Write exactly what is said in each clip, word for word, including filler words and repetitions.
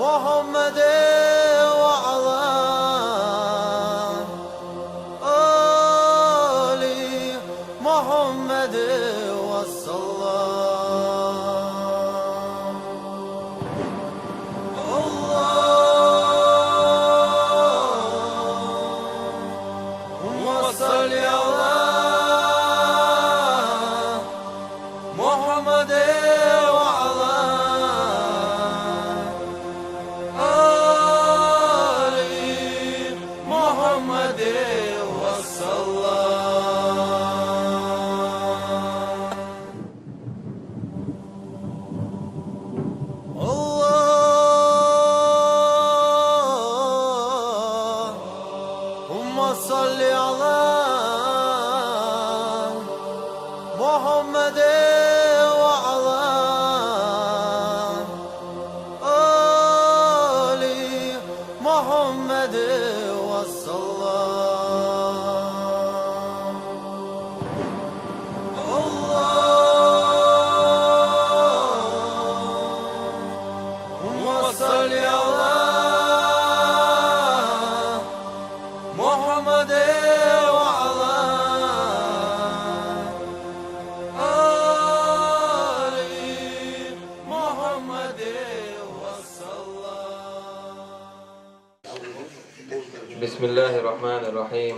محمد وعلى آل محمد وسلم. اللهم صل على محمد وعلى آل محمد وسلم. اللهم صل على محمد وعلى آل محمد وسلم. اللهم صل على محمد وعلى آل محمد وسلم. بسم الله الرحمن الرحيم.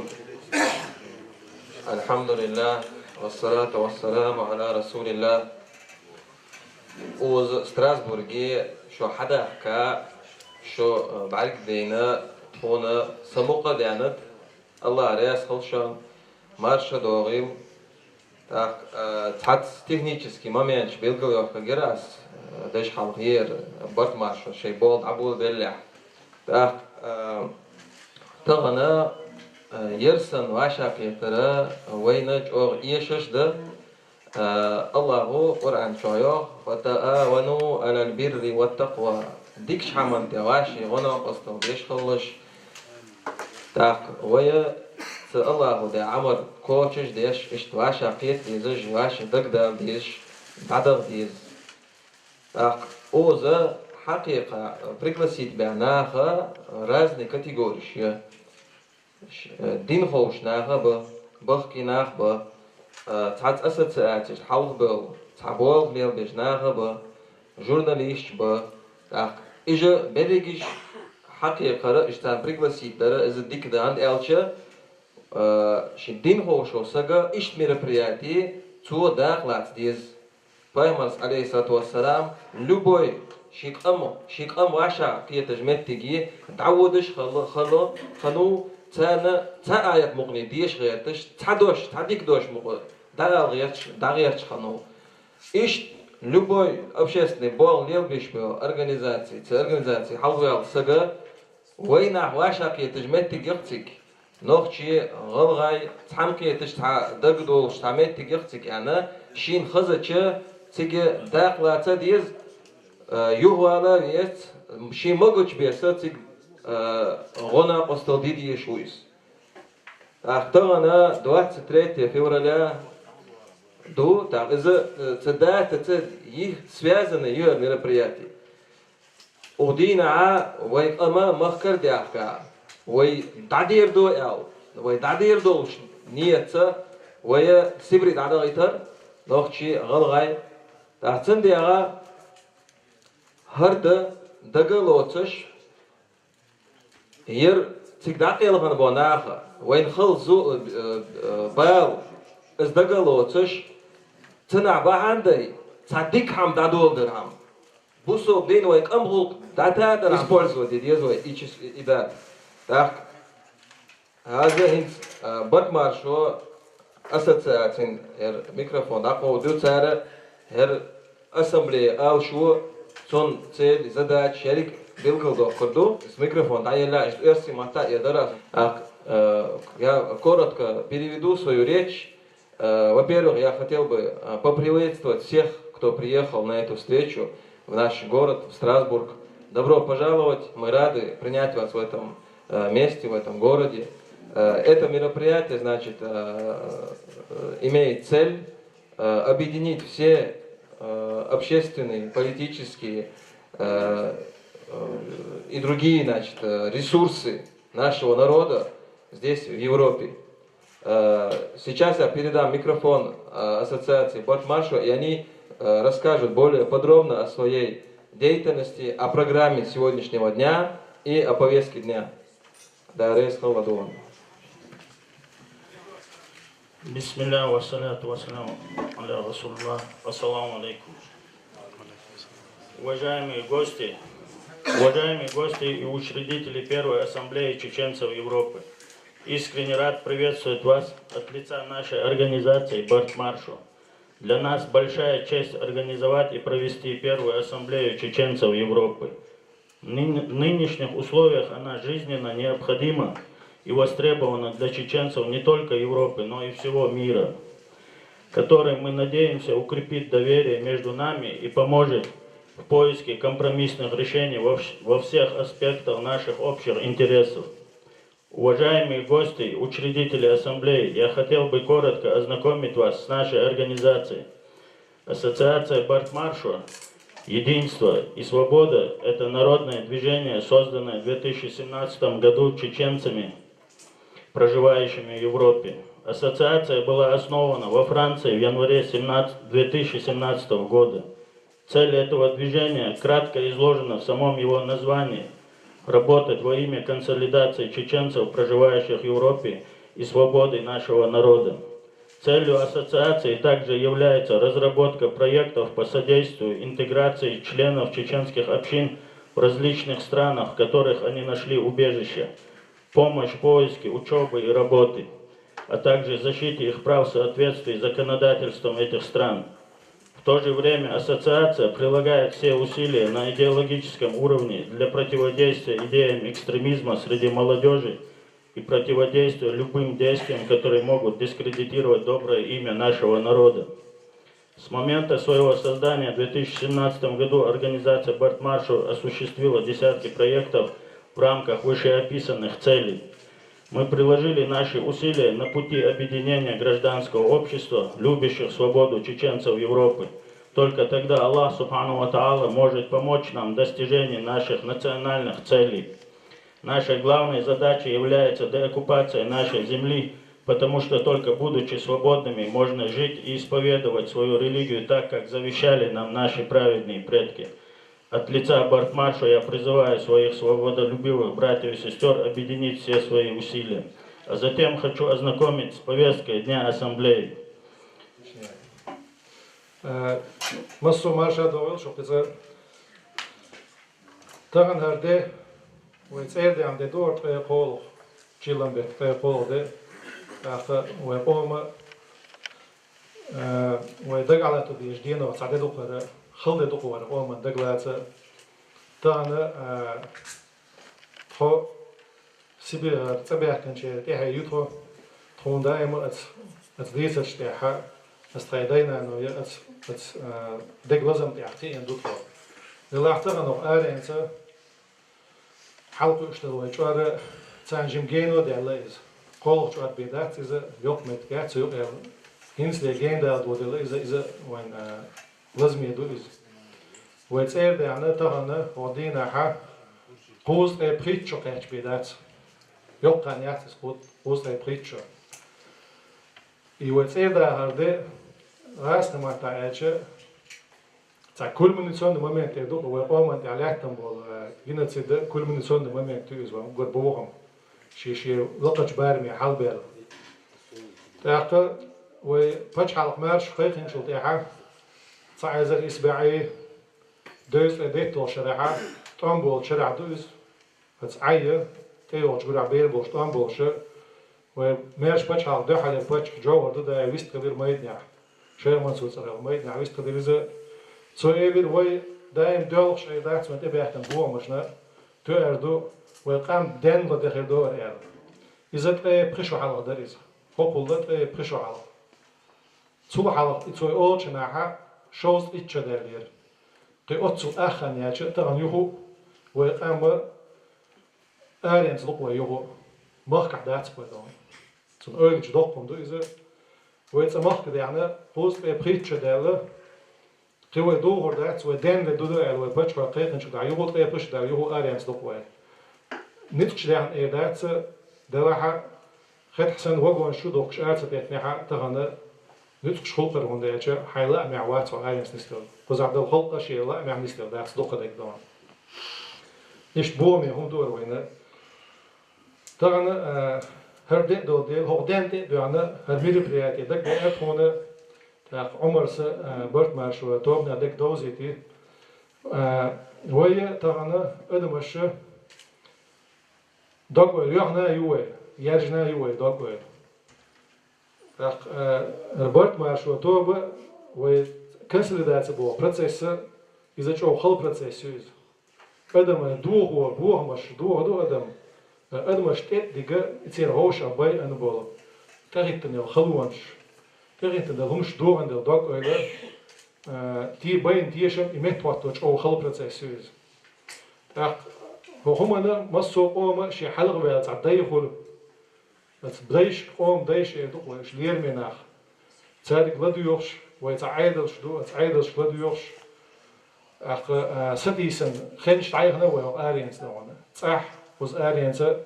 الحمد لله، والصلاة والسلام على رسول الله. Укхаза Страсбурге шо хьадахка, шо, э, бӀаргадайна, тхона са мукъа а даьннад, АллахӀ раьза хилва шоана, марша догӀийла. ТӀаккха, э, цхьацца технически моменташ белгалйохка гира аз, э, деш хьалха ер, Барт-Маршо шоай болх дӀаболабеллехь. ТӀаккха, э, тахан, э, ер санна вӀашагӀкхетар вайна чӀоагӀа эшаш да, Э, АллахӀа Къуръан чу йоах: «وتعاونوا على البر والتقوى». Дикача хӀаман тӀа вӀаший гӀо-накъостал деш хилалаш. ТӀаккха вай цу АллахӀа даь Ӏамал кхочуш а деш, иштта вӀашагӀкхета дезаш, вӀаший дагадала дезаш, дӀадаха деза. ТӀаккха укхаза хьакхайкха пригласить баь нах разные категореш я. Ш-, э, дин ховш нах а ба, бахкий нах а ба, э, цхьацца ассоциацеш хьалхабевлла, цхьа болх лелабеш нах а ба, журналисташ а ба. ТӀаккха уж берригаш хьакхайкхар, уж царна пригласить дар, из дика да, хӀана аьлча, э, ший дин ховшо сага иштта мероприяти цо дакъа лаца деза. Пайхамара, алейхиссалату вассалам, любой ший къам, ший къам вӀашагӀкхеташ моттиге дӀаводаш хала, хала, хиннав, царна цхьа аят мукъане деша гӀерташ, цхьа дош, цхьа дика дош мукъа дӀаала гӀерташ, дӀагӀерташ хиннав. Иштта любой общественный болх лелабеш бола организаци, цу организаци хьалхаваьлла сага, вай нах вӀашагӀкхеташ моттиг я-кх цига. Нохчий, гӀалгӀай, цхьаьнакхеташ цхьа дагадоалаш цхьа моттиг я-кх цига аьнна, шийна хезача цига дакъа лаца а деза, э, юхавала а веза, ший могача беса цига, э, гӀо-накъостал де дезаш ва из. ТӀаккха тахан двадцать третье февраля да, тӀаккха из, э, цу датаца йиха связанный я ер мероприяти. Укх дийнахьа вай къам махкара даьхка, вай дӀадерду аьлла, вай дӀадердолча ниятца вай Сибре дӀадахийтар, нохчий, гӀалгӀай. ТӀаккха цудухьа хӀара ди дага а лоацаш, ер цига дӀакъайлахана бола наха, вайна хала зу-, э, э, бала, из дага а лоацаш, цунах бахьан дай, цхьа дика хӀама дӀадоладар хӀама. Бусалба дин, вай къам гӀулакх дӀатадар хӀама использовать де деза вай, и чис-, и, и да. ТӀаккха хӀанз хӀинца, а, Барт-Маршо ассоциацин ер микрофон дӀакховдадду цар, ер ассамблея ала шо, цун цель, задача ерриг белгалдоаккхаргда. Из микрофон дӀаеллехь, иштта оьрсийн маттахь а эр дара аз. А, э, я коротко переведу свою речь. Э, во-первых, я хотел бы, э, поприветствовать всех, кто приехал на эту встречу в наш город, в Страсбург. Добро пожаловать! Мы рады принять вас в этом, э, месте, в этом городе. Э, это мероприятие, значит, э, э, имеет цель, э, объединить все, э, общественные, политические, э, э, и другие, значит, э, ресурсы нашего народа здесь, в Европе. Э, Сейчас я передам микрофон э, ассоциации Барт Маршо, и они э, расскажут более подробно о своей деятельности, о программе сегодняшнего дня и о повестке дня. Да, Рейс Хавадуан. بسم الله والصلاة والسلام على رسول الله. السلام عليكم. Уважаемые гости, уважаемые гости и учредители Первой Ассамблеи Чеченцев Европы, искренне рад приветствовать вас от лица нашей организации Барт Маршо. Для нас большая честь организовать и провести Первую Ассамблею Чеченцев Европы. В нынешних условиях она жизненно необходима и востребована для чеченцев не только Европы, но и всего мира, который, мы надеемся, укрепит доверие между нами и поможет в поиске компромиссных решений во всех аспектах наших общих интересов. Уважаемые гости, учредители ассамблеи, я хотел бы коротко ознакомить вас с нашей организацией. Ассоциация Барт Маршо «Единство и свобода» — это народное движение, созданное в две тысячи семнадцатом году чеченцами, проживающими в Европе. Ассоциация была основана во Франции в январе две тысячи семнадцатого года. Цель этого движения кратко изложена в самом его названии: работать во имя консолидации чеченцев, проживающих в Европе, и свободы нашего народа. Целью ассоциации также является разработка проектов по содействию интеграции членов чеченских общин в различных странах, в которых они нашли убежище, помощь в поиске учебы и работы, а также защите их прав в соответствии с законодательством этих стран. В то же время ассоциация прилагает все усилия на идеологическом уровне для противодействия идеям экстремизма среди молодежи и противодействия любым действиям, которые могут дискредитировать доброе имя нашего народа. С момента своего создания в две тысячи семнадцатом году организация Барт Маршо осуществила десятки проектов в рамках вышеописанных целей. Мы приложили наши усилия на пути объединения гражданского общества, любящих свободу чеченцев Европы. Только тогда Аллах Субхану Ва Тааля может помочь нам в достижении наших национальных целей. Нашей главной задачей является деоккупация нашей земли, потому что только будучи свободными, можно жить и исповедовать свою религию так, как завещали нам наши праведные предки. От лица Барт Маршо я призываю своих свободолюбивых братьев и сестер объединить все свои усилия. А затем хочу ознакомить с повесткой дня ассамблеи. Массо марша довел, шо кыза. Таган харде, вай церде анде дор тре колох, чилам бет тре колох де. Аха вай кома, вай дагалату деш дено цаде духара, хылде духара кома дагалаца. Тана тхо Сибирь цӀабаьхканчеран тӀехье ю тхо. Тхуна даима аца, аца дийцарш тӀехьа, аца тхай дайнано я аца, аца дег лазам тӀехь кхиъна ду тхо. Делахь таханах аренца хьалкхуьуш дала вай чӀора царна жим гено даьлла иза. Кхолах чӀор бе дац иза, йоккха меттиг яц цу юкъел. ХӀинца де ген дала доделла иза, иза вайн лазаме ду иза. Вай цӀера даьхна тахана хӀо дийнахьа кхузткъе пхийтта шо кхаьчбе дац. Йоккха хан яц иза кху- кхузткъе пхийтта шо. И вай цӀера дахар де гӀаснаматта аьлча, цхьа кульминационный момент тӀе ду вай къоман тӀехь лаьттам болу геноцида кульминационный момент ю иза ван гур бохам. Ши-ши лакхачу бараме хьалбаьлла. ТӀаккха вай пачхьалкх маьрша кхайкхинчул тӀаьхьа цхьа эзар исс бӀе дезткъе детталгӀа шарахьа тӀом болчу шарахь ду иза. Аца Ӏайя, тӀейогӀучу гурахь бер болуш тӀом болуша, вай маьрша пачхьалкх дуьхьалера паччахь жовхӀар ду дай вистхилира майданехь. Шайх Мансур цӀарал майданехь вистхилира иза. Цо элира вай даим доьлхуш ай дац вайн тӀебаьхкина бохамашна, тоьар ду, вай къам денна ладехир до ара аьлла. Иза ткъе пхи шо хьалха дара иза. ХӀокхулла ткъе пхи шо хьалха. Цул хьалха и цо олучунахьа шовзткъа итт шо даьллера. Кхин оццул ах хан яьлча а тахана юху вай къамма аренца лукъ вай юху. Махкахь дац вай догӀу. Цунна ойлачу доккхун ду иза. Вай цӀа махка даьхна кхузткъе пхийтта шо даьлла, Де вай дохур дац, вай денна ду ду аьлла, вай паччахьо кхайкхинчу дӀа юха тӀе пуш дӀа юха аренца дукха вай. Ницкъаш даьхна эр дац, делахьа, хетахь санна вагонаш шу дохкуш ара ца теттинехьа, тахана ницкъаш хулкхар хӀунда аьлча, хьайн лаамехь вац хьо аренца нисделла. Кхузахь долу халкъ а шен лаамехь нисделла дац дукха дерг дохана. Иштта бохаме хӀума дора вайна. Тахана, а, хӀара де а долу дела, хӀокху денна тӀе а доьгӀна, хӀара мероприяти дагадеара тхуна, тӀаккха Ӏумарса, а, Барт-Маршо тобана дагадовзийти. А, вай тахана адамаша дог-ойла йоьхна а ю вай, яьржина а ю вай дог-ойла. ТӀаккха, а, Барт-Маршо тоба вай консолидаци боху процесса, иза чӀогӀа хала процесс ю иза. Адаман дохо, бохамаш, дохо ду адам, а, адамаш тӀе а дига, и церан вовшах байъина болу тӀехӀиттина йолу халонаш, тӀехӀиттина долу хӀумаш дохана долу дог-ойла, а, те-, байна тешам и меттахӀотто чӀогӀа хала процесс ю иза. ТӀаккха хӀокху хӀуманна массо а къома шен хьалха ваьлла цхьа дай хуьлу. Аса дайшка, къоман дайша эр ду-кх вай, уьш лераме нах. Цаьрга ладоьгӀуш, вай цхьа Ӏедалш ду, аса Ӏедалшка ладоьгӀуш, тӀаккха, а, сатийсана хенаш дӀаяхна вай хӀокху аренца догӀана. ЦӀахь кхуза аренца,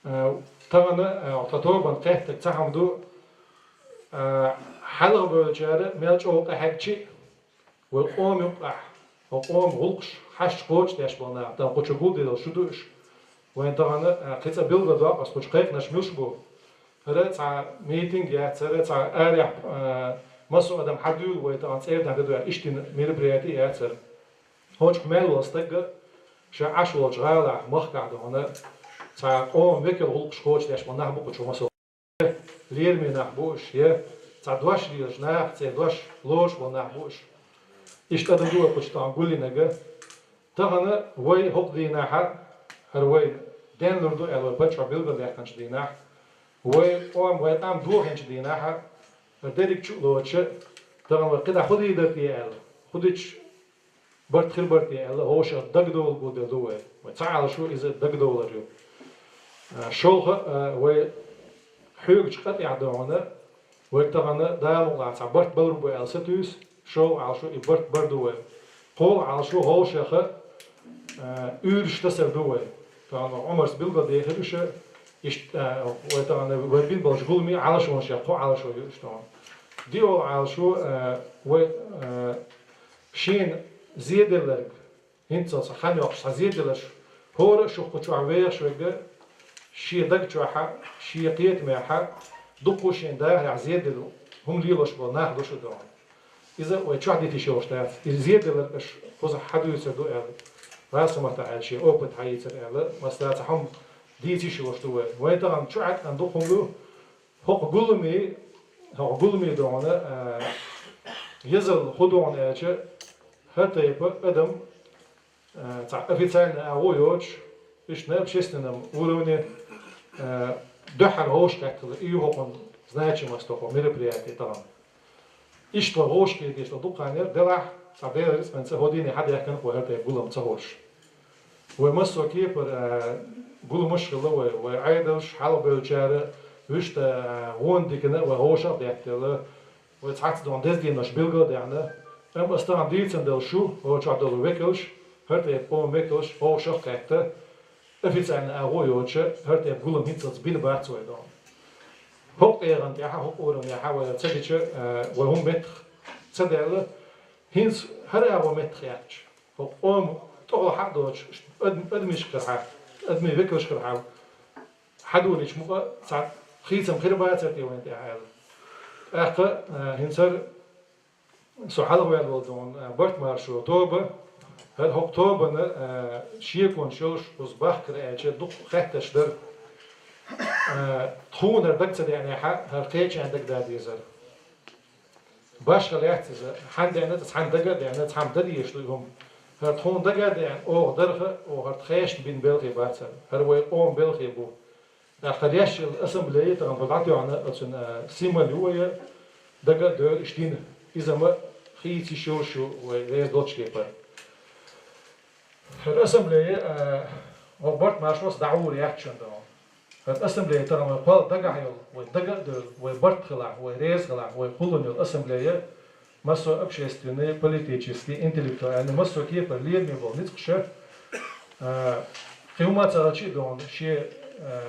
а, тахана, а, тхан тобанна кхеттарг цхьа хӀума ду, а, хьалха бевллачара мел чӀогӀа къахьегчи а, вай къома юккъехь, вай къома гӀуллакхаш хьаьшча кхочушдеш болу нах, тахана кху чу гулделла шу ду уьш. Вайн тахана, а, кхин цкъа билгалдоккху аса кху чу кхайкхинарш муьлш бу. ХӀара цхьа митинг яц, хӀара цхьа арахь, а, массо а адам хьадуьйлу вай тахана цӀердан де дуьхьа, иштта мероприяти яц хӀара. ХӀокху чу мел волу стаг а ша Ӏаш волчу гӀалахь, махкахь дохана, цхьа къома векал гӀуллакхаш кхочушдеш болу нах бу кху чу массо. Лераме нах бу уьш, я цхьа дош лелаш нах, церан дош лоруш болу нах бу уьш. Иштта адам ду вай кху чу тахана гулйинарг. Тахана вай хӀокху дийнахьа, хӀара вай денлур ду аьлла вай паччахьо билгалдаьккхинчу дийнахь, вай къом, вай къам дохийначу дийнахьа, хӀара дерриг чу а лоцуша, тахана вай кхидӀа хӀун дийр дара те аьлла, хӀун дича барт хир бара те аьлла, вовшах дагадовла гулделла ду вай. Вай ца Ӏалашо иза дагадовлар ю. А, шолгӀа, а, вай хьоьгучу къа тӀехь догӀана, вай тахана Дала мукъалахь цхьа барт балур бу аьлла сатуьйсу, шолгӀа Ӏалашо и барт бар ду вай. КхоалгӀа Ӏалашо вовшаха, а, уьйраш тасар ду вай. Тахана Ӏумарс билгалдехира уьш, иштта, а, вай тахана вай бина болчу гуламе Ӏалашонех кхо Ӏалашо ю уьш тахана. ДиъолгӀа Ӏалашо, а, вай, а, шена зеделларг, хӀинца цхьа хан йоккхуш цхьа зеделларш, хӀора а шух кху чохь вехаш верг, шен даг чохьа, шен кхетамехьа, дуккха шен дахарехь зеделла хӀума лелош болу нах ду шу догӀу. Иза вай чохь дитиш йолуш дац. Иза зеделларг аша кхузахь хьадуьйцур ду аьлла, гӀасамата аьлла, шен опыт хьаийцар аьлла, масала цхьа хӀума дийца йиш йолуш ду вай. Вайн тахана чу Ӏаьткъана дукха хӀума ду, хӀокху гуламе, хӀокху гуламе догӀана, а, езал хӀун догӀана аьлча, хӀара тайпа адам, а, цхьа официальный агӀо йоцуш, иштта на общественном уровне, а, дуьххьара вовшахкхетта хила, и ю хӀокхуьнан значимость хӀокху мероприятие тахана. Иштта вай вовшахкхеташ долу дукха хан яра, делахь, цхьа Делан рицкъанца хӀокху дийне хьадаьхкина вай хӀара тайпа гулам ца хуьлуш. Вай массо а кепара, а, гуламаш а хилла вай, вай Ӏедалш, хьалхабевллачара, вуьшта, а, гӀонна дикана вай вовшах а деттаделла, вай цхьацца догӀана деза денош билгал а даьхна. Амма аса тахана дийцина долу шу, вай чохь долу векалш, хӀара тайпа къоман векалш вовшах а кхетта, официальный агӀо йоцуша, хӀара тайпа гулам хӀинццалц бина бац вай догӀана. ХӀокху тӀегӀан тӀехьа, хӀокху уровнехьа вай ца дича, а, вай хӀума меттах ца даьлла, хӀинца хӀара агӀо меттах яьккхича, хӀокху къоман тӀехула хьа а доцуш, ад-, адамашкара хьа, адамийн векалшкара хьа, хьадолийча мукъа цхьа хийцам хир бацара те вайна тӀехь аьлла. ТӀаккха, а, хӀинца хӀара со хьалхаваьлла волу догӀана, а, Барт-Маршо тоба, хӀара хӀокху тобанна, а, шеконаш йолуш, кхуза бахкара аьлча, дукха хаттарш дара. А, тхуна хӀара дага ца деанехьа, хӀара кхечарна дага дан дезара. Башха лаьцна иза, хьан деана, цхьана дага а деана, цхьамма дан дезаш ду и хӀума. ХӀара тхуна дага а деана, оха дарха, оха хӀара тхешна бина белхи бацара. ХӀара вай къоман белхи бу. ТӀаккха леш йолу ассамблея тахана кху дӀатоьхна, оцун, а, символ ю вай, дага а дойла иштта дина. Иза ма хийца йиш йолуш ю вай реза долчу кепара. ХӀара ассамблея, а, хӀокху Барт-Маршоца дӀагӀур яц шуна догӀу. ХӀара ассамблея тахана вай кхол дагахь йолу, вай дага а дойла, вай барт хилахь, вай реза хилахь, вай кхуллун йолу ассамблея, Массо общественный, политический, интеллектуальный, массо кепара лераме бола ницкъаша, а, кхин хӀумма ца хилча а догӀана, шен, а,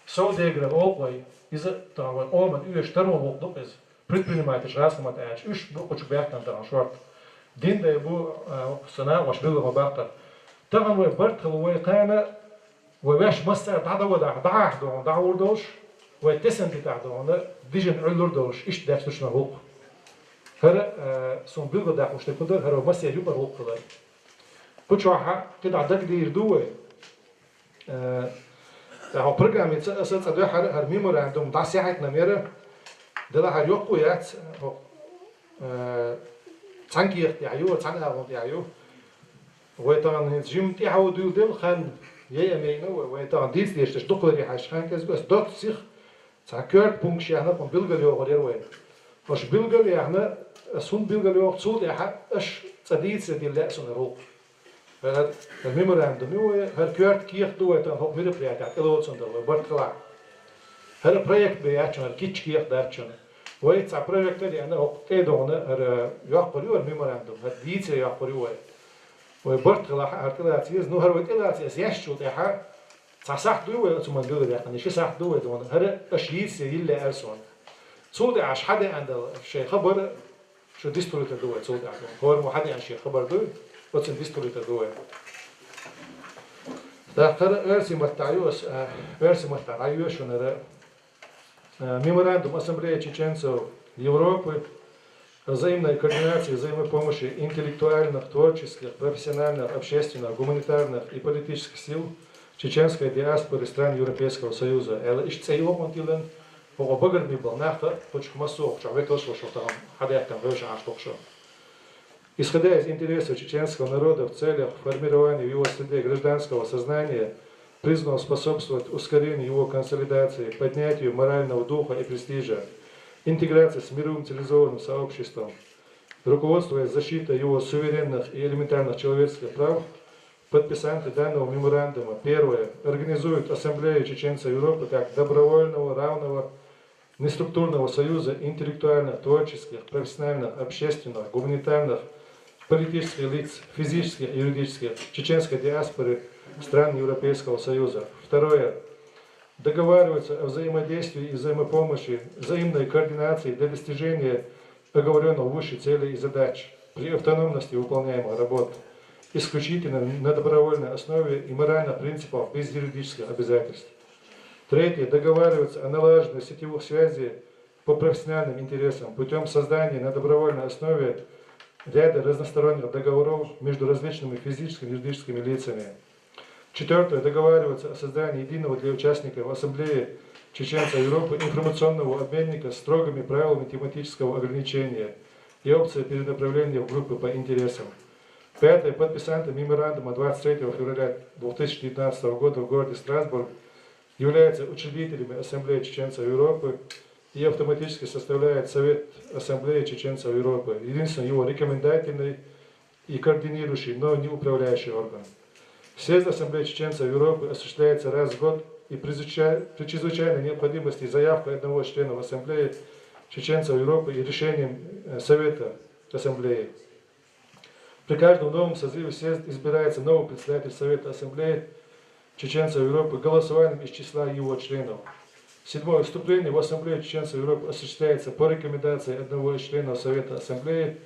сов дегара гӀулакхой, иза а тахан вай къоман оьшуш тарон гӀулакх ду-кх иза. Предпринимательш гӀазкхий маттахь аьлча, уьш бу кху чу баьхкина тахан шортта. Дин дай бу, а, са накъош билгала ма баккхара. Тахан вай барт хила вай кхана, вай ваьш массара дӀадовадахь, дӀахьахь догӀана, дӀахьур долуш, вай тесна дитахь догӀана, дижина Ӏуьллур долуш, иштта даьттуш ма гӀуллакх. ХӀара, а, суна билггал даккхуш дерг хӀун дара, хӀара вай массеран юкъара гӀуллакх хилар. Кху чохь кхидӀа дагадийр ду вай. Э, тӀаккха программица аса цӀа дуьххьара хӀара меморандум дӀасахьийтина мера, делахь хӀара йоккха яц, хӀокху, э, цхьана кехат тӀехь ю, цхьана агӀон тӀехь ю. Вай тахана хӀинца жимма тӀаьхьо дуьйладелла хан яй а мега вай, вай тахана дийца дезаш дерш дукха ларъе хьаьжча хан кӀезиг ас доцца сиха цхьа коьрта пункташ яхна, хӀун билгал йохур яра вай. Аша билгал яхна, ас хӀунда билгал йоху, цул тӀаьхьа аша цӀа дийца дилла лаьа суна гӀуллакх. ХӀара, хӀара меморандум ю вай, хӀара коьрта кехат ду вай тахана хӀокху мероприятехь тӀелоцун дала вай барт хилахь. ХӀара проект бен яц шуна, хӀара кийча кехат дац шуна. Вай цхьа прожектор а яьхна, хӀокху тӀе а догӀана, хӀара йоккхур ю хӀара меморандум, хӀара дийцаре йоккхур ю вай. Вай барт хилахь, хӀара тӀелаца еза. Ну, хӀара вай тӀелаца еза, ешчул тӀаьхьа цхьа сахьт дуй вай оцу ман билгал яьккхина, ши сахьт ду вай догӀана. ХӀара аша йийца йилла аьлла суна. Цул тӀаьхьа аша хьадеана дала шайн хабар, шу дисталуьйтур ду вай цул тӀаьхьа. ХӀора мо хьадеана шен хабар дуй, оцун дисталуьйтур ду вай. ТӀаккха хӀара оьрсийн маттахь ю аса, а, оьрсийн маттахь дӀайоьшу шуна хӀара, а, меморандум Ассамблеи чеченцев Европы о взаимной координации, взаимопомощи интеллектуальных, творческих, профессиональных, общественных, гуманитарных и политических сил чеченской диаспоры стран Европейского Союза. Аьлла, иштта цӀе ю хӀокхунна тӀелан, хӀокху багармехь болу нах а, кху чу массо а хӀокху чохь векалш а волуш тахана хьадаьккхина вевшина Ӏаш тухуш. Исходя из интересов чеченского народа в целях формирования в его среде гражданского сознания, призванного способствовать ускорению его консолидации, поднятию морального духа и престижа, интеграции с мировым цивилизованным сообществом, руководствуясь защитой его суверенных и элементарных человеческих прав, подписанты данного меморандума: первое, организуют Ассамблею чеченцев Европы как добровольного, равного, неструктурного союза интеллектуальных, творческих, профессиональных, общественных, гуманитарных, политических лиц, физических и юридических, чеченской диаспоры стран Европейского Союза. Второе. Договариваются о взаимодействии и взаимопомощи, взаимной координации для достижения оговорённых выше целей и задач при автономности выполняемых работ, исключительно на добровольной основе и моральных принципах без юридических обязательств. Третье. Договариваются о налаживании сетевых связей по профессиональным интересам путём создания на добровольной основе ряда разносторонних договоров между различными физическими и юридическими лицами. Четвёртое. Договариваются о создании единого для участников Ассамблеи чеченцев Европы информационного обменника с строгими правилами тематического ограничения и опцией перенаправления в группы по интересам. Пятое. Подписанты меморандума двадцать третьего февраля две тысячи девятнадцатого года в городе Страсбург являются учредителями Ассамблеи чеченцев Европы и автоматически составляют Совет Ассамблеи чеченцев Европы, единственный его рекомендательный и координирующий, но не управляющий орган. Съезд Ассамблеи чеченцев Европы осуществляется раз в год и при звыча-, при чрезвычайной необходимости заявкой одного из членов Ассамблеи чеченцев Европы и решением, э, Совета Ассамблеи. При каждом новом созыве съезд избирается новый председатель Совета Ассамблеи чеченцев Европы голосованием из числа его членов. Седьмое. Вступление в Ассамблею чеченцев Европы осуществляется по рекомендации одного из членов Совета Ассамблеи,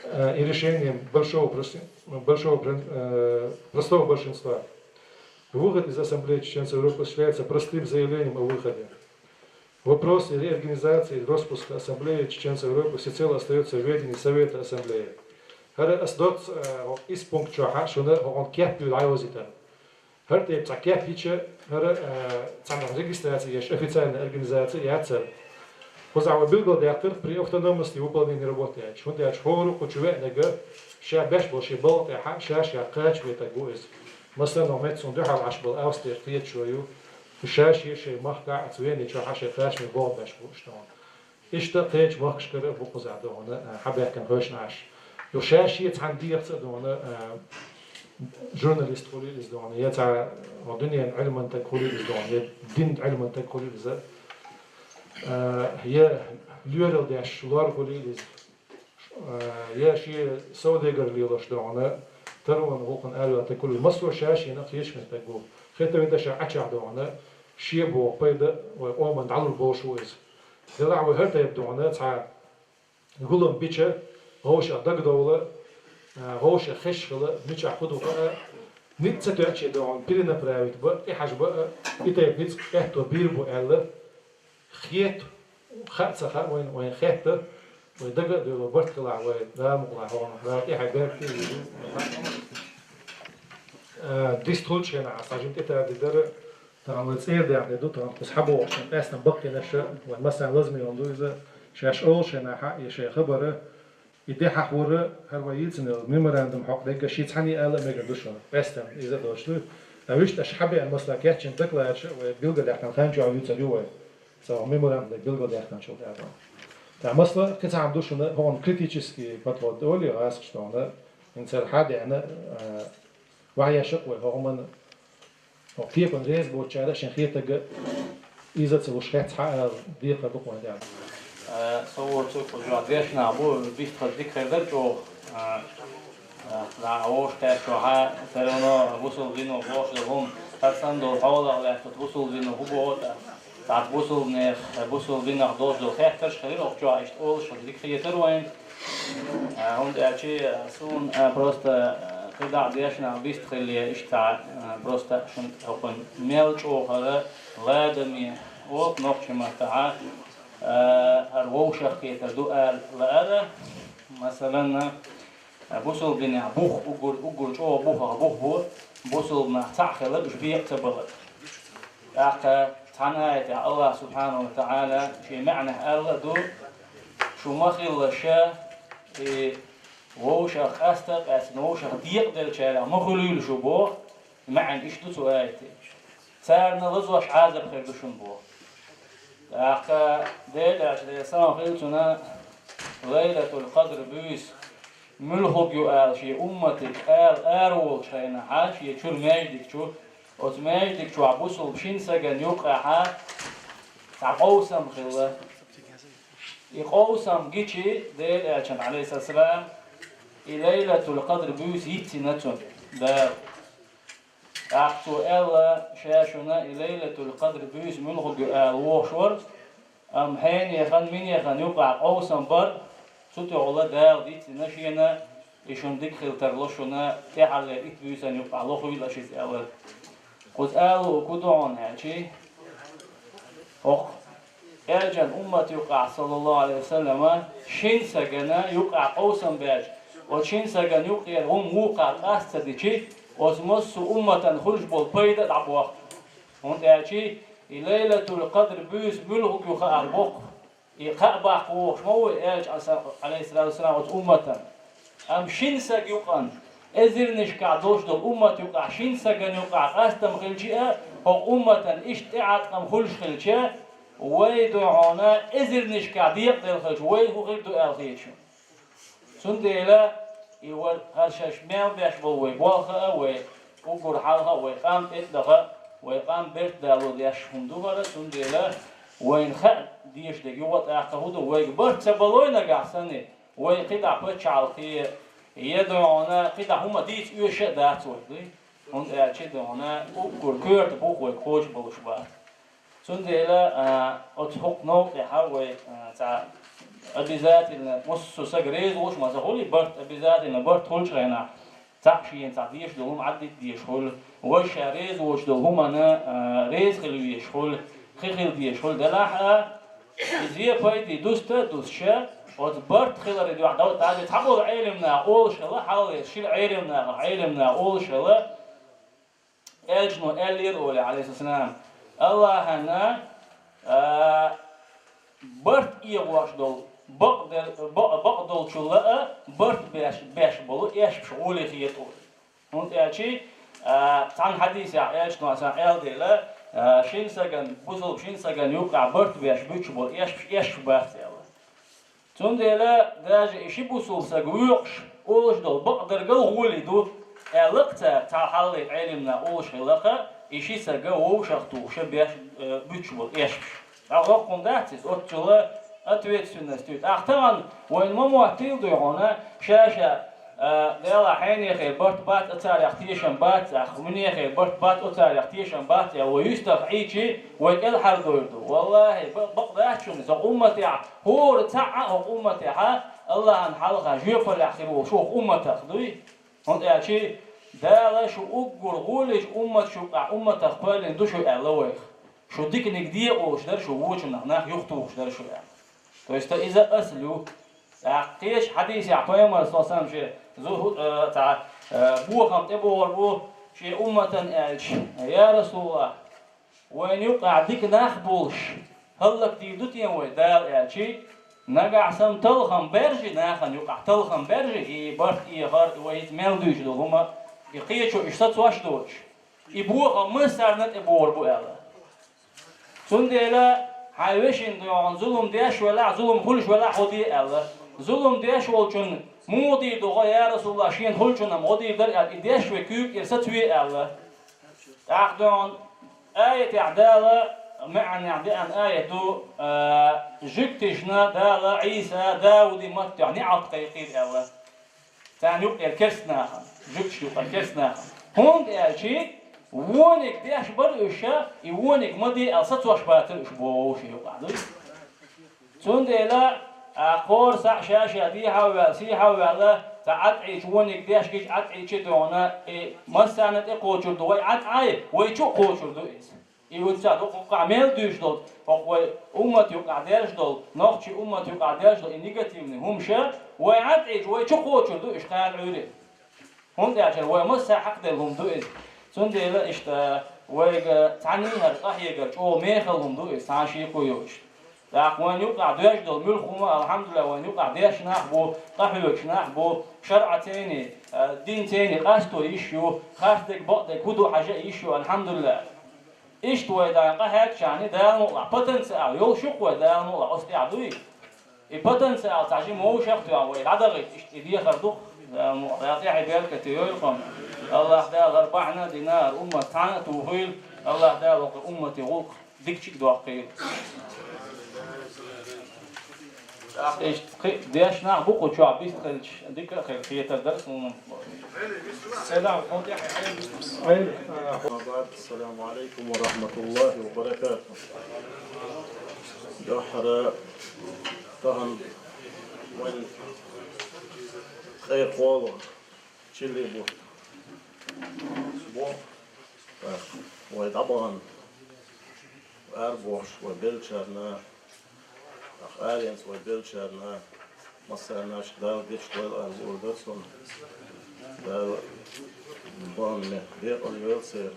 э, и решением большого, прос-, большого, э, простого большинства. Выход из Ассамблеи чеченцев Европы осуществляется простым заявлением о выходе. Вопрос реорганизации и распуска Ассамблеи чеченцев Европы всецело остаётся в ведении Совета Ассамблеи. ХӀара ас доцца, э, исс пункт чохь шуна хӀокхуьнан кеп ю дӀайозийтина. ХӀара тайпа цхьа кеп йича, хӀара, э, цхьана регистрация еш официальная организация яцара. Кхузахь вай билгалдаьккхира при автономности выполнения работ аьлча. ХӀунда аьлча хӀора кху чу веанарг ша беш болу шен балха тӀехь ша-ша кхача везарг ву иза. Масала, хӀокху метта суна дуьхьал Ӏаш болу Австрера кхеташо ю, ша-шен шайн махкахь а цу Вени чохь а шайн кхачаме болх беш бу уьш тахана. Иштта кхечу махкашкара а бу кхузахь догӀана, а, хьабаьхкина хевшина Ӏаш. Юха ша-шен цхьана дегӀаца а догӀана, а, журналист хуьлийла иза догӀана, я цхьа, а, дуьненан Ӏилманан стаг хуьлийла иза догӀана, я динан Ӏилманан стаг хуьлийла иза, а, я лоьрал деш лор хуьлийла иза. Э, я шен совдегар лелош догӀана, таронан гӀулакхана араваьлла стаг хуле, массо а шашина кхеташ стаг ву. Хетавита ша Ӏачахь догӀана, шен боху пайда вай къоман дӀалур болуш ву иза. Делахь вай хӀара тайпа догӀана цхьа гулам бича, вовшах дагадовла, э, вовшах хезаш хила, мичахь хӀун ду хаа, ницкъ ца тоьчча догӀана перенаправить ба, тӀехьажа ба, и тайпа ницкъ аьтто бийр бу аьлла, хетта, хаа ца хаьа вайна, вайна хетта, вай дага а девлла барт хилахь вай, Дала мукъалахь хьуна, Дала тӀехьа беркате а йойла. Э, дистхуьлучу хенахь, аса жин тӀетарди дара, тахана вай цӀера даьхна де ду, тахана кхуза хьабогӀуш шайн къаьстина баккхийнарш, вай массарна лазаме йолу ду иза, шаьш олуш хенахь, и шайн хабара, и де хьахвара, хӀара вай йийцина йолу меморандум хьокъу дегга шен цхьаьна ала а мегар ду шуна. Къаьстина иза а доцуш ду. Ткъа вуьшта аша хьабеана масала кечйина докладаш вай билгалдаьккхина хан чохь юьйцур ю вай. Цхьа меморандум билгалдаьккхинчул тӀаьхьа. Ткъа масала кхин цхьа хӀума ду шуна, хӀокхуьнан критический подход олий гӀазкхаша догӀана, хӀинца хӀара хьадеана, а, ваьхьа еш а вай хӀокху хӀуманна. ХӀокху кепана реза боцучара шайн хетарг иза а ца луш хетта хьаала декхар ду-кх вайн тӀехь. Э, со ву цу кхузахь дешнаш бу, бист хаза дика хир дара чӀогӀа. Э, э, вовшах кхаьчча хьа, всё равно бусалба дино бохуш долу хӀума, хӀара санна долу хьолах лаьцна бусалба дино хӀун боху тӀаккха? Цхьацца бусалбанех, бусалба динах долуш долу хеттарш хилира, оха чохь иштта олуш хаза дика хетара вайна. А, хӀунда аьлча, а, суна, а, просто, а, кхидӀа а дешнаш бист хилла, иштта, а, просто шуна хӀокхуьнан мел чӀогӀа хӀара ладаме олу нохчийн маттахь, а, хӀара вовшах кхетар ду ала лаьара. Масалан, а, бусалба динехь бух, уггар, уггар чӀогӀа бухах бух бу, бусалба нах цхьаъ хилар, уьш бекъа ца балар. ТӀаккха цхьана аятехь Аллах субхьанаху ва таӀала шен маьӀнехь аьлла а ду: «Шу ма хилла ша, и вовшах къаста а къаьстина, вовшах декъаделлачарех ма хуьлийла шу», — боху, маьӀна иштта ду цу аятан. Царна лазош Ӏазап хир ду шуна боху. ТӀаккха Делан Элчано, Делан салам хила цунна, Лайлатул Къадр буьйса муьлхарг ю ала шен умматах ала араволучу хенахь, шен чуьра маьждиг чу, оцу маьждиг чохь бусалба шина стагана юккъехь цхьа къовсам хилла. И къовсам гичи, Делан Элчано, Ӏалайхиссалам, и Лайлатул Къадр буьйса йицйина цунна Дала. ТӀаккха цо аьлла, ша шуна и Лайлатул Къадр буьйса муьлхарг ю ала вохуш вара, амма хьенехан, минехан юккъехь къовсам бара, цу тӀехула Дала дицдина шена, и шуна дика хила тарло шуна, тӀаьххьарлера итт буьйсанна юккъехь лохуьйла аша иза аьлла. Кхуза ала луург хӀун ду хьуна аьлчи, хӀокху Элчан уммат юккъехь, саллаллаху Ӏалайхи ва саллама, шина стагана юккъехь къовсам баьлча, оцу шина стагана юккъера хӀума вукхара къаста ца дичи, оцу массо а умматана хуьлуш болу пайда а дӀабохку. ХӀунда аьлча и Лайлатул Къадр буьйса муьлхарг ю хаар боккху. И кхаъ баккха вогӀуш ма ву Элча, Ӏалайхиссалату вассалам, оцу умматана. Амма шина стаг юкъана, эзарнашкахь долуш долу уммат юкъахь шина стагана юкъахь къастам хилча а, хӀокху умматана иштта тӀеӀаткъам хуьлуш хилча, вай дуьхьална эзарнашкахь декъаделла хилча, вай хӀун хир ду аьлла хета шуна. Цундела и вай хӀара шаьш мел беш болу вай болх а, вай уггар хьалха а, вай къам тӀе а даха а, вай къам берт дало деш хӀума ду хӀара, цундела вайна хаа дезаш дерг юха а тӀаккха хӀун ду, вайга барт ца балой нагахь санна, вай кхидӀа пачхьалкхе, я дуьхьална кхидӀа хӀума дийца оьшуш а дац вай, дуй? ХӀунда аьлча дуьхьална уггар коьрта бух вай кхочуш болуш бац. Цундела, а, оцу хӀокху новкъа тӀехь вай, а, цхьа обязательно, массо а сага реза волуш ма ца хуьлий, барт обязательно, барт хуьлучу хенахь, цхьаъ шена цхьа дезаш долу хӀума Ӏаддита дезаш хуьлу, важа ша реза воцуш долу хӀуманна, а, реза хила везаш хуьлу, кхин хила дезаш хуьлу делахь а, иза вен пайде дуста а дустуша, оцу барт хиларе дуьхьа дӀа-, дӀа-, цхьаболу Ӏелам наха олуш хилла, хьалхалера шина Ӏелам наха, Ӏелам наха олуш хилла, Элчано аьллера олий, Ӏалайхиссалам, Аллахьана, а, барт эгӀош долу бакъдер-, бакъ-, бакъдолчул а барт беш, беш болу эшпаш гӀоле хеталу. ХӀунда аьлча, а, цхьана хьадисехь Элчано сан аьлла дела, а, шина сагана, бусалба шина сагана юккъехь барт беш буьтуш болу эшпаш, эшпаш бац аьлла. Цундела даже и ши бусалба саг воькъуш, олуш долу бакъдерг а гӀоле ду, аьлла-кх цара, цхьа хьалхалера Ӏелам наха олуш хилла-кх, и ши саг вовшах тухуш беш, э, буьтуш болу эшпаш. Ткъа хӀокхунна дац иза, оццула Ответственность ю. ТӀаккха тахана вайна ма моттийла дуй хьуна, ша-ша, а, Дала хьенехе барт бац, оцарех тешам бац, а, хӀуманехе барт бац, оцарех тешам бац, а, вай юьстах Ӏийчи, вай кӀелхьардойр ду. Валлахьи, ба-, бакъ дац шуна, со умматехь, хӀора цхьаъ а хӀокху умматехьа, Аллахьан хьалха жоьпаллехь хир волуш ву хӀокху умматах дуй. ХӀунда аьлча Дала шу уггар гӀолечу умматаш юкъахь умматах кхоьллина ду шу аьлла вайх. Шу диканиг декъалуш дара шу, вочунах нах юхатухуш дара шу аьлла. То есть иза асл ю. ТӀаккха кхечу хьадисехь Пайхамар, саллаллаху Ӏалайхи ва саллам, шен зу-, э, цхьа, э, бохам тӀебогӀур бу шен умматан аьлча: «Я Расулаллах, вайна юкъахь дика нах болуш, хӀаллакдийр ду те вай Дала?» аьлчи, нагахь санна талхам баьржи, нахана юкъахь талхам баьржи, и барт эхар, и вай иза мел дуьйцуш долу хӀума, и кхечо уьш сацош доцуш, и бохам массарна а тӀебогӀур бу аьлла. Цундела хьайн вешина дуьхьал зулам деш велахь, зулам хуьлуш велахь, гӀо де аьлла. Зулам деш волчунна муха дийр ду гӀо, я Расулаллах, шена хуьлучунна-м гӀо дийр дара аьлла, и деш ве куьйга тӀера сацаве аьлла. ТӀаккха дуьхьал аятехь Дала маьӀнехь деана аят ду, а, жуьгташна Дала Ӏийса Дауди маттехь неӀалт кхайкхийра аьлла. Царна юкъера керстанахана, жуьгташна юкъара керстанахана. ХӀунда аьлча вониг деш бара уьш, и вониг ма де аьлла сацош бацара уьш боху шен юкъахь дуй. Цундела, а, кхора схьа ша-ша дехьа а ваьлла, сехьа а ваьлла, цхьа Ӏад Ӏийча вониг деш гича Ӏад Ӏийча а догӀна, и массарна тӀе кхочур ду вай Ӏад Ӏай, вай чу а кхочур ду иза. И уьццехь ду хӀокхахь мел дуьйш долу, хӀокху вай уммат юкъахь дерш долу, нохчий уммат юкъахь дерш долу и негативный хӀумаша, вай Ӏад Ӏийча вай чу кхочур ду уьш кхана Ӏуьйре. ХӀунда аьлча вай массара хьакхаделла хӀума ду иза. Цундела иштта вайга цхьаьний хӀара къахьегар чӀогӀа мехала хӀума ду иза, цхьа а шеко йоцуш. ТӀаккха вайн юкъахь доьжна долу муьлхха хӀума, алхьамдулиллахӀ, вайн юкъахь дешна нах бу, къахьоьгуш нах бу, шарӀаца а, динца а къасто йиш ю, харцдерг, бакъдерг хӀун ду хьажа а йиш ю, алхьамдулиллахӀ. Иштта вай дӀа къахьегчарна Дала мукъалахь потенциал йолуш ю-кх вай, Дала мукъалахь оцу тӀехь дуй. И потенциал цхьа жима вовшах а тоьхна вай дӀадахийта, иштта и дехар ду-кх, Дала мукъалахь, Дала тӀаьхье беркате йойла-кх. АллахӀ Дала хӀара бахьана а дина, хӀара уммат цхьаьна а тухийла, АллахӀ Дала хӀокху уммате гӀуллакх дикачу а доккхийла. Иштта кхин а дешна нах бу кху чохь бист хилча, дика а хир хетар дара суна. Ассаламу Ӏалайкум ва рахьматуллахӀи ва баракатухӀ. Дуьххьара тахана вайн кхайкхолу чилли бутт бу, тӀаккха вай дӀабахана арабохуш вай беллачарна, тӀаккха аренца вай беллачарна, массарна а Дала гечдойла аьлла луур дара суна. Дала баханан метта декъал йойла церан.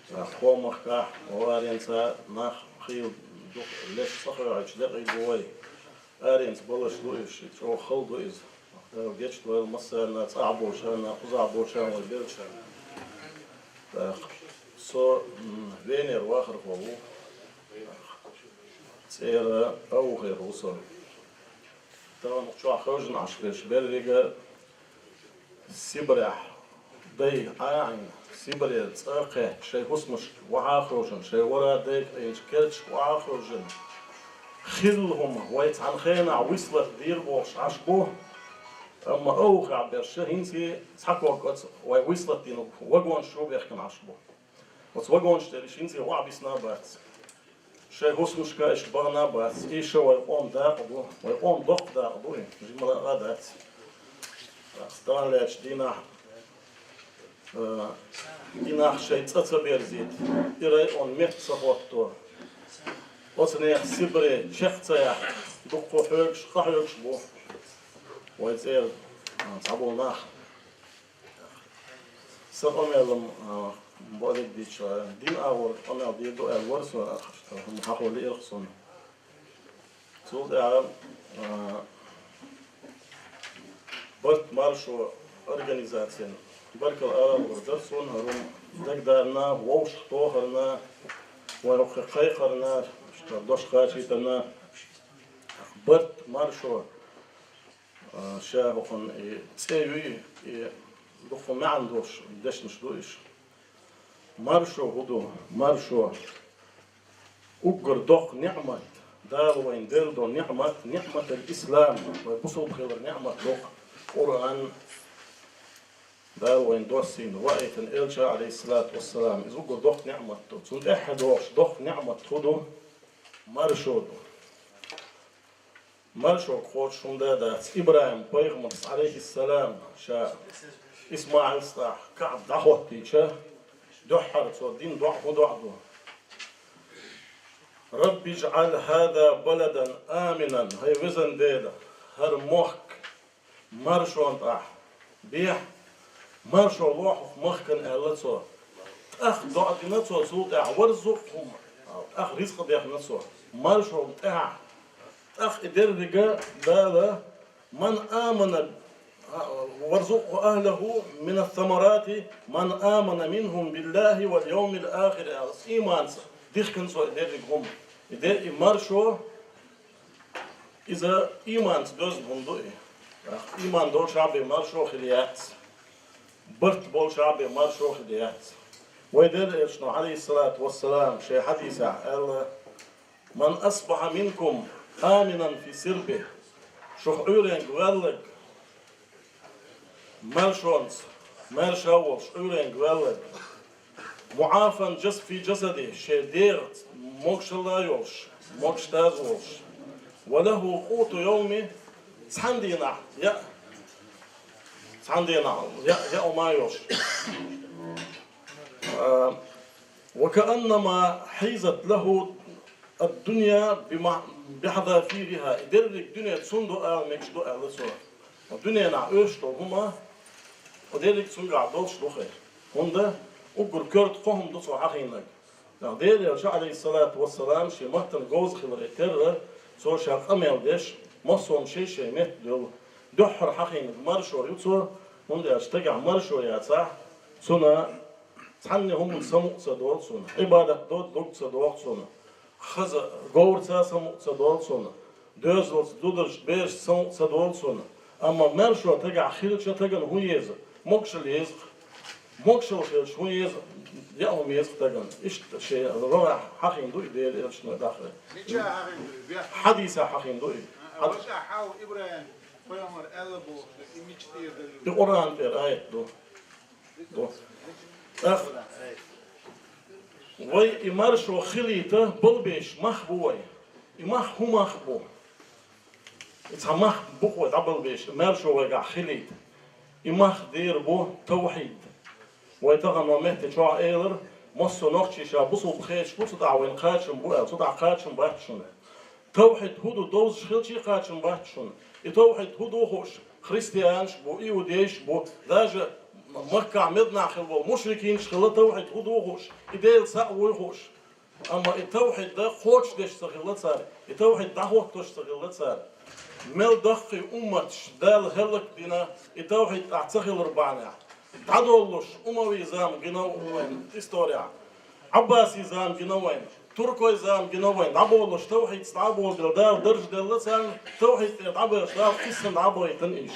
ТӀаккха кху махкахь, кху аренца нах хийла дукха леш ца хьоьхьуьйтуш декъий бу вай. Аренца балаш ду иза, ши чӀогӀа хала ду иза. Дала гечдойла массарна, цӀахь болчарна, кхузахь болчарна, вай беллачарна. ТӀаккха со, м, Венера вахархо ву. ТӀаккха цӀера Аухер ву со. Тахана чохь хевшина Ӏаш берш беррига Сибрехь дай Ӏа а Ӏийна, Сибре цӀа а кхетта, шайн хӀусамашка охьа а хевшина, шайн вара дайга Ӏийначу керташка охьа а хевшина, хилла хӀума вай цхьана хенахь вуьсалат дийр бохуш Ӏаш бу, амма Аухехь берш хӀинца а цхьа ког оцу вай вуьсалат дина вагонаш чу а бехкина Ӏаш бу. Оцу вагонаш тӀера уьш хӀинца а охьабисна а бац. Шайн хӀусамашка иштта бахана а бац, и ша вай къоман дакъа ду, вай къоман доккха дакъа ду и, жимма а дац. Стагана лаьттачу дийнахь, а, и нах шайн цӀа ца берзийта, и районан метта ца хӀотто, оцу нехан Сибре чекх ца яккха, дуккха хьоьгуш, къахьоьгуш бу вай цӀера, а, цхьаболу нах. Сан къамелам, а, бакъдерг дийцича, дин агӀор къамел дийр ду аьлла вара со, а, хӀума хьахо лиира суна. Цул тӀаьхьа, а, Барт маршо организацина баркалла ала а луур дара суна, хӀара хӀума дагадарна, вовшах тохарна, вайн хӀокху кхайкхарна, дош кхачийтарна. Барт маршо А, ша хӀокхунна и цӀе юй, и дукха маьӀна долуш дешнаш ду иш. Маршо хӀун ду? Маршо уггар доккха ниӀмат, Дала вайна делла долу ниъмат, ниъматул ислам, вай бусалба хилар ниъмат ду-кх. Къуръан, Дала вайна доссийна, ваийтина элча, алейхиссалату вассалам, иза уггар доккха ниъмат ду. Цунна тӀаьхьа догӀуш доккха ниъмат хӀун ду? Маршо ду. Маршо кхочуш хӀума дац. ИбрахӀим-пайхамарс, алейхиссалам, ша ИсмаӀил стӀахь КаӀба дӀахӀоттийча, дуьххьара цо дина доӀа хӀун доӀа ду? «Рабби жӀал хӀаза баладан аминан», хӀай везан Дела, хӀара мохк маршонна тӀехь бехьа, маршо лохьа хӀокху махкана, аьлла цо. ТӀаккха доӀа дина цо, цул тӀаьхьа варзукъхум, тӀаккха ризкъ дехна цо. Маршонна тӀехь, тӀаккха и деррига Дала, «Ман амана, варзукъху ахлаху мина самарати, ман амана минхум биллахи вал йовмил ахири», аьлла, ийманца дихкина цо и деррига хӀума. И де, и маршо, иза ийманца доьзна хӀума ду и. Ийман долчохь бен маршо хила яц. Барт болчохь бен маршо хила яц. Вай Делан элчано, алейхиссалату вассалам, шен хьадисехь аьлла: «Ман асбахьа минкум аминан фи сирбихи». Шух Ӏуьйренга ваьлларг, маршонца, маьрша а волуш, Ӏуьйренга ваьлларг, «муӀафан жас-, фи жасадихи», шен дегӀаца могушалла а йолуш, могуш-таза а волуш, «ва лаху къуту йовмихи», цхьана дийнахь яа, цхьана дийнахь яа, яа хӀума а йолуш. А, «ва кааннама хьизат лаху ад-дунья бима-, бихьазафириха». И дерриг дуьне цунна ду ала мегаш ду, аьлла цо. Дуьненахь оьшуш долу хӀума, оцу дерриг цуьнгахь долуш ду хир. ХӀунда уггар коьрта кхо хӀума ду цо хьахийнарг. Делан элча, алейхиссалату вассалам, шен маттана говза хиларе терра, цо ша къамел деш, массо а шен-шен метта дуьллу. Дуьххьара хьахийнарг маршо ю цо, хӀунда аьлча стагехь маршо яцахь, цунна цхьанна хӀуманна самукъа ца долу цунна, Ӏибадат до дог ца догӀу цунна, хаза говрца самукъа ца долу цунна, доьзалца, зударшца, берашца самукъа ца долу цунна. Амма маршо стагехь хилча, стагана хӀун еза? Могушалла еза-кх. Могушалла хилча, хӀун еза? Яа хӀума еза-кх стагана. Иштта шен рогӀехь хьахийна ду и Делан элчано дахар. Мича хьахийна ду и? Бехк. Хьадисехь хьахийна ду и. А, хьад- ваша хьал ИбрахӀим пайхамар аьлла бохуш, и мича тӀера ду? И Къуръан тӀера аят ду. Ду. ТӀаккха вай и маршо хилийта балбеш мах бу вай. И мах хӀун мах бу? И цхьа мах бу-кх вай дӀабалбеш, и маршо вайгахь хилийта. И мах дера бу тавхьид. Вай тахана ван метта чохь элира, массо а нохчий ша бусулба хеташ бу, цу тӀехь вайна кхачам бу аьлла, цу тӀехь кхачам бац шуна. Тавхьид хӀун ду довзаш хилча а кхачам бац шуна. И тавхьид хӀун ду хууш, христианаш а бу, иудейш а бу, даже Маккахь, Мединахь хилла болу мушрикинаш а хилла, тавхьид хӀун ду хууш, и Дела цхьаъ вуй хууш. Амма и тавхьид кхочушдеш ца хилла цара, и тавхьид дӀахӀоттош ца хилла цара. Мел даккхий умматаш Дала хӀаллак а дина, и тавхьид тӀехь ца хилар бахьанехь. ДӀадоллуш, умавий зама гина вайна историяхь. Ӏаббасий зама гина вайна, туркой зама гина вайна, дӀаболуш, тавхьидца дӀа а болабелла, Дала дарж а делла царна, тавхьид тӀера дӀабоьлхуш, Дала кхиссина дӀа а байтина уьш.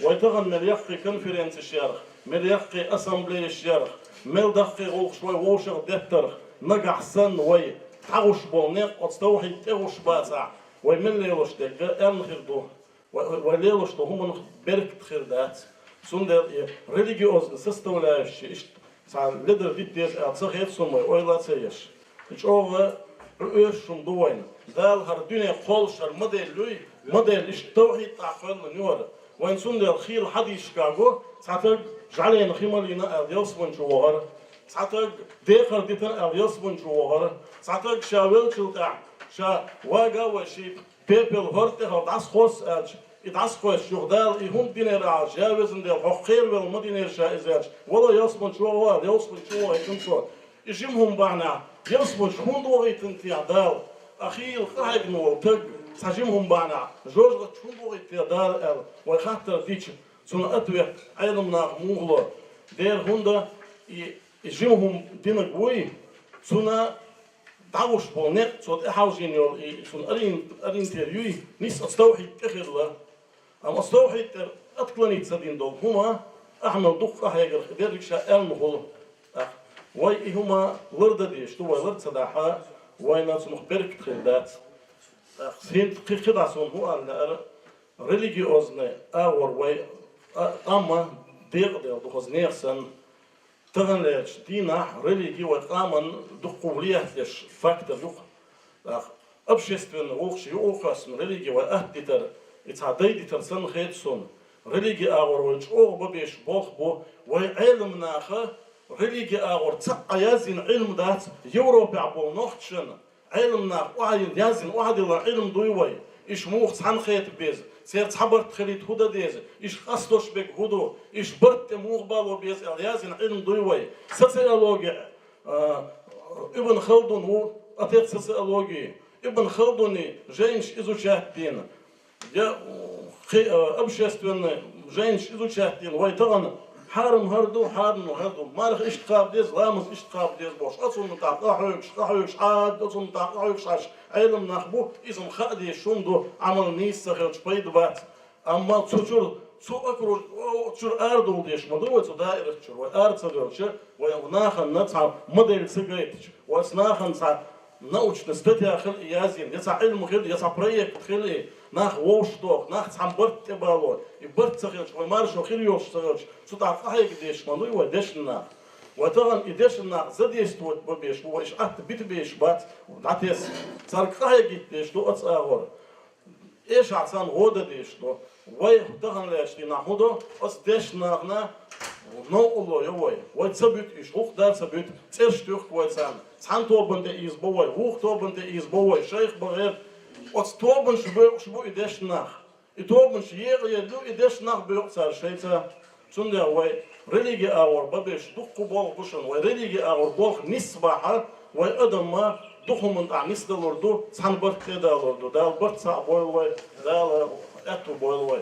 Вай тахана мел яккхий конференцеш ярах, мел яккхий ассамблеяш ярах, мел даккхий гӀуллакхаш вай вовшах деттарх, нагахь санна вай дӀагӀуш болу некъ оцу тавхьид тӀе гӀуш бацахь, вай мел лелош дерг а аьлла хир ду. Вай, вай лелош долу хӀуманах беркат хир дац. Цундела и религиозный составляющая иштта цхьа ледар дита деза аьлла ца хета суна, вай ойла а ца еш. И чӀогӀа оьшуш хӀума ду вайна. Дала хӀара дуьне кхоллуш хӀара модель юй, модель иштта тавхьид тӀехь кхоьллина ю хӀара. Вайна цундела хийла хьадисашкахь го, цхьа таг жӀаьлена хи малийна аьлла ялсамани чу вахара. Цхьа таг декхар дитина аьлла ялсамани чу вахара. Цхьа таг ша веллачул тӀаьхьа, ша вага а вай шийтта, пепел хӀорда тӀехула дӀасакхосса аьлча, и дӀасакхоьссуш юха Дала и хӀунда динера аьлча, я везан Дела, хьох кхеравелла ма динера ша иза аьлча, вало ялсамани чу ваха аьлла, ялсамани чу вахийтина цо. И жима хӀума бахьанехь, ялсамани чу хӀунда вахийтина техьа Дала? Ткъа хийла къа хьегна волу таг цхьа жима хӀума бахьанехь, жожагӀате чу хӀунда вахийтина техьа Дала аьлла, вай хаттар дича, цунна ответ Ӏеламнаха муха ло? Дера хӀунда и, и жима хӀума динарг вуй, цунна дӀагӀуш болу некъ, цо тӀехьалжийна йолу и цунна арин-, ориентир юй, нийса оцу тавхьид тӀе хилла. Амма оцу тавхьид тӀера отклониться дина долу хӀума ахьа мел дукха къахьегарх и дерриг ша аьлла ма хуьлу. ТӀаккха вай и хӀума лардан дезаш ду, вай лар ца дахь, вайна цунах беркат хир дац. ХӀинца кхы-, кхы дӀа суна хӀун ала лаьара, религиозный агӀор вай, а, къам декъаделла ду хаза нехан санна. Таханлерчу дийнахь религи вай къаманна дуккха влиять деш фактор ю-кх. ТӀаккха общественный гӀуллакхаш юкъа а кхоьссина, религи вай атта дитар, и цхьа дай дитар санна хета суна. Религи агӀор вай чӀогӀа бан безаш болх бу, вай Ӏеламнаха религи агӀор цхьа а язйина Ӏилма дац Европехь болу нохчашна. Ӏеламнаха охьайина, язйина, охьадиллина Ӏилма дуй вай? Иша муха цхьаьна хета беза? Церан цхьа барт хилийта хӀун дан деза? Иша къастош берг хӀун ду? Иша барт тӀе муха бало беза аьлла язйина Ӏилма дуй вай? Социология, а, Ибн Халдун ву, отец социологии. Ибн Халдуни жайнаш изучать дина. Я, кхи-, а, общественный жайнаш изучать дина, вай тахана хьарам хӀара ду, хьарам хӀара ду, марха иштта кхаба деза, ламаз иштта кхаба деза бохуш, оцунна тӀехь къахьоьгуш, къахьоьгуш, хьада, оцунна тӀехь къахьоьгуш Ӏаш, Ӏеламнах бу, иза-м хаа дезаш хӀума ду, Ӏамал нийса ца хилча пайда бац. Амма цу чуьра, цу окруж-, о, чуьра арадовла дезаш ма ду вай, цу даират чуьра, вай ара ца девлча, вай нахана цхьа модель ца гайтича, вай нахана цхьа научная статья хила и язйина, я цхьа Ӏилма хила, я цхьа проект хила и, нах вовшах доху, нах цхьана барт тӀе бало, и барт ца хилча, вай маршо хир йолуш ца хилча, цу тӀехь къахьега дезаш ма дуй вай дешна нах. Вай тахана и дешна нах задействовать бан безаш бу, вай иша атта бита безаш бац, дӀатесна. Царга къахьегийта дезаш ду оцу агӀор. Эшахь царна гӀо дан дезаш ду. Вай таханлерчу дийнахь хӀун до, оцу дешначу нахана новкъарло йо вай. Вай ца буьту иша, гӀуллакх дан ца буьту, цӀераш туьхку вай царна. Цхьана тобанна тӀе ийзабо вай, вукху тобанна тӀе ийзабо вай, шайх бан гӀерта. Оцу тобанаш боькъуш бу и дешна нах. И тобанаш екъаелла ю, и дешна нах боькъу цара шайца. Цундела вай религи агӀор бан безаш дуккха болх бу шуна. Вай религи агӀор болх нисбахьа, вай адам-м дукха хӀуманна тӀехь нисдалур ду, цхьана барт тӀе а далур ду. Дала барт цхьаъ бойла вай, Дала аьтту бойла вай.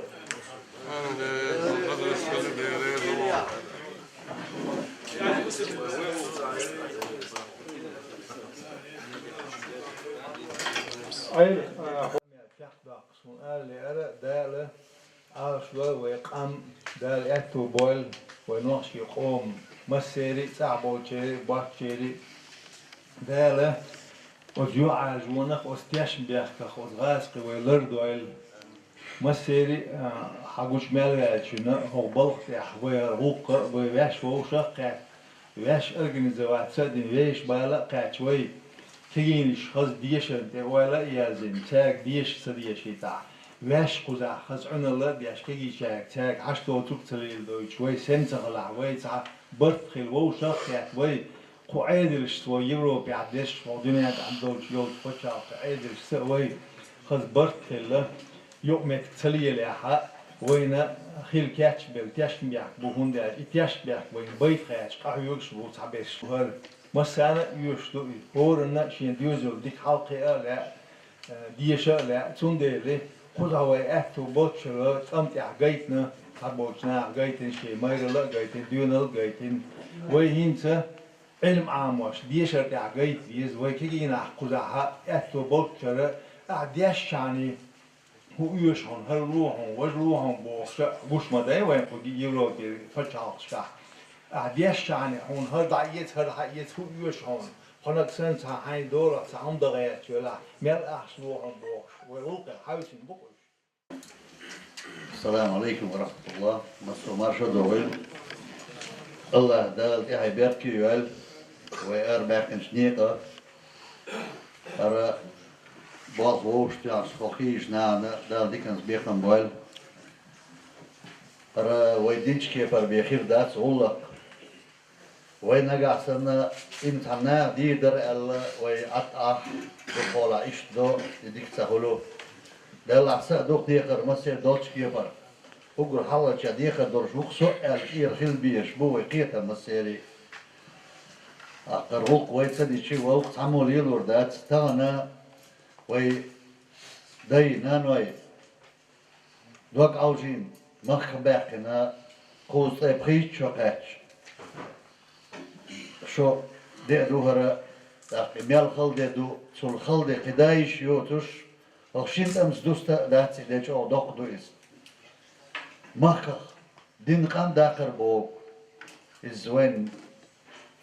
Ай, а, Суна ала лаьара, Дала Ӏалашдойла вай къам, Дала аьтту бойла вай нохчийн къоман массеран а, цӀахь болчеран а, боцчеран а. Дала оцу юьхьӀаьржонах, оцу тешнабехках, оцу гӀазкхех вай лардойла. Массеран а, а, хьан гучу мел ваьллачунна, хӀокху балха тӀехь вай хӀара гӀуллакх а, вай ваьш вовшах а кхаьчна, ваьш организовать ца а дина, вешан бала а кхаьчна вай. Кегийнаш хаза дешарна тӀе ойла а яздина, цаьрга деша ца дешийтахь, ваьш кхузахь хаза Ӏуьналла а беш кегийчаьрга, цаьрга хьашт доцург а ца леладойтуш, вай сенна ца хилахь, вай цхьа барт хила вовшах а кхетта, вай кху Ӏедалшца, вай Европехь дерш, вай дуьнен тӀехь долчу йолчу пачхьалкхан Ӏедалшца а вай хаза барт хилла, юкъаметтиг ца лелахь а, вайна хила кечбелла тешнабехк бу, хӀунда аьлча и тешнабехк вайна байта хеташ къахьоьгуш бу цхьаберш. ХӀара массарна а оьшуш ду и, хӀоранна а шен доьзална дика хьалакхиа а лаьа, э, деша а лаьа. Цундела кхузахь вай аьтту болччара цӀам тӀехь гайтина, цхьаболчу наха гайтина, шен майралла а гайтина, доьналла а гайтина. Вай хӀинца Ӏилма Ӏамош, дешар тӀехь гайта деза, вай кегийнахь кхузахь аьтту болччара, ахь дешчахьана хӀун оьшу хьуна, хӀара ло хьуна, важа ло хьуна бохуш а гуш ма дай вайн кху Европера пачхьалкхашкахь. Ахь дешчахьана хьуна хӀара дӀаэца, хӀара хьаэца, хӀун оьшу хьуна? Кхунаг санна цхьа хьайна долахь, цхьа хӀума дан гӀерташ велахь, мел ахча ло хьуна бохуш, вай гӀуллакхе хьаьвсина бу-кх уьш. Ассаламу алейкум ва рахматуллах. Массо маршо а догӀийла. АллахӀ Дала тӀаьхье беркате йойла вай арабаьккхинчу некъа. ХӀара болх вовшахтоьхначу хӀокху кегийчу нахана Дала диканца бекхам бойла. ХӀара вай динчу кепара бен хир дац гӀуллакх. Вай нагахь санна, иман цхьана наха дийр дара аьлла, вай Ӏад Ӏа, дукхахьолахь иштта до, и дика ца хуьлу. Делахь са а дукха дехар массеран долчу кепара. Уггар хьалхалча дехар долуш ву-кх со аьлла, тӀера хила безаш бу вай кхетам массеран. ТӀаккха хӀара гӀуллакх вай ца дича, вай вукху цхьаммо лелор дац, тахана вай дай, наной, дог Ӏовжийна, махках баьккхина, кхузткъе пхийтта шо кхаьчча, шо де а ду хӀара, тӀаккха и мел хала де ду, цул хала де кхин дан йиш йоцуш, хӀокху шина тӀамца дуста а дац и де, чӀогӀа доккха ду иза. Махках дина къам даккхар боху иза вайна,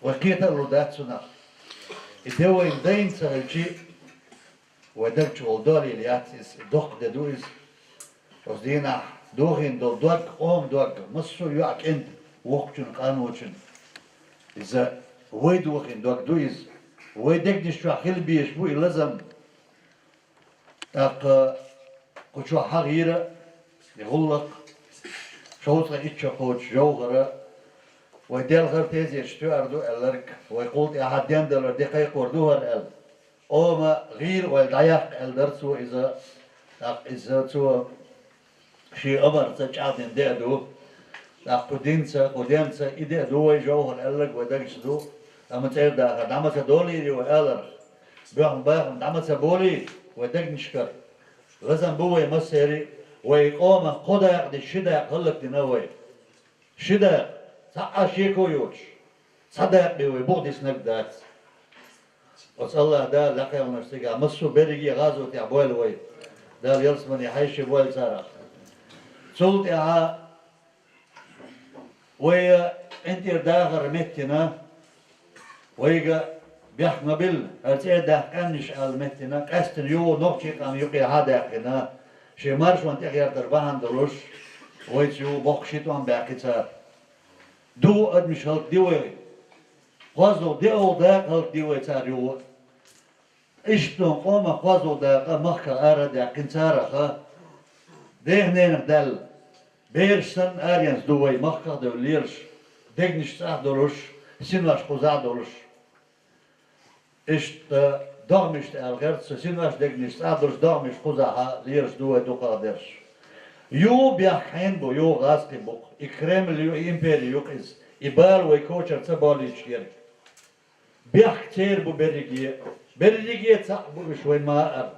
вай кхета а лур дац цунах. И де вайна дайна ца хилча, Вай даг чу волу долийла яц иза, доккха де ду иза. Оцу дийнахь дохийна долу дог, къоман дог, массо а йоӀ кӀентан, воккхачун, къаночун. Иза вай дохийна дог ду иза. Вай дегнаш чохь хила безаш бу и лазам. ТӀаккха кху чохь хьагӀийра и гӀуллакх, шовзткъе итт шо кхочуш жовхӀара, вай делхар тезеташ тоьар ду аьлларг, вай кхул тӀаьхьа дендалар де кхайкхор ду хӀара аьлла. Ома гӀийра ойла дӀаяккха аьлла дара цо иза, тӀаккха иза цо шен амарца чӀагӀдина де а ду. ТӀаккха кху динца, кху денца и де а ду вай жовхӀара аьлларг вай дагчу ду, амма цӀера дахар дӀа ма ца долийра вай аларх. Боьхна-бахна дӀа ма ца болий вай дегнашкара. Лазам бу вай массерий, вай къомах кхо дакъа дича ши дакъа хӀаллакдина вай. Ши дакъа, цхьа а шеко йоцуш, цхьа дакъа бен вай буха диснарг дац. Оцу АллахӀ Дала лакхавнаш цигахь массо а берриге а гӀазотехь бойла вай. Дала ялсамане хьаьший бойла царах. Цул тӀаьхьа вай къинтӀера дахар меттина, вайга бехк ма билла, хӀара цӀера даха къаьмнаш аьлла меттина, къаьстина юха нохчийн къам юкъе хьа а даьккхина, шен маршонна тӀехьардар бахьана долуш, вайца юха боккха ши тӀом баьккхи цара. ДугӀу адамаш хӀаллакди вай. КхозлагӀа диъалгӀа дакъа хӀаллакди вай цара юха. Иштта къомах кхозлагӀа дакъа махках ара а даьккхина царах, дехненах даьлла. Бераш санна аренца ду вай махках а девлла лелаш, дегнаш цӀахь а долуш, синош кхузахь а долуш. Иштта догӀмашна аьлла херца, синош дегнаш цӀахь а долуш, догӀмаш кхузахь а лелаш ду вай дукхах дерш. Юха бехк хьенан бу, юха гӀазкхи бу-кх. И Кремль ю, и импери ю-кх иза. И бала вай кочара ца болуьйтуш ерг. Бехк церан бу берриге а. Берриге а цхьаъ бу уьш вайн ма-, ара.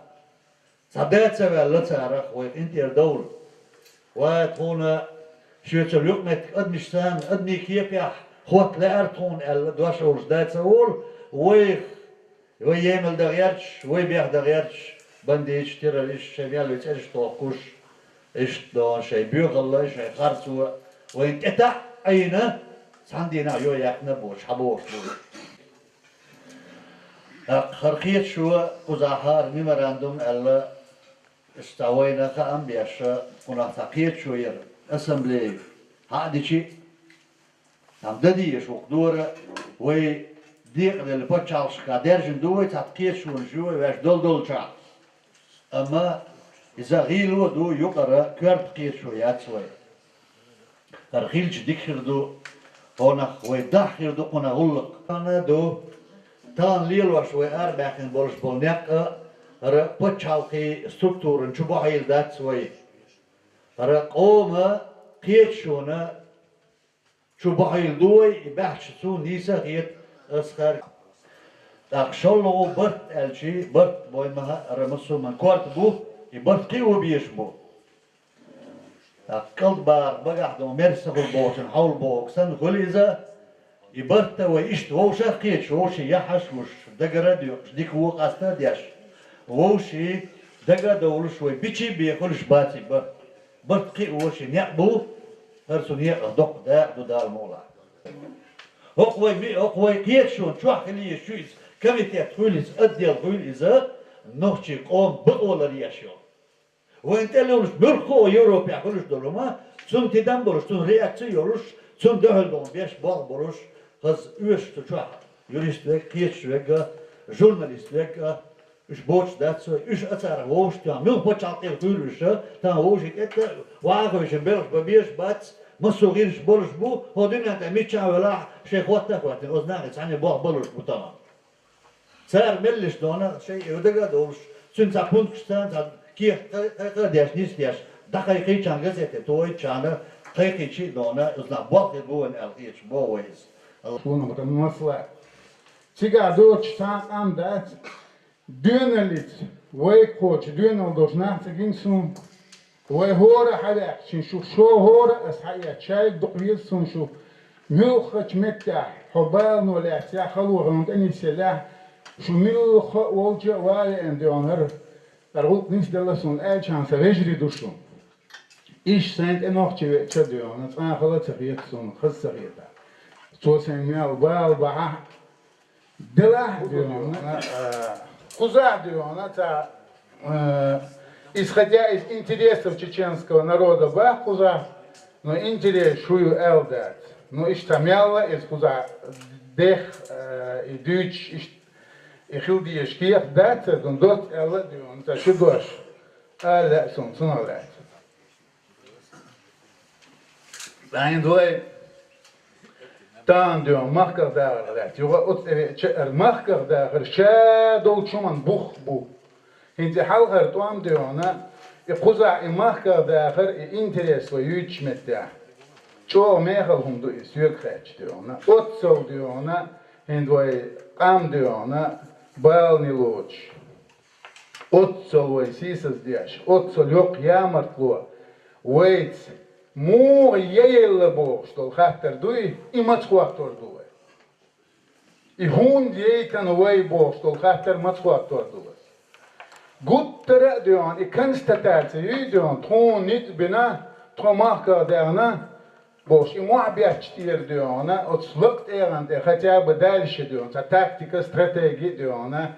Цхьа да ца ваьлла царах вай къинтӀера довла. Ва тхуна шоьца юкъаметтиг адамаш санна, адамийн кепехь хотта лаьара тхуна аьлла, дош олуш да ца волу, вайх, вай емал дан гӀерташ, вай бех дан гӀерташ, бандиташ, террористаш, шайн мел вай цӀераш тохкуш, иштта шайн боьхалла, шайн харцо вайна тӀе таӀ а Ӏийна, цхьана дийнахь йо яьккхина а боцуш, хьан бохуш бу. ТӀаккха хӀара кхеташо кхузахь хӀара меморандум аьлла, иштта вайна хаам беш, кхунах цхьа кхеташо яра, ассамблея хьа а дичи, там дан дезаш ву-кх дора, вай декъаделла пачхьалкхашкахь даьржина ду вай, цхьацца кхеташонаш ю вай ваьш долу долчохь. Амма иза гӀийла а ду, юкъара коьрта кхеташо яц вай. ХӀара хилча дика хир ду, хӀокхунах вай даха хир ду кхунах гӀуллакх. Тахана ду, тахана лелош вай арабаьккхина болуш болу некъ а, хӀара пачхьалкхийн структуран чу бохьийла дац вай. ХӀара къоман кхеташонан чу бохьийла ду вай, и баьхча цунна нийса а хета аса хар. ТӀаккха шолгӀа барт аьлчи, барт бой ма-, хӀара массо а ман корта бу, и барт кхио беш бу. ТӀаккха кӀалд бахарх багахь дан мерса хуьлу бохучун хьовла бохург санна хуьлу иза, и барт а вай иштта вовшах а кхеташ, вовшийн яххьаш а гуш, дагара а доькъуш, дика вон къаста а деш, вовшийн дага а довлуш, вай бичи а бен хуьлуш бац и барт. Барт кхио ши некъ бу, хӀара цу некъах доккха дакъа ду Дала мукъалахь. ХӀокху вай ми-, хӀокху вай кхеташонан чохь хила езаш ю иза, комитет хуьлу иза, отдел хуьлу иза, нохчийн къоман бакъо ларъеш йолу. Вайна тӀе луьйлуш муьлхха а Европехь хуьлуш долу хӀума, цунна тидам болуш, цунна реакци а йолуш, цунна дуьхьал долу беш болх болуш, хаза оьшуш цу чохь юрист верг, кхеташ верг а, журналист верг а, уьш боцуш дац вай, уьш а царах вовшах тоьхна, муьлхха пачхьалкх тӀера хуьлу уьш, тахана вовшийн тӀе а ваха а хевшина белхаш бан безаш бац, массо а гӀирсаш болуш бу, хӀокху дуьнен тӀе миччахь а велахь, шайн хотта а хоьттина, оцу нахе цхьаьна болх балуш бу тахана. Цара меллиш дона шайн и дага а довлуш, цуьнан цхьа пункташ царна цхьа кехат кхайкха а деш, нисдеш, дӀакхайкхийчарна газете тохийчарна, кхайкхийчий а дона, иза нах болх хир бу вайна аьлла хеташ боху вай иза. Шуна ма-, масала. Цигахь доцуш цхьа а къам дац, доьналлица, вай кхочу доьналла долуш нах ца гина суна. Вай хӀора а хьаваьккхича шу, шо хӀора а аса хьаэцча, шайга дукха веза суна шу. Муьлххачу меттехь хьо балано лаьцнехь, хало хьуна тӀе нисъеллехь, шу муьлхха а волчу а ван веана дуьхьал хӀара, хӀара гӀуллакх нисделла суна аьлчахьана сан вежарий ду шу. Иштта сайна тӀе нохчи веача а дуьхьал, цкъа а хала ца хета суна, хаза ца хета. Цо сайна мел бала бахьа, делахь а дуьхьал, а, кхузахь а дуьхьал, цхьа Э, исходя из интересов чеченского народа, бах кхузахь, но интерес шу ю аьлла дац. Ну, иштта мелла иза кхузахь дех, э, и дуьйцуш, иштта и хила дезаш кехат дац, ца ду доцца аьлла а дуьйна, ца шу дош ала лаьа суна цунах лаьцна. Даьна вай тахана дуьйна махках дахар лаьцна. Юха оцу тӀе веача ара махках дахар ша долчу хӀуман бух бу. ХӀинца и хьалхара тӀом дуьйна, и кхузахь и махках дахар, и интерес вай юьйцучу меттехь. ЧӀогӀа мехала хӀума ду иза соьга хаьттича дуьйна. Оццул дуьйна, хӀинца вай къам дуьйна, балане лоцуш. Оццул вай сийсаздеш, оццул йоккха ямартло, вайца муха яелла бохуш долу хаттар дуй, и маца хӀоттор ду вай? И хӀунда яйтина вай бохуш долу хаттар маца хӀоттор ду вай? Гуттара а дуьйна, и констатаци юй дуьйна, тхуна ницкъ бина, тхо махках даьхна, бохуш, и мохь бетташ тӀера дуьйна, оцу лакха тӀегӀан тӀе хотя бы дальше дуьйна, цхьа тактика, стратеги дуьйна,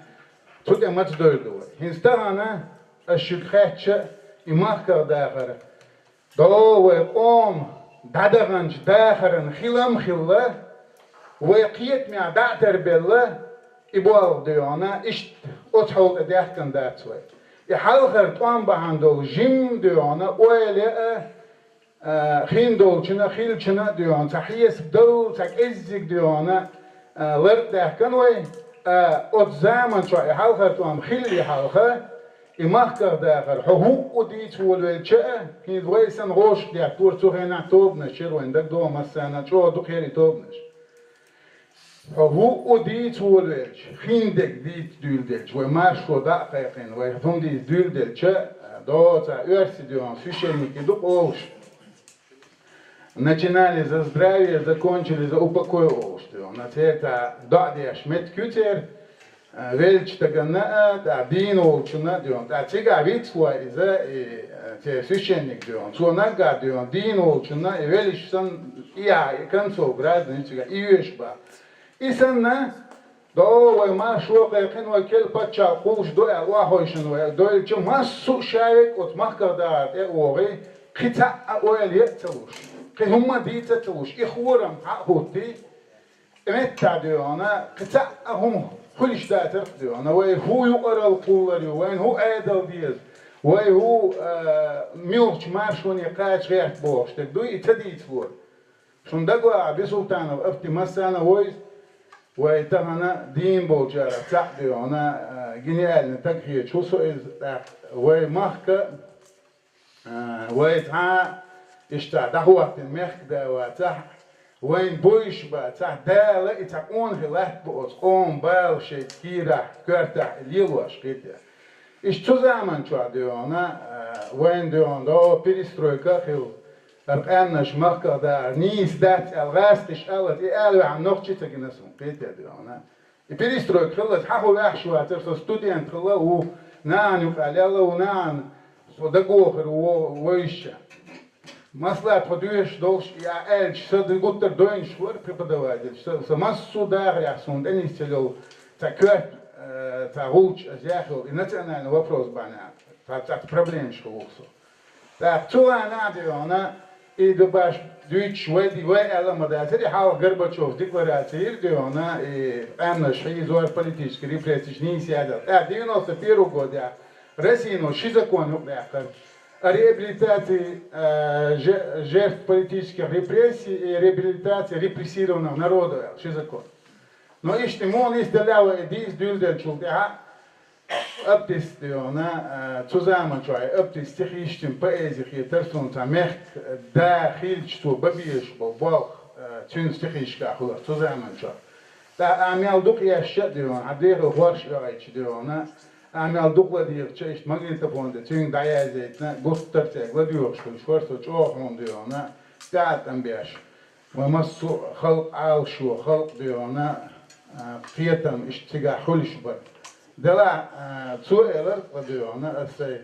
цу тӀе маца дойр ду вай? ХӀинца тахана ас шуьга хаьттича, и махках дахар, до вай къоман дӀадаханчу дахаран хилам а хилла, вай кхетамехь дӀа а тарбелла, и болх дуьйна, иштта оцу хьоле тӀе даьхкина дац вай. И хьалхара тӀом бахьана долу жимма дуьйна, ойла яа, а, хин долчунна, хиллачунна а дуьйна, цхьа хьесап дала, цхьа кӀеззиг дуьйна, а, лар а даьхкина вай, а, оцу заман чохь и хьалхара тӀом хиллале хьалха, и махках дахар, хьо хӀуъу дийца волавелча а, хӀинца вай санна гӀошах деттора цу хенахь тобанаш яра, вайна дагадогӀу массарна а чӀогӀа дукха яра и тобанаш. Хьо хӀуъу дийца волавелча, хиндерг дийца дуьйладелча, вай маршо дӀа а кхайкхина, вай хӀума дийца дуьйладелча, доцца оьрси дуьйна священники ду олуш. Начинали за здравие, закончили за упокой олуш дуьйна. Церан цхьа доӀа деш меттиг ю церан, а, веллачу стаганна а, тӀаккха дийна волчунна а дуьйна. ТӀаккха цигахь вицлой иза, и, а, церан священник дуьйна. Цо наггахь дуьйна, дийна волчунна, и веллачу санна, и яхь, и концов гражданин цигахь, и оьшу бах. И санна, до вай маршо кхайкхина, вай керла паччахь кхуллуш ду аьлла, охьахевшина вай дойлча, массо а шаверг оцу махках дахар тӀе а вогӀий, кхин цхьаъ а ойла яа а ца луш, кхин хӀумма а дийца а ца луш, и хорам хьа а хӀуттий, и меттахь дуьйна, кхин цхьаъ а хӀума хуьлуш дацара-кх дуьйна, вай хӀун юкъаралла кхуллур ю, вайна хӀун Ӏедал деза, вай хӀун, а, муьлхачу маршоне кхача гӀерта бохуш дерг дуй, и ца дийцалора. Шуна дагахь Бисултанов Апти массарна а вевза, вай тахана дийна болчарах цхьаъ дуьйна, а, гениальный стаг хеташ ву со иза, тӀаккха вай махка, а, вай цхьа а иштта дӀахӀоттийна мехкада вацахь, вайна бовзуш бацахь, Дала и цхьа къонахий латта бу оцу къоман бала шайн кийрахь, коьртахь лелош кхетий. Иштта цу заман чохь дуьйна, а, вайна дуьйна до перестройка а хилла, хӀара къаьмнаш махках дахар нийса дац аьлла, гӀазкхаша аьлла, и ала ваьхьна нохчий ца гина суна, кхетий дуьйна. И перестройка хилла, хьан хӀун ваьхьаш вацара, со студент хилла а ву, нахана юкъахь лелла а ву, нахана со дагахь ву вевзача. Масала, тхо доьшуш долуш, и а аьлча, сан гуттар а дойнаш вара преподаватель, сан, сан массо а дахарехь суна тӀенисса йолу цхьа коьрта, э, цхьа гӀулч, ас яхь йолу, и национальный вопрос бахьана, цхьа, цхьацца проблемаш хилла ву со. ТӀаккха цу ванахь дуьйна, и ду баш дуьйцуш вай ди-, вай аьлла а ма дацара, и хьалха Горбачёвс деклараци йира дуьйна, и къаьмнаш хьийзор, политический репрессеш нийса яздо. ТӀаккха девяносто первый годехь Россино ши закон юкъадаьккхира. О реабилитации, э, же-, жертв политических репрессий и реабилитации репрессированных народов аьлла ши закон. Но иштта муха нисделла вай дийца дуьйладеллачул тӀаьхьа, Аптис дуьйна, э, цу заман чохь Аптис стихаш, цуьнан поэзи хетара суна цхьа мехкан да хилча цо бан безаш болу болх, э, цуьнан стихашкахь хуьлура цу заман чохь. ТӀаккха ахь мел дукха эшча а дуьйна, хьан дехар хорша оьгӀийча дуьйна, ахь мел дукха ладийгӀича, иштта магнитофон тӀе цуьнга дӀаяздайтина, гуттар а цаьрга ладоьгӀуш хуьлуш вара со чӀогӀа хьуна дуьйна, тӀеӀаткъам беш. Вай массо а халкъ Ӏалашо, халкъ дуьйна, а, кхетам иштта цигахь хуьлуш бара. Делахь, а, цо элира, ладоьгӀна, аса сайн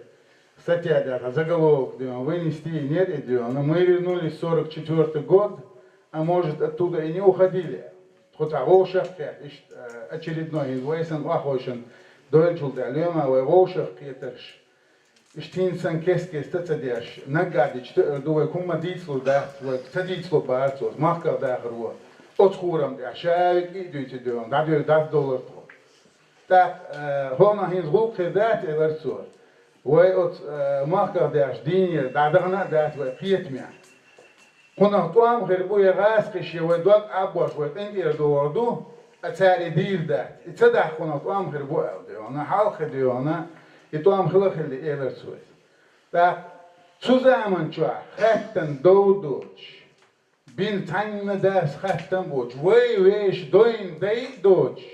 статья тӀехь заголовок дуьйна, вынести и нет и дуьйна, мы вернулись в сорок четвёртый год, а может, оттуда и не уходили. Тхо цхьа вовшах а кхетта, иштта, э, очередной, хӀинца вай санна охьахевшина, Дойлачул тӀаьхьа лоьма вай вовшах кхетарш. Иштта хӀинца санна кест-кеста ца деш, наггахь дича тоьар ду, вай хӀумма дийцалур дац, вай ца дийцалур бац оцу махках дахаро. Оцу хурам тӀехь ша а вига кӀиъ дуьйцу дуьйна, дӀадоьлу дӀадолар тхо. ТӀаккха, э, хӀокхунах хӀинца гӀуллакх хир дац, элира цо. Вай оцу, э, махках деш дийне дӀадахана а дац вай кхетамехь. Кхунах тӀом хир бу я гӀазкхий шен вай дог Ӏаббош вай къинтӀера догӀур ду, а цара и дийр дац. И ца дахь кхунах тӀом хир бу аьлла дуьйна, хьалха дуьйна, и тӀом хила хилла элира цо. ТӀаккха цу заман чохь хаьттан дов доцуш, бина цхьанна дас хаттам боцуш, вай вешан дойн дай а доцуш,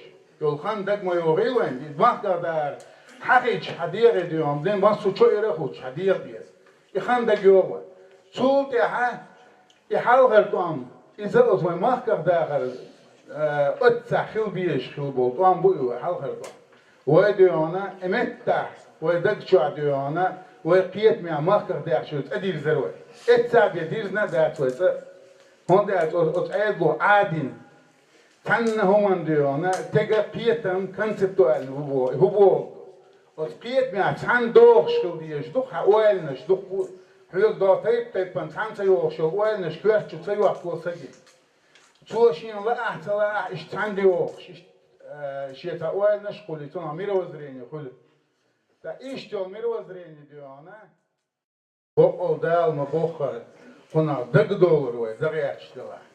йолу хан дага ма йогӀий вайн, и махках дахар хьахийча хьан дегӀе дуьйна, ден массо чо ира а хуттуш хьан дегӀа деза. И хан дага йогӀу вайн. Цул тӀаьхьа и хьалхара тӀом, иза оцу вайн махках дахар, э, оццахь хила безаш хила болу тӀом бу и вай хьалхара тӀом. Вай дуьйна, и меттахь, вай даг чохь дуьйна, вай кхетамехь махках даьхчуьра цӀа дирзара вай. Эццахь бен дирзина а дац вай цӀа. ХӀунда аьлча оцу, оцу Ӏедало Ӏадина. Цхьанна хӀуманна дуьйна, тега кхетам концептуальный хӀу бо-, хӀу боху. Оцу кхетамехь цхьаьна догӀуш хила дезаш ду хьан ойланаш, дуккха хьоьга до тайп-тайпана цхьаьна ца йогӀуш йолу ойланаш коьрта чу ца йохкало саги. Цо шена лаахь а, ца лаахь а, иштта цхьаьна де вохуш, иштта, э, шен цхьа ойланаш а кхуллий, цунах мировоззрение хуьлу. Ткъа иштта йолу мировоззрение дуьйна, боккъал Дала ма боххара, кхунах дагадовлар вай, дагахь гӀерташ делахь.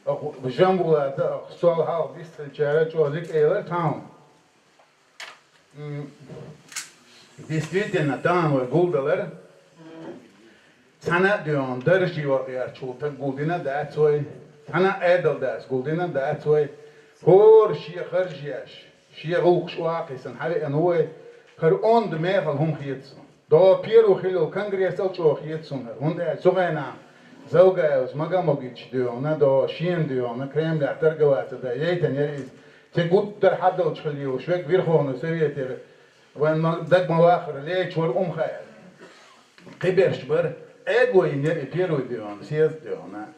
Оха Жамбулата, оха сол хьалха дистхилчара чӀогӀа дика элира тхьамма. М, действительно, тахана вай гулдалар, цхьана а дуьйна даржий вахарчул таг гулдина а дац вай, цхьана а Ӏедал дас гулдина а дац вай, хӀора шен харж еш, шен гӀуллакхаш охьакхийсина хьавеана ву вай, хӀара онда мехала хӀума хета суна. До первый хилла конгресс ал чӀогӀа хета суна хӀара, хӀунда аьлча цу хенахь Завгаевс Магомагич дуьйна, до шена дуьйна, Кремлехь торговаться дан яйтина яра иза. Цигахь гуттара хьадалчу хилла йолуш верг Верховный Советера, вайн ма-, дага ма вахара, лечу вара Умхаев. Кхиберш бара, Ӏедало йина яра и первый дуьйна, съезд дуьйна.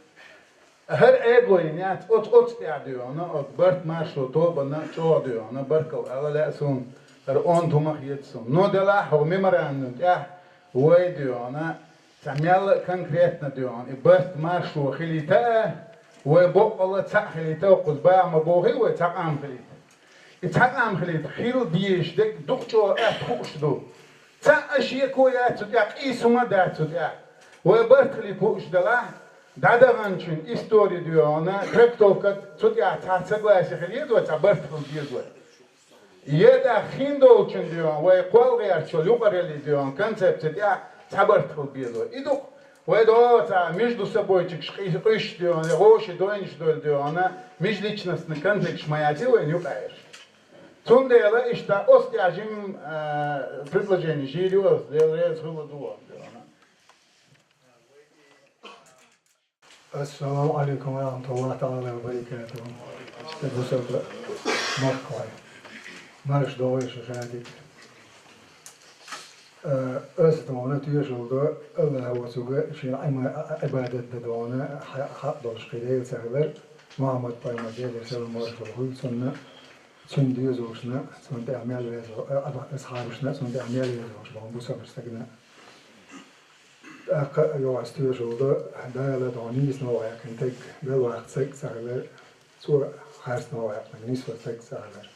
ХӀара Ӏедало йина яц, оцу, оцу тӀехь дуьйна, оцу барт-маршо тобанна чӀогӀа дуьйна, баркалла ала лаьа суна, хӀара онда хӀума хета суна. Но делахь хӀокху меморандум тӀехь вай дуьйна, цхьа мелла а конкретно дуьйна, и барт-маршо хилийта а, вай боккъалла цхьаъ хилийта, кхуза баха ма бохий вай цхьа къам хилийта. И цхьа къам хилийта, хила дезаш дерг дукха чӀогӀа атта хууш ду. Цхьа а шеко яц цу тӀехь, къийса хӀума дац цу тӀехь. Вай барт хилийта хууш делахь, дӀадаханчун истори дуьйна, трактовка цу тӀехь цхьа согласие хила еза вай, цхьа барт хила деза вай. Я тӀаккха хин долчун дуьйна, вай кхол гӀертачул юкъараллий дуьйна, концепци тӀехь цхьа барт хила беза вай. И ду-кх, вай доцу цхьа между собойчикаш къи-, къуьйсуш дуьйна, я гӀоши дойнаш долу дуьйна, межличностный конфликташ ма яций вайна юкъа еш. Цундела иштта оцу тӀехь жимма, а, предложени йийр ю ас, Дела реза хуьлда дуьйна. Ассаламу алейкум ва рахматуллахи таала ва баракатуху. Стаг бусалба махкахой. Марш догӀуш шадик. Э, ас дуьйна тоьшалла до, Аллахь воцург шен Ӏима-, Ӏибадат дан дуьйна, хьа-, хьакъ долуш кхин дела ца хилар, Мухьаммад пайхамар, Делера салам-маршалла хуьлда цунна, цуьнан доьзалшна, цунна тӀехь мел веза-, э, асхьабашна, цунна тӀехь мел везачу боху бусалба стагана. ТӀаккха а йогӀу ас тоьшалла до, Дала дуьйна нийса новкъа яьккхина стаг, белваккха стаг ца хилар, цо харц новкъа яьккхинарг нисван стаг ца хилар.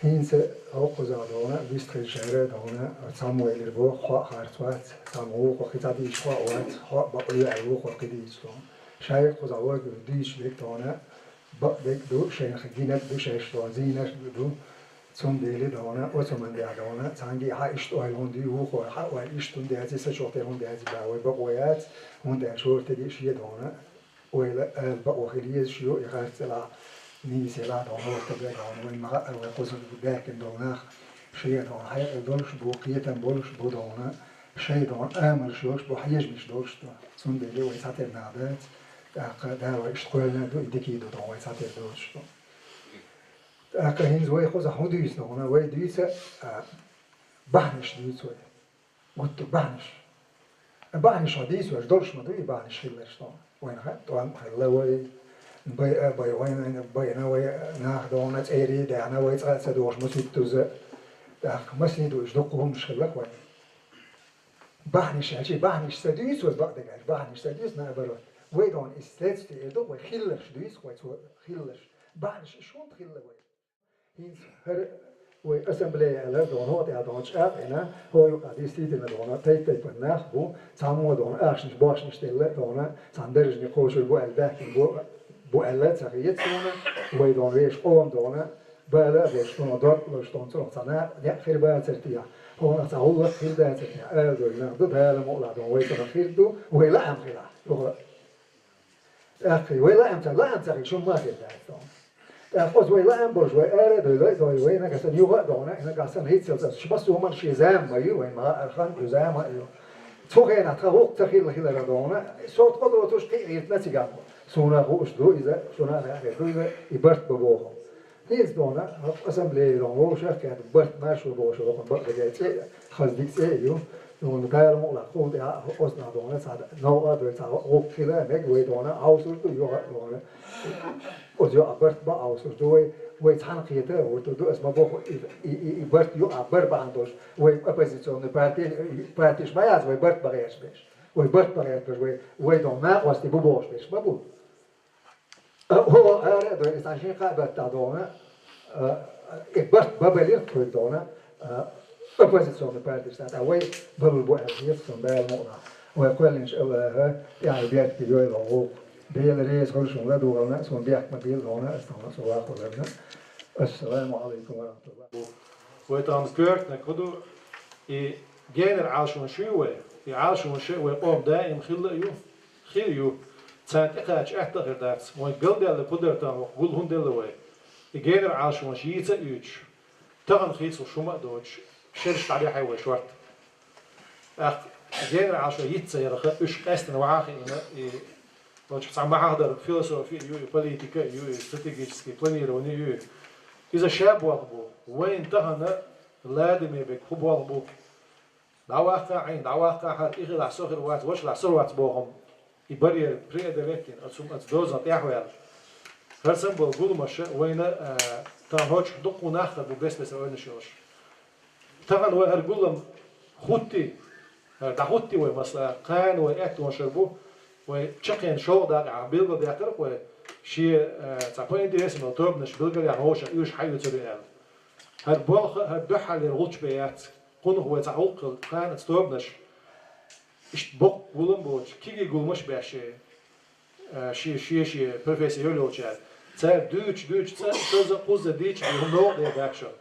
ХӀинца хӀокхузахь дуьйна, вистхилчара дуьйна, цхьаммо элира боху, хьо а харц вац, цхьаммо вукхо кхин цхьа дийца хьо а вац, хьо а бакъ лоьхьа вукхо кхин дийца дуьйна. Шайга кхузахь вайга дийцаш дерг дуьйна, бакъдерг а ду, шайна гинарг а ду, шаьш дуьйна зийнарг а ду. Цундела дуьйна, оцу ман тӀехь дуьйна, цхьаьнгге хьан иштта ойла хӀунда ю, вукхо хьан ойла иштта хӀунда яц, и са чохь тера хӀунда яц, бан вай бакъо яц, хӀунда аьлча хӀора стеган шен дуьйна ойла, ала бакъо хила езаш ю, и харц елахь, нийса елахь дуьйна, хӀора стеган дуьйна, вайн ма хаьара вай кхузахь даьхкина долу нах, шен дуьйна хьекъал долуш бу, кхетам болуш бу дуьйна, шайн дуьйна амалш йолуш бу, хьежамаш долуш ду. Цундела вай цхьатера нах дац, тӀаккха Дала вай иштта кхоьллина ду, и дика ду дуьйна, вай цхьатера доцуш ду. ТӀаккха хӀинца вай кхузахь хӀун дуьйцу дуьйна, вай дуьйцу, а, бахьанаш дуьйцу вай. Гуттар бахьанаш. Бахьанаш хьо дийцош долуш ма ду и бахьанаш хилларш дуьйна. Вайна хаьа, тӀом хилла вай, Бай, бай, вай, байна вай нах дона, цӀерий дана вай цӀа ца дохуш маситтуза. ТӀаккха масийна ду, уьш дуккха хӀуманаш хилла вай. Бахьанаш хьаьчи, бахьанаш ца дуьйцу вай бакъдерг аьлча, бахьанаш ца дуьйцу нах бара. Вай дона и следствие эр ду, вай хилларш дуьйцу, вай цо хилларш. Бахьанаш иш хӀунда хилла вай? ХӀинца хӀара вай ассамблея аьлла дона, хӀокху тӀехь дона чӀагӀ а йина, хӀокху юкъахь действительно дона, тайп-тайпана нах бу, цхьаммо дона ахчанаш, бошнаш делла дона, цхьана даржане кхочур бу аьлла баьхкина бу, бу аьлла ца хета суна, вай дона вешан къоман дона, бала а беш, шуна дорт а луш, тхуна цунах цхьа на-, некъ хир бацар техьа, хӀунах цхьа гӀуллакх хир дацар техьа, ала дойла нах ду, Дала мукъ лахь дона, вай цунах хир ду, вай лаам хилахь. Юха. ТӀаккха вай лаам ца, лаам ца хилча, хӀумма а хир дац дона. ТӀаккха оцу вай лаам болуш, вай ара а дойла, дойла, вай нагахь санна юха а дона, нагахь санна хӀинццалц аса, шу массо а хӀуманна шен зама ма ю, вайн ма-, ара хан ю, зама а ю. Цу хенахь тхан гӀуллакх ца хилла хиларах дона, со тхо доцуш кхин а гӀиртина цигахь. Суна хууш ду иза, шуна а хаьа хир ду иза, и барт бан боху. ХӀинца дона, хӀокху ассамблея дона вовшах а кхетта, барт маршо бохуш вахана бакъдерг цӀе а, хаза дика цӀе а ю. Дона Дала мукъ лахь, хӀума тӀехь а оцунах дона, цхьа новкъа а дой, цхьа гӀуллакх хила а мега вай дона, Ӏовсур ду, юха а дона. Оцу йоӀа барт бан Ӏовсур ду вай, вай цхьаьна кхета а хӀума ду, аса ма боху, и, и, и, и барт юкъахь бар бахьана долуш, вай оппозиционный парти, партиш ма яц, вай барт бан гӀерташ берш. Вай барт бан гӀерташ, вай, вай дона накъостий бу бохуш берш ма бу. ХӀо ара а дой, и цхьана шен кхаа баттахь дона, а, и барт бан балира тхуьга дона, а, оппозиционный партиш, тӀаккха вай балур бу аьлла хета суна Дала мукъ лахь. Вай кхоьллинчу АллахӀа тӀаьхье беркате йойла гӀуллакх. Дела реза хуьлда шуна ладугӀална, суна бехк ма бийла дона, ас тхуна со вахаларна. Ассаламу Ӏалайкум ва рахьматуллахӀ. Вай тахана коьртаниг хӀун ду, и генара Ӏалашонаш ю вай, и Ӏалашонаш вай къоман даим хилла а ю, хир а ю. Царна тӀекхача атта а хир дац. Вайн галдаьлла пу дара тахана, вокху гул хӀунда делла вай? И генара Ӏалашонаш йийца а йоьдуш, тахана хийцалуш хӀума а доцуш, шераш дӀадехьай вай шорта. ТӀаккха генара Ӏалашо йиц ца ярах, уьш къаьстина вахьа а хиъна, и, волчу цхьа ма-хьахадара философи а ю, и политика а ю, и стратегический планирование а ю. Иза ша болх бу. Вайна тахана ладаме берг хӀун болх бу? ДӀаваккха Ӏийна, дӀаваккха хӀара, и хилахь со хир вац, ваша лахь со вац боху-м. И барьер преодолеть йина, оцу, оцу дозан тӀаьхьаваьлла. ХӀара санна болу гуламаш вайна, а, тахана хӀокху дуккха нах а бу бес-бесара ойнаш йолуш. Тахана вай хӀара гулам хӀуттий, хӀара дӀахӀуттий вай, масала, кхана вай аьттонаш хир бу, вай чаккхенна шолгӀа дакъа билгалдаьккхира вай, шен, а, цхьа по интересам йолу тобанаш билгалъяьхна вовшах уьш хьаоьцур ю аьлла. ХӀара болх а, хӀара дуьххьарлера гӀулч бен яц. Кхунах вай цхьа гӀуллакх хилла, кхана оцу тобанаш, иштта боккха гулам боцуш, кегий гуламаш а беш, а, шен, шен, шен профессия йолу йолчара. Цара дуьйцуш, дуьйцуш, цкъа, шозза, кхузза дийцича, хӀума новкъа дер дац шуна.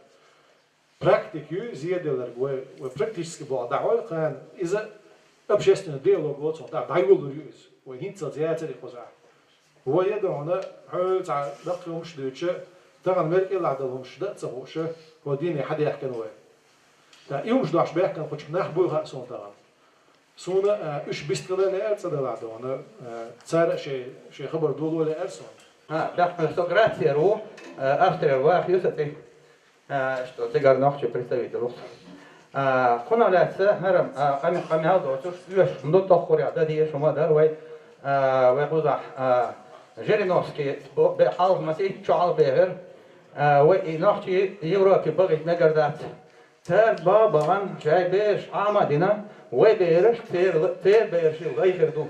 Практика ю, зеделларг вай, вай практически болх дӀахьой кхана, иза общественный диалог воцург дӀа-, дӀайолалур ю иза. Вай хӀинццалц яцара и кхузахь. Вай а ду хьуна, хьо цхьа даккхий хӀумаш а дуьйцуш, тахана мел кӀелахь долу хӀумаш дан а ца хууш, хьо дийне хьан дехкина вай. Ткъа и хӀумаш дохьуш баьхкина кхучу нах буй хаьа суна тахана. Суна, а, уьш бистхила лаьара цӀа далахь ду хьуна, а, цара а шайн, шайн хабар доло лаьара суна. А, тӀаккха со Грацера ву, а, Австрера ваха ю сан цӀе. А, что, цигара нохчий представитель ву со. А, кхунах лаьцна хӀара, а, къаме-, къамел доцуш, оьшуш ду тоххурех дан дезаш хӀума дара вай, а, вай кхузахь, а, Жириновский бо-, бе-, хьалха масийтта шо хьалха бехира, а, вай и нохчий Европе бахийта мегар дац. Цара бан а бахана, шайн бераш Ӏама а дина, вай бераш церан ла-, церан бераш лай хир ду.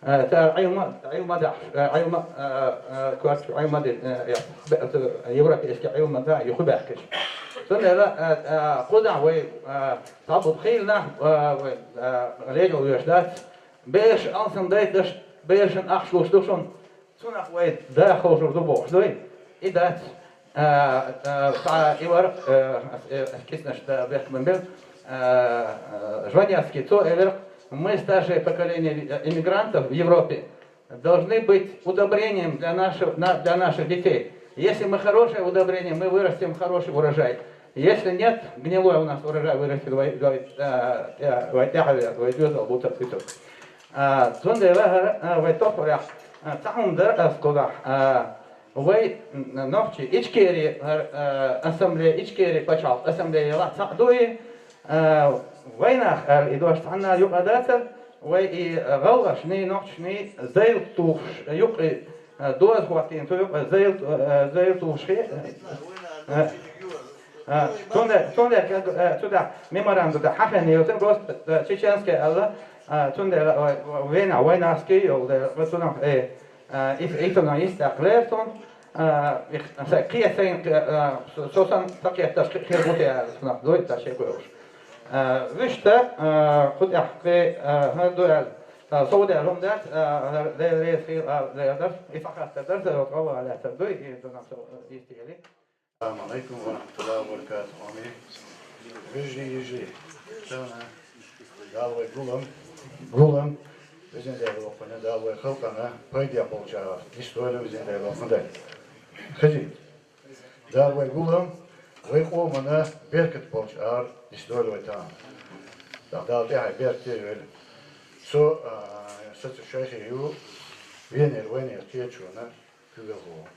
Э, цара Ӏилма, Ӏилма дахьаш, э, Ӏилма, э, э, корчу Ӏилма де, э, э, бе-, э, европейский Ӏилма да, юхабаьхкича. Цундела, э, э, кхузахь вай, э, цхьаболу хийла нах, э, вай, э, ледал веш дац. Бераш алсам дайташ, берашна ахча луш ду шуна. Цунах вай да ховшур ду бохуш дуй? И дац. А, а, цхьа и вара, а, ас, э, ас киснаш да бехк бан бел, а, а, Жванецкий, цо элира, мы, старшее поколение ви-, э, иммигрантов в Европе, должны быть удобрением для нашего, на, для наших детей. Если мы хорошее удобрение, мы вырастим хороший урожай. Если нет, гнилой у нас урожай вырастет, вай, вай, э, э, вай тяхове, вай дёзал бутар цуьтур. А, цундела хӀара, а, вай тоххурехь, а, цхьа хӀума дара ас кхузахь, а, вай, м, нохчий Ичкери, хӀара, а, ассамблея Ичкери пачхьалкх ассамблея ялахь цхьаъ ду и, а, вайнах аьлла и дош цхьанна юкъа дацара, вай и гӀалгӀашний, нохчашний зайла тухуш юкъа и Э, доза хӀоттийна цу юкъа, зайла, э, зайла тухуш хи-, э, э, цундела, цундела, как, э, цу тӀа меморандум тӀа хьахинна йоцург просто, э, чеченский аьлла, э, цундела, э, вайна, войнарский йолу дела, ва цунах, э, э, ис-, исанах йистехь лерсун, э, их, са-, кхе сайн, э, со, со сан сакхетташ хи-, хир бу те аьлла, цунах дуй, та шеко йолуш. Э, вуьшта, э, кху тӀехь кхе, э, хӀара ду аьлла, э, со ду аьлла хӀума дац, э, Дела реза хила аьлла, Дела дар, и схьахаттар дар, сан йолу къа ван лаьттар дуй, и ду нам со, э, йистехь. Ассаламу алейкум ва рахматуллахи ва баракатуху. Амин. Вежарий, йижарий. Тахана Дала вай гулам, гулам, везан Дела вокхуьнан, Дала вай халкъана пайде болчарах нисдойла везан Дела вокхуьнан. Хезий? Дала вай гулам, вай къомана беркат болчарах нисдойла вай тахана. Дала тӀаьхье беркате йойла. Со, а, сацу шайхе ю, венера вайнера кхечунна куьйгалхо.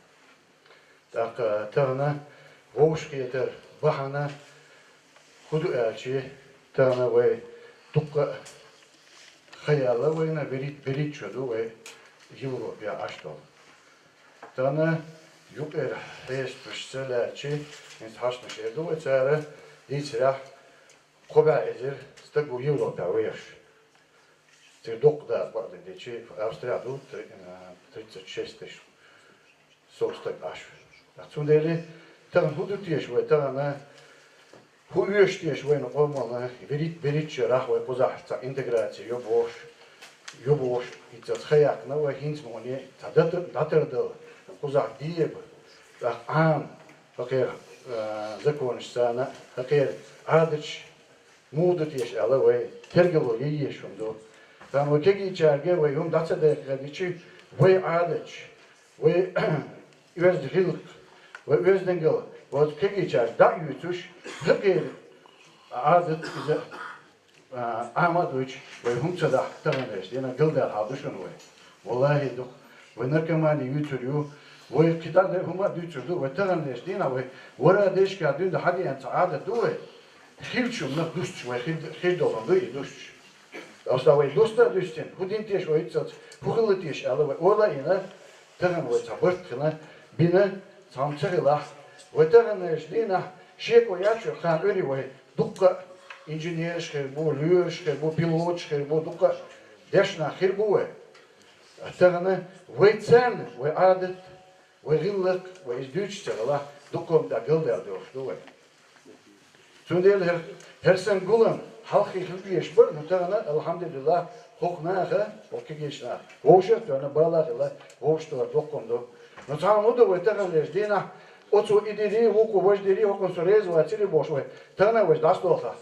ТӀаккха тахана вовшахкхетар бахьана хӀун ду аьлчи, тахана вай дуккха а ха яьлла вайна, берхӀит-, берхӀитта шо ду вай Европехь Ӏаш долу. Тахана юкъера хьесташ ца лаьцчи, хӀинца хьашташ эр ду вай цара, дийцарехь, кхо бӀе эзар стаг ву Европехь вехаш. Церан доккха дакъа бакъдерг дечи, Австрия ду, три-, а, тридцать шесть тысяч. Сов стаг Ӏаш. Ткъа цундела тахана хӀун ду теша вай, тахана хӀун оьшу теша вайна къомална, берхӀит-, берхӀитта шарахь вай кхузахь цхьа интеграция йо бохуш, йо бохуш, хӀинца ха яьккхина вай, хӀинца муьлххачу цхьа датар-, датар дала, кхузахь деба, тӀаккха Ӏама, хӀокхеран, а, законаш санна, хӀокхеран Ӏадаташ, муха ду теша аьлла, вай тергало ян езаш хӀума ду. Тахана вай кегийчаьрга вай хӀума дӀа ца дайхкина дичи, вай Ӏадаташ, вай оьзда гӀиллакх, вай оьздангалла, вай кегийчаьрга дӀа а юьйцуш, хӀокхеран Ӏадат иза, а, Ӏама а дуьйцуш, вай хӀума ца дахь таханлерчу дийнахь галдаьлла хьал ду шуна вай. Валлахи, дукха. Вай наркомани юьйцур ю. Вай кхидӀа а хӀума а дуьйцур ду. Вай таханлерчу дийнахь вай вара дешка дуьйна хьадеана цхьа Ӏадат ду вай. Хиллачунна дустуш вай хир, хир долун ду и дустуш. Оцу вай дуста а дуьстина, хӀун дина теша вай хӀинццалц, хӀун хилла теша аьлла вай ола а йина, тахана вай цхьа барт хила, бина, цхьамма ца хилахь, вай таханлерчу дийнахь шеко яц шуьга, кхана Ӏуьйре вай дуккха а инженераш хир бу, лоьраш хир бу, пилоташ хир бу, дуккха а дешнаш хир бу вай. Тахана вай царна, вай Ӏадат, вай гӀиллакх, вай иза дуьйцуш ца хилахь, дуккха а хӀума тӀехь галдаьлла доьлхуш ду вай. Цундела хӀара, хӀара сан гулам хьалххе хила безаш бара, ну тахана, алхьамдулиллахӀ, хӀокху наха, хӀокху кегийчу наха, вовшах а тоьхна, бала а хилла, вовшахтохар доккха хӀума ду. Ну цхьа хӀума ду вай таханлерчу дийнахь, оцо и дирий, вукхо важа дирий, хӀокхунна со реза вацарий бохуш вай. Тахана вайша дӀасадолхахь,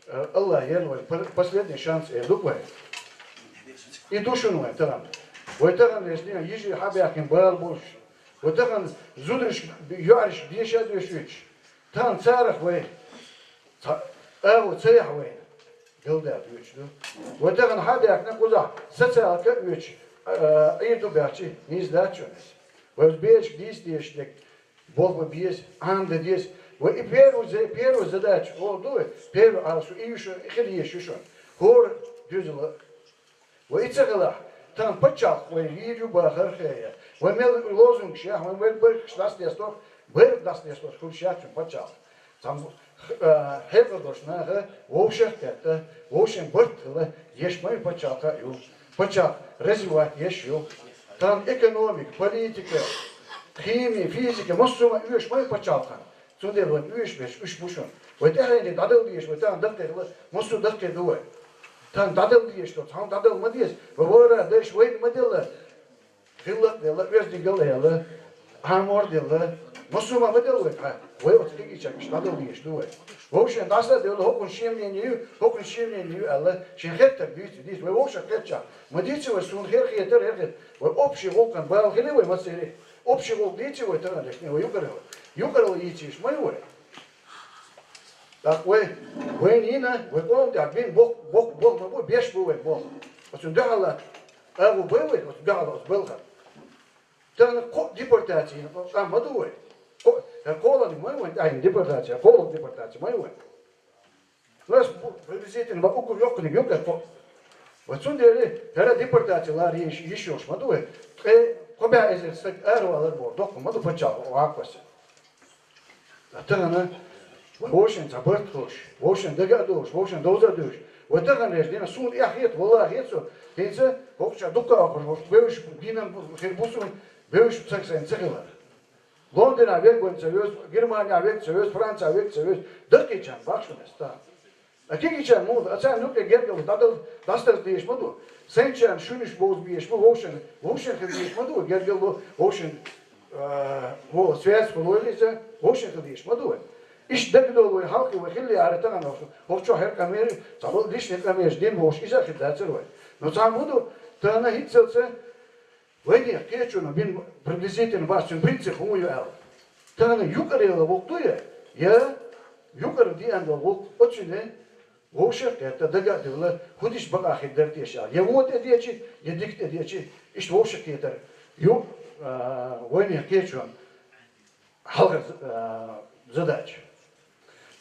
э, АллахӀ ян вай пар-, последний шанс эр ду вай. И ду шуна вайн тахана. Вай таханлерчу дийнахь йижарий хьабаьхкина бала болуш. Вай тахана зударшка, йоӀаршка деша а доьшуьйтуш. Тахана царах вай цхьа агӀо ца яхь вайна, галдаьлла доьшуш ду. Вай тахана хьабаьхкина кхузахь социалка а оьцуш, а, Ӏийр ду баьхчи, нийса дац шуна иза. Вай оцу берашка дийца дезаш дерг болх бан беза, Ӏамадан деза. Вай и первый за-, первый задача олу ду вай, первый Ӏалашо и ю шуна, и хила езаш ю шуна. ХӀора доьзал а. Вай и ца хилахь, тахана пачхьалкх вай вийр ю бахар хея. Вай мел лозунгаш яхь, вай мел баркаш дӀасадестор, баркх дӀасадестор хуьлуш яц шуна пачхьалкх. Цхьана, а, хьекъал долуш наха вовшах а кхетта, вовшийн барт хила еш ма ю пачхьалкха а ю. Пачхьалкх развивать еш ю. Тахана экономика, политика, хими, физика, массо а оьшуш ма ю пачхьалкхана. Цундела вайн оьшуш берш уьш бу шуна. Вай тӀаьхьенна дӀадала дезаш, вай тахана даккхий хила, массо а даккхий ду вай. Тахана дӀадала дезаш ду, цхьана дӀадала ма деза. Вай вара дайша вайна ма делла. ГӀиллакх а делла, оьздангалла а елла, Ӏамор а делла. Массо а ма делла вай тхьа. Вай оцу кегийчаьрга иштта дӀадала дезаш ду вай. Вовшийн дӀаса а девлла, хӀокхуьнан шен мнение ю, хӀокхуьнан шен мнение ю аьлла, шен хеттарг дуьйцу, дийца. Вай вовшах кхетчахь, ма дийца вай, суна хер хетара, хер хетара. Вай общий гӀуллакхан бала хили вай массерий. Общий гӀуллакх дийца вай тахана дешнийн, вай юкъаралла. Юкъаралла йийца йиш ма ю вай. ТӀаккха вай, вайна йина, вай къоман тӀехь бина боккха, боккха болх ма бу, беш бу вай болх. Оцунна дуьхьал агӀо бай вай, оцунна дуьхьал оцу балхана. Тахана кхо депортаци йина къам ма ду вай. Кхо-, хӀара кхоалгӀа ма ю вайн тӀехь йина депортаци, кхоалгӀа депортаци ма ю вай. Нас бу, приблизительно, ма уггар йоккханиг ю кхо. Вай цундела хӀара депортаци лара йиш, йиш йолуш ма ду вай. Ткъе Кхо бӀаь эзар стаг аравалар боху доккха ма ду паччахьалкхе ваккхарца. Ткъа тахана вай вовшийн цхьа барт хуьлуш, вовшийн дага а долуш, вовшийн довза а дуьйш, вай тахана леш дина суна эхь хета, валлахӀи хета со, хӀинца хӀокхуча дукха а ахуш, вовш бевзаш дийнан хир бу суна, бевзаш ца сайна ца хилар. Лондонехь верг вайна ца вевза, Германехь верг ца вевза, Францехь верг ца вевза, даккхийчарна бахаш ву аса тахана. А кегийчарна муха, а царна юкъе гергарло дӀадала, дӀасадарца дезаш ма ду. Сайначарна шуьнаш бовза безаш бу, вовшийн, вовшийн хила дезаш ма ду, гергарло, вовшийн, а, во, связь хуьлу вай иза, вовшийн хила дезаш ма ду вай. Иштта дагадолу вай хьалхе вай хилла яра тахана вовшийн. ХӀокху чохь хӀара къамел, цхьаболу лишний къамелаш дина вовшийн иза а хир дацара вай. Но цхьа хӀума ду, тахана хӀинццалца Вайнех кхечунах бина приблизительно бац цуьнан принцип хӀун ю аьлла. Тахана юкъаралла воккха ду я, я юкъара деана долу воккха оцуьнан вовшах а кхетта, дага а девлла, хӀун дича бакъахь хир дара теша аьлла. Я вон тӀедечи, я дика тӀедечи, иштта вовшах кхетар ю, а, вайнех кхечунах хьалхара, а, задача.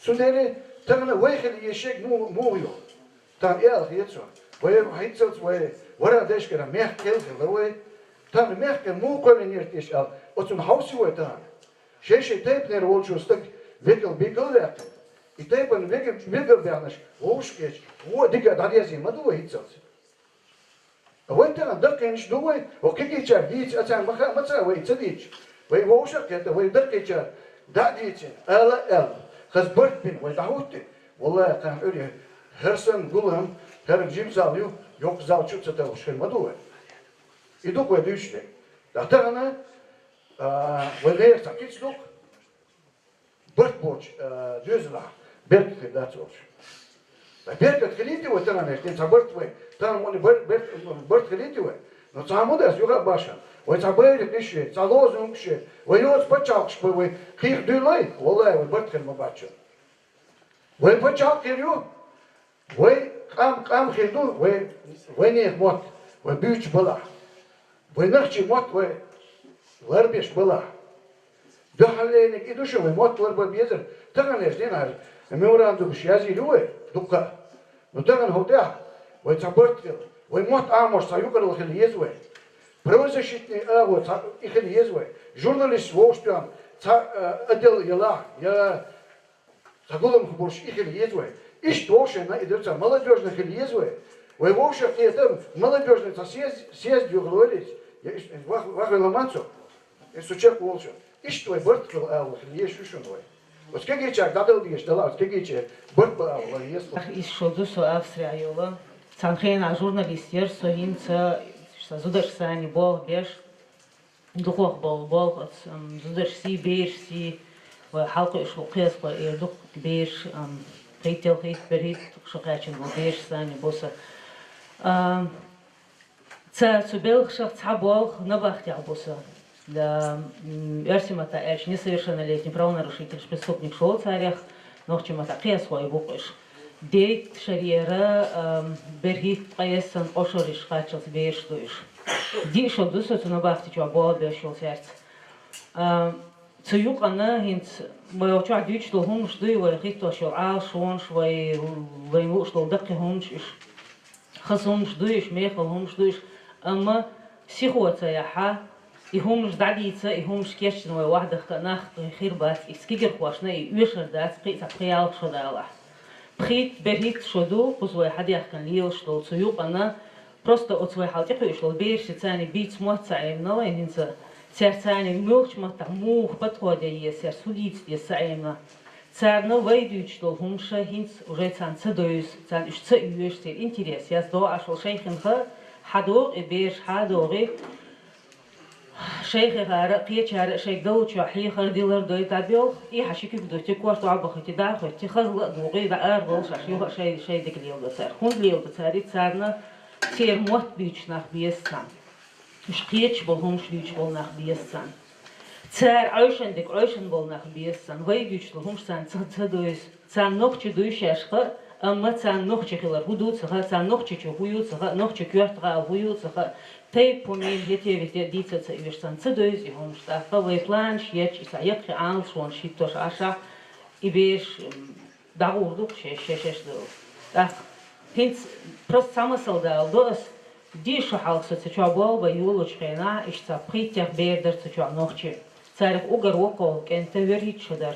Цундела тахана вай хила еза шега муха, муха ю? Тахана аьлла хета цо. Вай хӀинццалц вай вара дайшкара мехкан кхел хилла вай. Тахана мехкан кхел муха кхоьллинера теша аьлла, оцунна хьовсий вай тахана? Шай-шай тайпанера волчу стаг векал бегал а ваьккхина. И тайпана вегал, вегал баьхнарш вовшах кхетча, вон а дика а дӀадезий ма ду вай хӀинццалц? Вай тахана даккхийнаш ду вай, хӀокху кегийчара дийца, а царна ма хаьа, ма ца вай ца дийцча. Вай вовшах а кхетта, вай даккхийчара дӀа а дийцина, ала а аьлла, хаза барт бина вай дӀахӀуттий. ВаллахӀи, кхана Ӏуьйре хӀара санна гулам, хӀара жима зал ю, йоккха зал чу а ца тарлуш хир ма ду вай. И ду-кх вай дуьйцуш дерг. Ткъа тахана, а, вай нехан цхьа кица ду-кх. Барт боцуш, а, доьзалехь беркат хир дац олуш. Ткъа беркат хилийти вай тахана, тӀе цхьа барт вай, тахана вон бар-, берт-, барт хилийти вай? Но цхьа хӀума ду аса юха а башха. Вай цхьа байракхаш а, цхьа лозунгаш а, вай йоцу пачхьалкхашка вай, вай кхийкха дуьйлий, валлахӀи, вай барт хир ма бац. Вай пачхьалкх хир ю, вай къам, къам хир ду, вай, вайнехан мотт вай буьйцуш балахь. Вай нохчийн мотт вай ларбеш балахь. Дуьххьарлерниг и ду шуна вай мотт ларбан безар. Тахана леш динахь меморандумаш язйийр ю вай, дуккха а. Ну, тахана хӀокху тӀехь вай цхьа барт хила, вай мотт Ӏамош цхьа юкъаралла хила еза вай. Правозащитный агӀо цхьа и хила еза вай. Журналист вовшахтоьхна цхьа, а, отдел ялахь, я Цхьа гулам хӀун болуш и хила еза вай. Иштта вовшенна и дерца молодёжна хила еза вай. Вай вовшах кхетар молодёжный цхьа съезд, съезд юхалойла иза. Я иштта вах-, вахвелла ма цо. И со чекх волчу. Иштта вай барт хила агӀо хила еза шу шуна вай. Оцу кегийчаьрга дӀадала дезаш дала, оцу кегийчаьрга барт бан агӀо ла еза. Ах, иза шо ду со Австрия йола. Цхьана хенахь журналист яра со хӀинца, сан зударша санна болх беш. Дукхох болу болх оцу, ам, зударшций, берашций, вай хьалакхуьуш ву кхезахой эр ду-кх бераш, ам, пхийтта, ялхитта, берхӀитта шо кхаьчна болу бераш санна бу сан. Ам, ца, цу белхашах цхьа болх набахтехь бу сан. Да, м, оьрсийн маттахь аьлча, несовершеннолетний правонарушитель, преступник шо царех, нохчийн маттахь кхезахой бу-кх уьш. Дейтта шарера, ам, берхӀитта, ткъайесна, ткъа шарерчу кхаччалц бераш ду уьш. Диъ шо ду со цу набахти чохь болх беш йолу цаьрца. Ам, цу юкъана хӀинца вай чохь дуьйцуш долу хӀуманаш дуй, вай хӀиттош йолу Ӏалашонаш, вай, вайна лууш долу даккхий хӀуманаш уьш. Хаза хӀуманаш ду уьш, мехала хӀуманаш ду уьш, амма сихо ца яхьа, и хӀуманаш дӀадийца, и хӀуманаш кечдина вай вахьдахка а нах хир бац, и кегирхошна и оьшур дац, кхин а цхьа пхи-ялх шо далахь. Пхийтта, берхӀитта шо ду, кхуза вай хьадаьхкина лелаш долу цу юкъана, просто оцу вай хьал тӀекхуьуш долу бераш царна бийца мотт ца Ӏемина вайна хӀинца, цаьрца царна муьлхачу маттахь муха подход е еза, цаьрца хӀун дийца деза ца Ӏемина. Царна вай дуьйцуш долу хӀуманаш хӀинца уже царна ца девза, царна уьш ца оьшу, церан интерес яц догӀу Ӏаш волу шайхинха, хьадогӀу и бераш, хьадогӀий, шайхехара а, кхечара а шайга далучохь хьехар, дилар дой дӀабоьлху, и хьан ши куьг дутти, корта охьабахийти, дӀа а хоьтти, хазла а догӀий, дӀа ара долуш Ӏаш юха а шай, шай дика леладо цара. ХӀунда леладо цара и? Царна церан мотт дуьйцуш нах беза царна. Уьш кхеташ болу хӀуманаш дуьйцуш болу нах беза царна. Цара Ӏойшан дерг Ӏойшан болу нах беза царна. Вай дуьйцуш долу хӀуманаш царна ца, ца девза. Царна нохчий дуй шаьш хаьа, амма царна нохчий хилар хӀун ду ца хаьа, царна нохчий чу хӀун ю ца хаьа, нохчий коьрта гӀала хӀун ю ца хаьа, тайпа хӀуманийн хӀете-вете дийца ца оьшу царна. Ца девза и хӀуманаш. ТӀаккха вай планаш етташ, и цхьа яккхий Ӏалашонаш хӀиттош Ӏаш, и бераш, м, дӀагӀур ду-кх шаьш, шаьш, шаьш долу. ТӀаккха хӀинца просто цхьа масал даладо ас, Диъ шу хьалха со цу чохь болх бан йолалучу хенахь, иштта цхьа пхийттех бер дара цу чохь нохчий. Царах уггар воккхалла кӀентан вуьрхӀитта шу дара.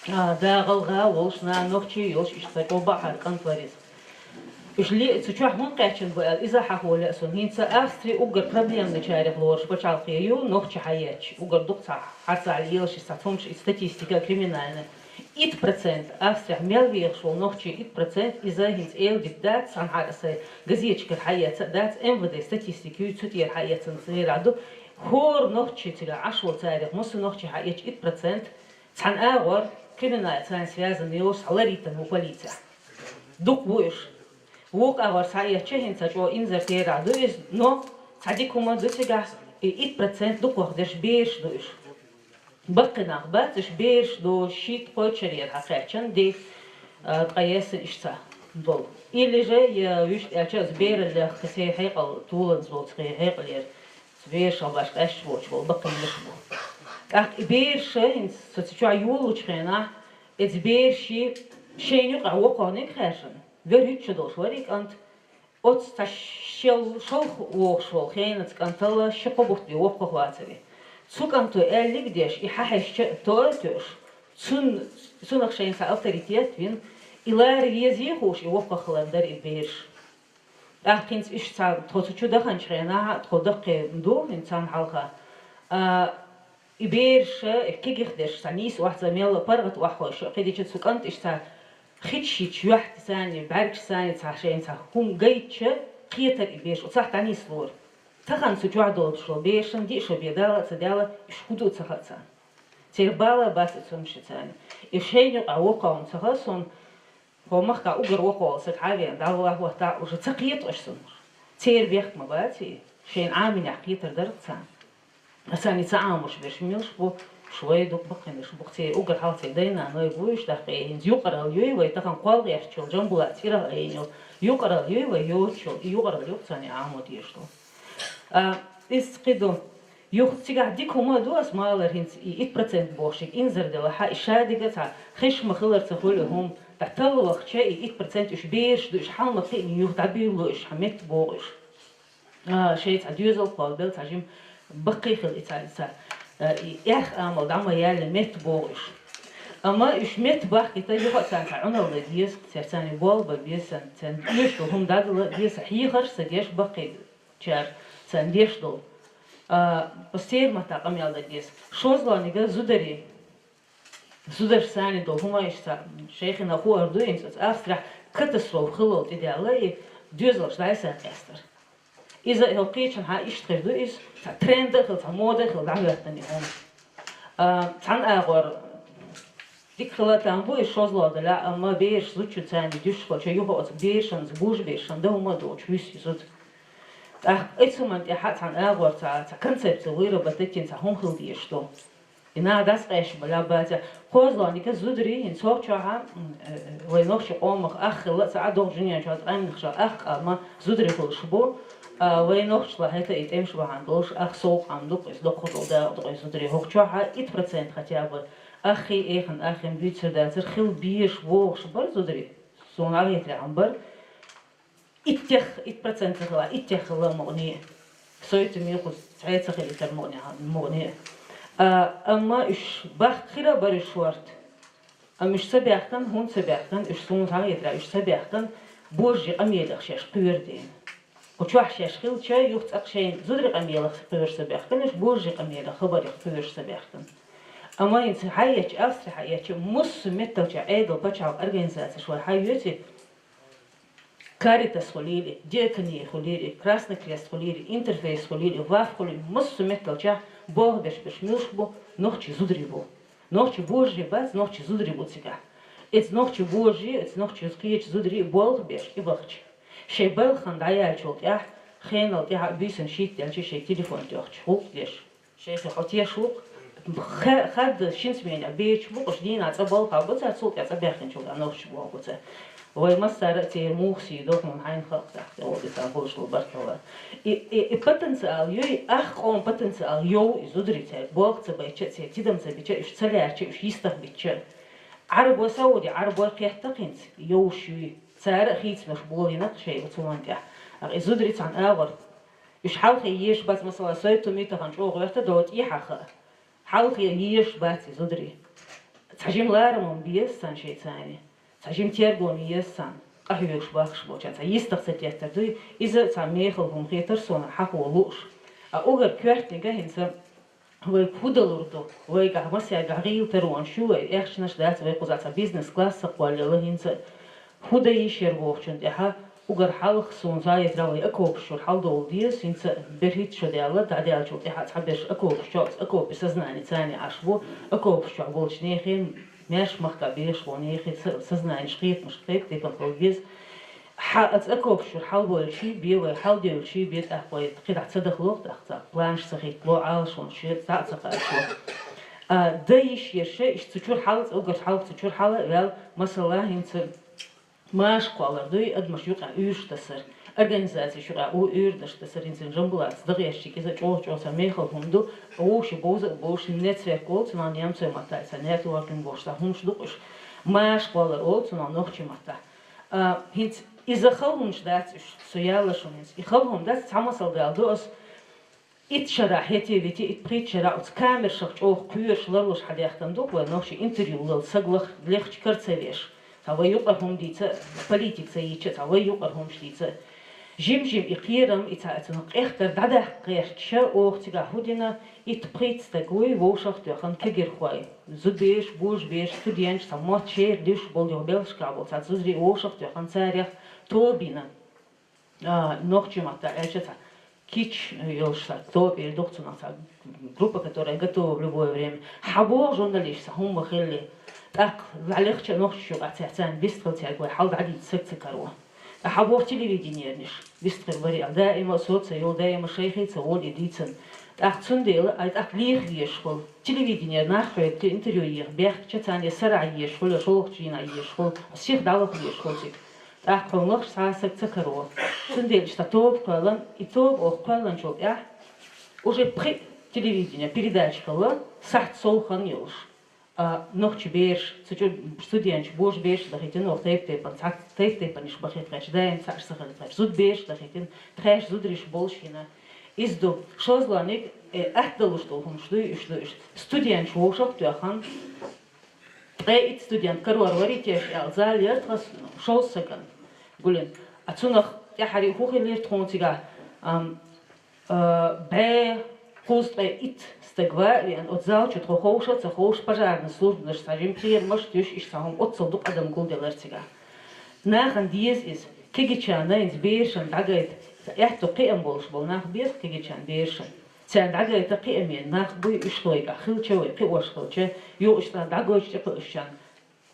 А, да, гӀалгӀа волуш, нана нохчий йолуш, иштта сан чӀогӀа баьхьара кӀант вара иза. Уьш ле-, цу чохь хӀунда кхаьчна бу аьлла, иза хьахо лаьа суна. ХӀинца Австри уггар проблемный чарах лоруш пачхьалкхе ю, нохчий хьаетташ. Уггар дукха цхьа хьарцахь лелаш, иза цхьа цунаш, и статистика криминальная. Итт процент Австрехь мел вехаш волу нохчий, итт процент иза хӀинца эладита дац, цхьанхьара аса газеташкара хьаэца а дац, М В Д статистика ю, цу тӀера хьаэцна церан ду. ХӀора нохчий цигахь Ӏаш волу царах, массо нохчий хьаэцча, итт процент цхьана агӀор криминал царна связан йолуш схьаларийта ву полицехь. Дукха бу уьш. Вукху агӀор схьаэцча, хӀинца чӀогӀа инзар терахь ду иза, но цхьа дика хӀума ду цигахь, и итт процент дукхахдерш бераш ду уьш. Баккхий нах бац, уьш бераш ду, шийтта-кхойтта шарера хьакхаьчна де, а, ткъа ессина иштта долу. Или же, я вуьшта аьлча, аса бераллех кхин церан хьекъал толанза волу, церан хьекъалера, берашал баш къаьсташ воцуш болу баккхийнаш бу. ТӀаккха и бераш хӀинца со цу чохь йолалучу хенахь, эца бераши шайна юкъахь воккхахниг хаьржина, вуьрхӀитта шу долуш вара и кӀант. Оцу цхьа шел шалха вогӀуш волу хенаца кӀантала ши-кхо бутт бен воккхах вацара. Цу кӀанто аьллиг а деш, и хьахьаьжча а тоьуш, цун-, цунах шайна цхьа авторитет а вина, и лара везий хууш, и воккхах хилар дара и бераш. ТӀаккха хӀинца уьш цхьа тхо цу чу даханчу хенахь, тхо даккхий ду хӀинца царна хьалха. А, И бераш, и кегийрхой дерш, цхьа нийса охьа ца мелла, паргӀат охьахойша, кхидича цу кӀант иштта хиташ-хиташ юьхь царна, бӀаьргаш царна, цхьа шайна цхьа хӀума гайтча, кхетара и бераш, оццахь дӀанислора. Тахана цу чохь долуш долу берашна диъ шу бен дала а ца даьлла, уьш хӀун ду а ца хаьа царна. Церан бала а бац оцунна ши царна. И шайна юкъахь воккхахна ца хаьа суна, хӀо махкахь уггар воккхаволу саг хьавеана, дӀавахӀоттахь, уже ца кхета аша цунна. Церан бехк ма бац и, шайна Ӏаминехь кхетар дара царна. Аса ани ца Ӏамош берш милаш бу, уьш вай дукха баккхийнаш бу, церан уггар хьалха церан дай-наной бу уьш, тӀаккха хӀинца юкъаралла юй вай, тахана кхолгӀерччул Джамбулат цӀерах айина йолу, юкъаралла юй вай йоцучул, и юкъаралла юкъа царна Ӏамо дезаш ду. А, иза кхин ду. Юха цигахь дика хӀума а ду ас малар хӀинца и итт процент бохуш, и инзар делахь, и шадерг а цхьа хиш ма-хиллара ца хуьлу хӀума, ткъа талла вахча и итт процент уьш бераш ду, уьш хьал ма-кхиъна юха дӀабуьйлало уьш, хьан метта богӀу уьш. А, шайн цхьа доьзал кхоллабелла, цхьа жима баккхий хила и цхьа, и цхьа, а, и эхь амал дӀа ма яьлла метта богӀу уьш. Амма уьш метта бахкийта юха а царна цхьа Ӏуналла деза, церан царна болх бан беза, царна оьшуш долу хӀума дӀадала деза, хьехарш а ца деш баккхий чара царна деш долу. А, ас церан маттахь къамел дан деза. ШозлагӀниг а зударий, зударш санна долу хӀума иштта шайхина хуур ду, хӀинца оцу Австрехь катастрофа хиллал тӀедаьлла и доьзалш дӀасакъаьстар къестар. Иза а хӀокху кхечанхьа иштта хир ду иза, цхьа тренд а хила, цхьа мода а хила дӀахӀоьттина и хӀума. А, цхьана агӀор дика хила там бу и шозлагӀа далахь, амма бераш зудчун царна дуьсуш хилча, юха оцу берашан, божа берашан дан хӀума а доцуш вуьсу и зуда. ТӀаккха оцу хӀуманна тӀехь а цхьана агӀор цхьа, цхьа концепция выработать йина цхьа хӀума хила дезаш ду. И наха дӀасакъаьсташ бан лаьббацахь. КхозлагӀниг а зударий, хӀинца хӀокху чохь а, м, э, вай нохчийн къомах ах хилла а ца Ӏа догӀу жинен чохь къаьмнах ша ах къам а зударий хуьлуш бу. А, вай нохчашлахь хӀета и тӀемаш бахьана долуш ах сов къам ду-кх, иза доккха долу дакъа ду-кх и зударий. ХӀокху чохь а итт процент хотя бы Аххий, эхин, аххин буьйцур дацар, хила безаш бохуш бара зударий. Суна Ӏахетарехь бара. Иттех, итт процент ца хила, иттех хила мукъане. Сойту мехуз цхьаьна ца хилийтар мукъане, мукъане. А, амма уьш бахка хира а бара уьш шорта. Амма уьш ца баьхкина, хӀунда ца баьхкина, уьш суна Ӏахетарехь, уьш ца баьхкина, божарийн къамелех шаьш кхоьру дела. Кху чохь шаьш хилча, юха цӀаккха шайна зударийн къамелах кхоьруш ца баьхкина, уьш божарийн къамелах, хабарах кхоьруш ца баьхкина. Амма хӀинца хьаэцча, Австри хьаэцча, массо а метталча Ӏедал пачхьалкх организацеш вай хьаоьций, Каритас хуьлийла, Диакони хуьлийла, Красный Крест хуьлийла, Интерфейс хуьлийла, ВАФ хуьлийла, массо а метталча болх беш берш муьлш бу, нохчий зударий бу. Нохчий божарий бац, нохчий зударий бу цигахь. Эца нохчий божарий, эца нохчий кхечу зударий болх беш и бахча. Шайн балхана дӀаяьллачул тӀаьхьа, хенал тӀаьхьа а буьйсанна шийтта даьлча шайн телефон тоьхча, гӀуллакх деш. Шайхи, хьо теш ву-кх? Ха-, хадда шин сменехь бечу бу-кх уьш, дийнахь цӀа балха бу цара, цул тӀаьхьа цӀа баьхкинчул тӀаьхьа нохчий боху цара. Вай массара а церан муха сий до хьуна, хьайна хаьа-кх тӀаккха, тӀе вогӀу царна хуьлуш долу баркалла. И, и, и потенциал юй, ах къоман потенциал йов и зударий цаьрга, болх ца байча а, церан тидам ца бича а, уьш ца лаьрча а, уьш йистах бича а. Ӏарбой, Сауди Ӏарбой кхетта-кх хӀинца, йовш юй. Цара а хийцамаш болийна-кх шайн оцу хӀуманна тӀехь. ТӀаккха и зударий цхьана агӀор. Уьш хьалхе езаш бац, масала, сой тумитахан чӀогӀа гӀоьрта долу тӀехьа хаа. Хьалхе езаш бац и зударий. Цхьа жима ларам-м беза царна шайца цхьана. Цхьа жима терго-м еза царна, къахьоьгуш бахаш болчарна. Цхьа йистах ца теттар дуй, иза цхьа мехала хӀума хетар суна хьахо лууш. А уггар коьртаниг хӀинца вайга хӀун далур ду, вайгахь массаьргахь гӀийла таронаш ю вай, эхчанаш дац вай кхузахь цхьа бизнес-класс а кхоллаелла хӀинца. ХӀун дан йиш яра бохучунна тӀехьа, уггар хьалха суна зӀе ятра вай окопаш чуьра хьалдовла деза, хӀинца берхӀитта шо даьлла, дӀадаьллачул тӀехьа цхьаберш окопаш чохь, окопы сознание царна Ӏаш бу, окопаш чохь болчу нехан, маьрша махка бехаш болу нехан са-, сознанеш, кхетамаш тайп-тайпана хила деза. Хьан оцу окопаш чуьра хьалабевлчий бен вай, хьалдевлчий бен тӀаккха вай кхидӀа ца дахалур, тӀаккха цхьа планаш ца хӀиттало, Ӏалашонаш шеца дӀа а ца кхачо. А, дан йиш яра ша, иштта цу чуьра хьала, цӀа уггар хьалха цу чуьра хьала а ваьлла, масала, хӀинца маша кхоллар дуй, адамаш юкъахь уьйраш тасар, организацеш юкъахь у-, уьйр даш тасар, хӀинца Жамбулатца дан гӀертачиг иза чӀогӀа-чӀогӀа цхьа мехала хӀума ду, вовши бовза а бовш, нетверк олу цунах немцойн маттахь, цхьа networking бохуш, цхьа хӀумаш ду-кх уьш. Маша кхоллар олу цунах нохчийн маттахь. А, хӀинца иза хала хӀуманаш дац уьш, со яла шуна хӀинца. И хала хӀума дац, цхьа масал дала ду ас. Итт шарахь хӀетте-витте, итт-пхийтта шарахь оцу камерашах чӀогӀа кхоьруш, ларлуш хьадаьхкина ду-кх вай нохчий интервью лала саг лах-, лехча кара ца веш. Цхьа вай юкъара хӀума дийца, политика ца йийца, цхьа вай юкъара хӀумаш дийца. Жим-жим и кхерам, и цхьа оцунах къехкар дӀадаккха гӀерташ, оха цигахь хӀун дина, итт-пхийтта стаг вуй, вовшах а тоьхна кегирхой. Зудабераш, божабераш, студенташ, цхьа мотт шера луьйш болу юха белхашкахь болу цхьа зударий вовшах а тоьхна царех тоба йина. А, нохчийн маттахь аьлча цхьа кич йолуш цхьа тоба эр ду-кх цунах, цхьа группа, которая готова в любое время. Хьан боху журналисташ, цхьа хӀума ма-хиллара. ТӀаккха дӀалехча нохчашна юкъахь цаьрца вистхила цаьрга вай хьал дӀадийца саг ца каро. Ткъа хьан боху телевиденернаш вистхила вари аьлла, даима а соца йолу, даима шайхий ца волу и дийцина. ТӀаккха цундела, ай тӀаккха леха везаш хуьлу. Телевиденера нах хьоьгу, интервью еха бехкача царна я сарахь езаш хуьлу, шолгӀачу дийнахь езаш хуьлу, сиха дӀалаха везаш хуьлу цига. ТӀаккха хьуна лахча цхьа а саг ца каро. Цундела иштта тоба кхоьллина, и тоба оха кхоьллинчул тӀаьхьа уже пхи телевидение передача хилла, сахьт сов хан йолуш. А, нохчийн бераш, цу чу студенташ, божабераш дахийтина, оха тайп-тайпана, цхьа тайп-тайпанаш бахийтина, даим цхьаъ ца хилийтина, зудабераш дахийтина, тхаьш зудариш болуш йина. Иза ду, шозлагӀниг, э, атта далуш долу хӀумаш дуй, уьш ду уьш. Студенташ вовшах а тоьхна, ткъе итт студент карор варий теша аьлла, зала яра тхан шовзткъа сагана гулдина. А цунах тӀаьххьара хӀун хилира тхуна цигахь, ам, а, бӀе кхузткъе итт стаг ван а веана, оцу зал чу тхо ховша а ца ховша, пожарная службанаш цхьа жима кхерамаш а туьйсуш, иштта цхьа хӀума оццул дукха адам гулделира цигахь. Нахана деза иза, кегийчарна, хӀинца берашна дӀагайта, аьтту кхиам болуш болу нах беза кегийчарна, берашна. Царна дӀагайта кхиаме нах буй уьш, вайгахь хилча, вай кхиош хилча, юха иштта дӀагойтуш тӀекхуьушшехь.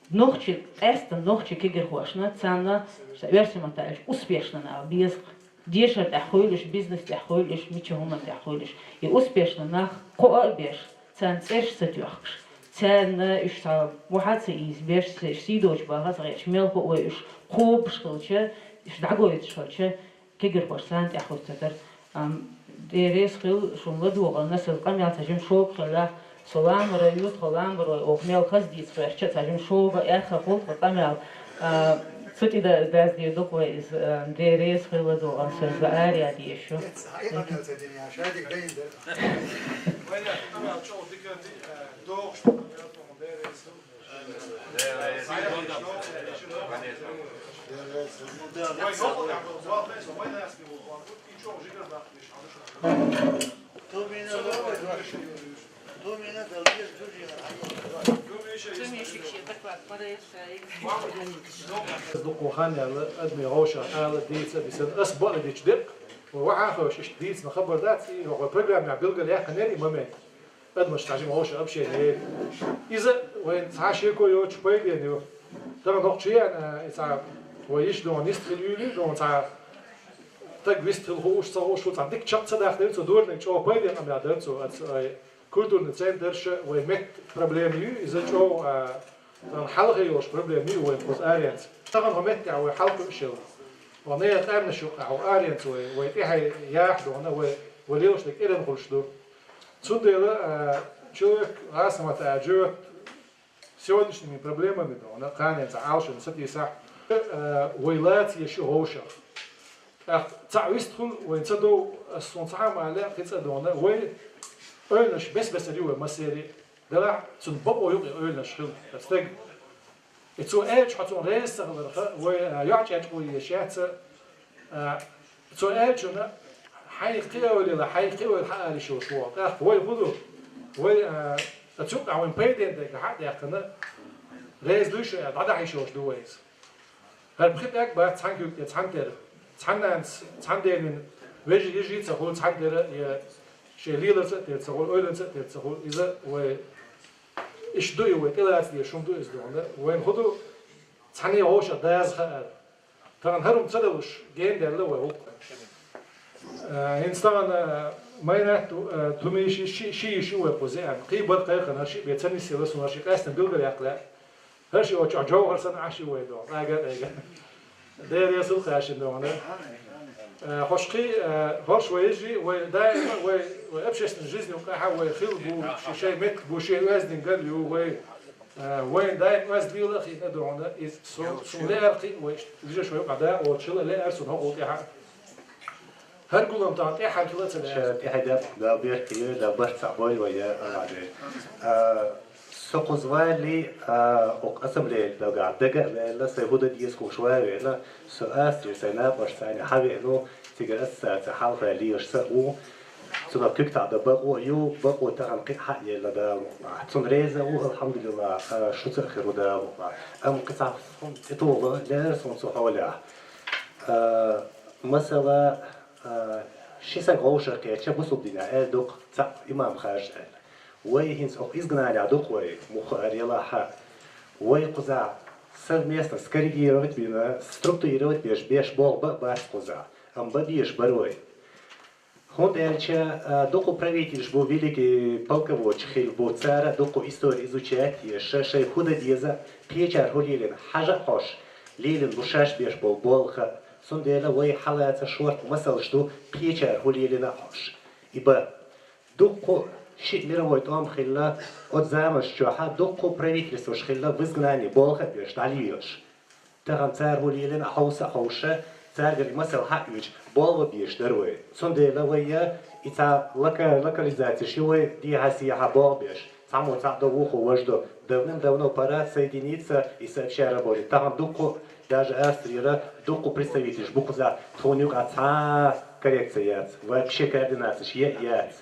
Нохчий, къаьсттина нохчий кегирхошна, царна, сан оьрсийн маттахь аьлча, успешна нах беза-кх. Дешар тӀехь хуьлуш, бизнес тӀехь хуьлуш, мича хӀуманна тӀехь хуьлуш. И успешна нах кхоа а беш, царна цӀераш ца тоьхкаш, царна уьш цхьа вахьа а ца ийзабеш, шаьш сий доцуш баха а ца гӀерташ, мелхо а вай уьш кхобуш хилча, уьш дӀагойтуш хилча, кегирхоша царна тӀехь хӀуттур дара. Ам, Дела реза хила шуна ладогӀарна, сан къамел цхьа жима шога хилла, со ламара ю, тхо ламара вай, оха мел хаза дийца гӀертача цхьа жима шога, аьрха хуьлу тхан къамел. А, цу тӀе да-, даздийр ду-кх вай иза, а, Дела реза хила ладогӀарна, сан иза араяха дезаш ю. Дукха хан яьлла, адамийн гӀовшах ала, дийца а дисина, ас бакъдерг дича декъ, вай вахьа а хевшина, иштта дийцина хабар дац, и вай программехь билгалъяьккхинера и момент. Адамаш цхьа жима гӀовшах общение яйта. Иза вайна цхьа шеко йоцуш пайденна ю. Тахана хӀокху чу яьлла, и цхьа вай йиш доху нисдала юьйлий, доху цхьа стаг вистхила хууш, ца хууш, цхьа дика чекх ца дахдевлла, цо дурниг чӀогӀа пайденна къамел дара цо, аца, ай, культурный центрша вай меттан проблема ю, иза чӀогӀа, а, тахана хьалхе йолуш проблема ю вайн кхуза аренца. Тахана хӀокху меттехь вай хьалакхуьуш елла. Вай нехан къаьмнаш юкъахь хӀокху аренца вай, вай тӀаьхье яхь дохна, вай, вай лелаш дерг кӀиран хуьлуш ду. Цундела, а, человек, гӀазкхийн маттахь аьлча, живёт сегодняшними проблемами, да, вана кхана цхьа Ӏалашонца сатийсахь, а, вай лаца еш ю гӀовшах. ТӀаккха цхьаъ вистхула вай ца дов, ас сона цхьа а ма аьлла, кхин цӀа дона, вай ойланаш бес-бесара ю вай массерий. Делахь цунна бакъо ю-кх и ойланаш хила, ас стаг. И цо аьлча хьо цунна реза ца хиларха, вай, а, йоӀ чӀечкъо еш яц, а, цо аьлчунна хьайх кхиойла, хьайх кхиойла хьаалиш йолуш вогӀу. ТӀаккха вай хӀун ду? Вай, а, цу юкъахь вайн пайденна дерг хьа а даьккхина, реза дуй шу аьлла, дӀадахьийш йолуш ду вай иза. ХӀара пхи пӀелг бац цхьана куьйга тӀе цхьаьна тера. Цхьана нанас, цхьана дена вежарий, йижарий ца хуьлу цхьаьна тера, я шен леларца а тера ца хуьлу, ойланца а тера ца хуьлу. Иза вай, иштта ду и вай, тӀелаца дезаш хӀума ду иза дуьхьал. Вайна хӀун ду, цхьаьна вовшах даза хаар. Тахана хӀара хӀума ца далуш, гена даьлла вай гӀуллакх. Э, хӀинца тахана, э, Майнат, э, Тумиши ши, ши йиша ю вай кхуза, аьлла. Кхин бара кхайкхина, хӀара шиъ бен ца нисъелла, суна хӀара шиъ къаьстина билггал яккхале. ХӀара шиъ оцу чохь жовхӀар санна Ӏаш ю вай догӀу. ТӀага а, тӀага а. Дера ясал кхаьшина догӀу. Э, хӀорш кхин, э, хӀорш вай йижарий, вай даима, вай, вай общественный жизнь юкъахь вай хилла бу, ши шайн меттиг бу, шен оьздангалла ю вай. Э, вайн даим аз лела а хиъна а ду хьуна, иза со, суна лаьара кхин а вай, лижаш вай юкъа да, оцу шила лаьара суна хӀокхул тӀаьхьа. ХӀара гулам тахана тӀаьхьара хила а ца лаьара. Ша тӀаьхьа дап, Дала беркате йойла, Дала барт цхьаъ бойла вай, я Аллах Дела. А, со кхуза валале, а, окху ассамблея белгахь дага а ваьлла, сайн хӀун дан деза хууш ван а веана, со Австри сайн накъосташца цхьаьна хьавеана ву, цигара ассоциаци хьалха лелаш са а ву. Цунах куьг таӀа дан бакъо а ю, бакъо тахана кхин а хьаъ елла Дала мукъалахь. Цунна реза а ву, алхьамдулиллахӀ, а, шуца а хир ву Дала мукъалахь. Амма кхин цхьа хӀума тӀетоха лаьара суна цу хьолехь. А, масала, а, ши саг вовшах кхетча, бусулба динехь аьлла ду-кх, цхьаъ имам хажа аьлла. Вай хӀинца окху изгнанехь ду-кх вай, муха ара елахь а. Вай кхузахь совместно скоррегировать бина, структурировать беш, беш болх бан а бац кхузахь, амма бан безаш бара вай. ХӀунда аьлча, а, дукха правительш бу, великий полководцаш хилла бу, цара а дукха истори изучать еш, шайн хӀун дан деза, кхечара хӀун лелийна хьажа а хьожуш, лелийна бу шаьш беш болу болх а. Цундела вай хьалаца шорта масалш ду, кхечара хӀун лелийна а хьожуш. И бан. Дуккха шиъ мировой тӀом хилла, оцу заманаш чохь дуккха правительстваш хилла, в изгнании болх а беш, дӀалелаш. Тахана цара хӀун лелийна а хьовса а хьовша, цаьргара и масал хьаоьцуш, болх бан безаш дара вай. Цундела вай я и цхьа лока-, локализацеш ю вай, дехьа-сехьа болх беш. Цхьаммо цхьаъ до, вукхо важа до. Давным-давно пора соединиться и сообща работать. Тахана дуккха, даже Австрера, дуккха представителеш бу кхузахь, тхуна юкъахь цхьа а коррекция яц, вообще координацеш е а яц.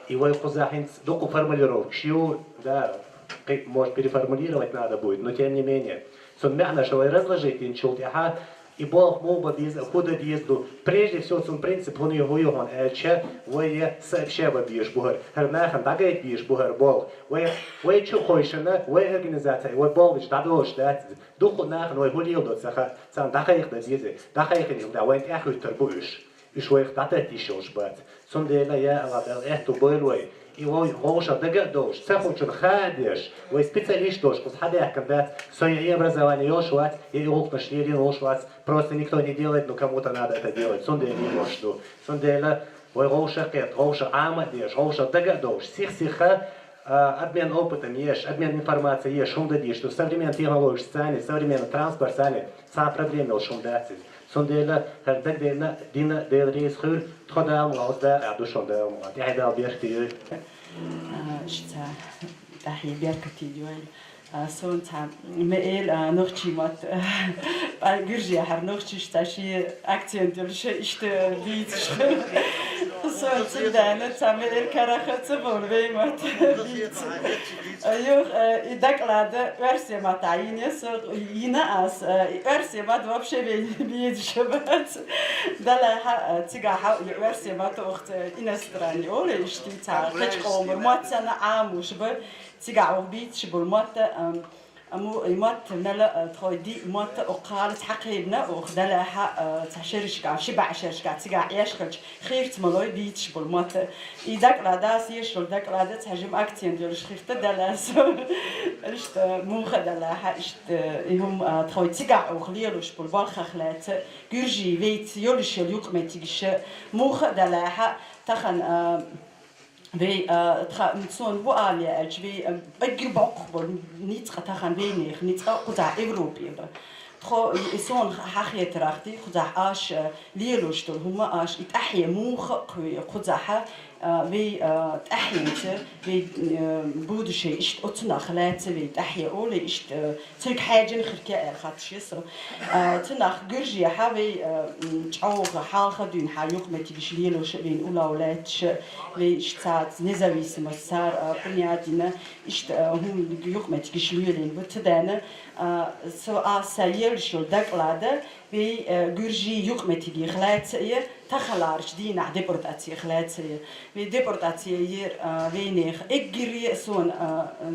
И вай кхузахь хӀинца дуккха формулировкаш ю, да, кхин, может, переформулировать надо будет, но тем не менее. Цунна маьӀнаш вай разложить динчул тӀаьхьа, и болх муха бан беза, хӀун дан деза ду. Прежде всего, цунна принцип хӀун ю, хӀун ю хьуна аьлча, вай я сообща бан безаш бу хӀара. ХӀара нахана дӀагайта безаш бу хӀара болх. Вай, вай чу а хойшина, вай организаци, вай болх беш дӀадолуш дац. Дукха нахана вай хӀун леладо ца хаьа, царна дӀакхайкха дан деза. ДӀакхайкхинчул тӀаьхьа вайна тӀаьхьахӀуьттур бу уьш. Уьш вайх дӀататта йиш йолуш бац. Цундела, я Аллах, Дала аьтту бойла вай. И вай вовшах дага а довш, ца хуучунна хаа а деш, вай специалист долуш кхуза хьадаьхкина дац, со я и образование йолуш вац, я и гӀуллакхаш лелийна волуш вац, просто никто не делает, но кому-то надо это делать. Цундела лелош ду. Цундела вай вовшах а кхетта, вовшах Ӏама а деш, вовшах дага а довш, сих-сиха, а, обмен опытом еш, обмен информацией еш, хӀума дан дезаш ду. Современный технологиеш санна, современный транспорт санна, цхьа а проблема йолуш хӀума дац иза. Цундела хӀара дагадеъна, дина Дела реза хуьлда, тхо Дала мукъалахь, оцу дакъа ду шуна Дала мукъалахь. ТӀаьхье Дала беркате йойла. А, шу ца тӀаьхье беркате йойла. А, суна цхьа ма эла, а, нохчийн мотт, а, гуьржехьара нохчаша цхьа шен акцент йолуш иштта бийцаш хилла. Суна цуьнан даьна цхьа ма эла карах ца бовла вайн мотт бийца. А, юха, а, и доклад оьрсийн маттахь йина со, йина ас, а, и оьрсийн мотт вообще вайн безаш бац. Делахь а, цигахь и оьрсийн мотт оха ца иностранный олу, иштта цхьа кхечу къоман мотт санна Ӏамош бу, цигахь оха бийцаш болу мотт, а, Амма и мотт мела, а, тхо диъ мотт а окху гӀала цхьа кхиъна, оха делахь а, а, цхьа шерашка, ши бӀе шерашка, цигахь Ӏеш хилча, хийрца ма лой бийцаш болу мотт. И доклад, сешал доклад, цхьа жима акцент йолуш хир ду делахь со. Иштта, муха а делахь а, иштта, и хӀума, а, тхо цигахь оха лелош болу балхах лаьцна, гуьржий вайца йолуш йолу юкъаметтигаш, муха а делахь а, тахана, а, Вай, а, тха, суна хӀун ала аьлча, вай, а, баггара боккха болу ницкъ тахана вайнехан, ницкъ кхузахь Европе бан. Тхо и сон хьахетарахти, кхузахь аш, э, лелош долу хӀума аш, и тӀаьхье муха кхуьй кхузахь, э, вей, э, тӀаьхьенца, вей, э, будущее иштта оцунах лаьцна вей тӀаьхье оле, иштта, э, цуьнга хьаьжжина хир ке аьлла хатташ я со. Э, цунах гуьржехьа вей, э, м, чӀогӀа хьалха дуьйна хьа юкъаметтигаш лелош а вейна улав лаьтташ а, вей иштта цаца независимость цара, э, принять дина, иштта, э, хӀума юкъаметтигаш лелийна бу ца даьнна, А, со, а, са еллаш йолу доклада, вей, э, гуьржий юкъаметтигех лаьцна а, тахаларчу дийнахь депортациех лаьцна а. Вей депортаци йира, а, вейнех эггире а сона,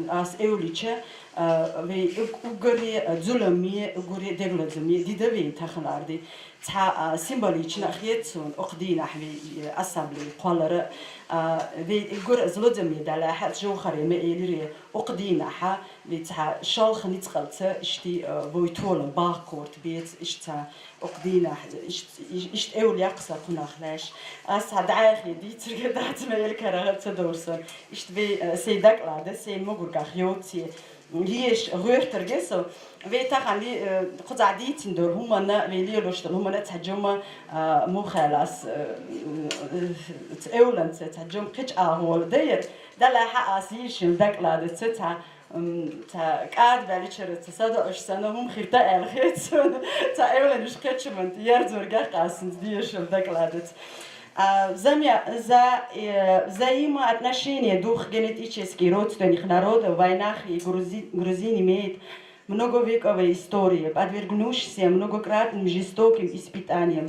а, ас эвлича, а, вей уг-, уггаре а зуламе, уггаре а деглазаме дида вей тахалар ди. Цхьа, а, символична а хета сона, окху дийнахь вей, э, ассамблея кхоллара, а, вей уггар а злодзаме далахьа, жовхаре ма элире, окху дийнахьа, Вей цхьа шалха ницкъалца ишти, а, вой толам бахка корта беца, ишта цхьа окху дийнахь, ишт-, иш-, ишта эвла яккха сан кхунах лаьш. Ас цхьа дӀаьхе дийцарга дац ма элкарагӀа ца дора сан. Ишта вей, а, сей доклада, сей могургах йоцце, еш гӀоьртарга со. Вей тахана ли, а, кхузахь дийцина дора хӀуманна, вей лелош долу хӀуманна цхьа жума, а, мухалас, а, ц-, эвланца цхьа жума кхечу агӀола дайра. Далахьа ас йийшина докладаца цхьа М, цхьа кӀада баьллачара ца садоӀуш санна, хӀума хир та аьлла хета суна. Цхьа эвланаш кхечу манта ерзоргах къассанца дешал докладаца. А, замя-, за-, э, взаимоотношения двух генетически родственных народов Вайнахи и Грузи-, Грузин имеет многовековая история, подвергнувшаяся многократным жестоким испытаниям.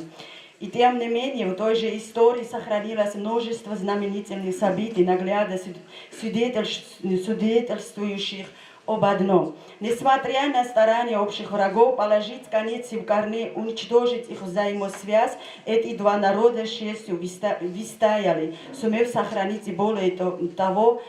И тем не менее, в той же истории сохранилось множество знаменательных событий, наглядно свид-, свидетельш-, свидетельствующих об одном. Несмотря на старания общих врагов положить конец и в корне уничтожить их взаимосвязь, эти два народа с честью выста-, выстояли, сумев сохранить и более то-, того,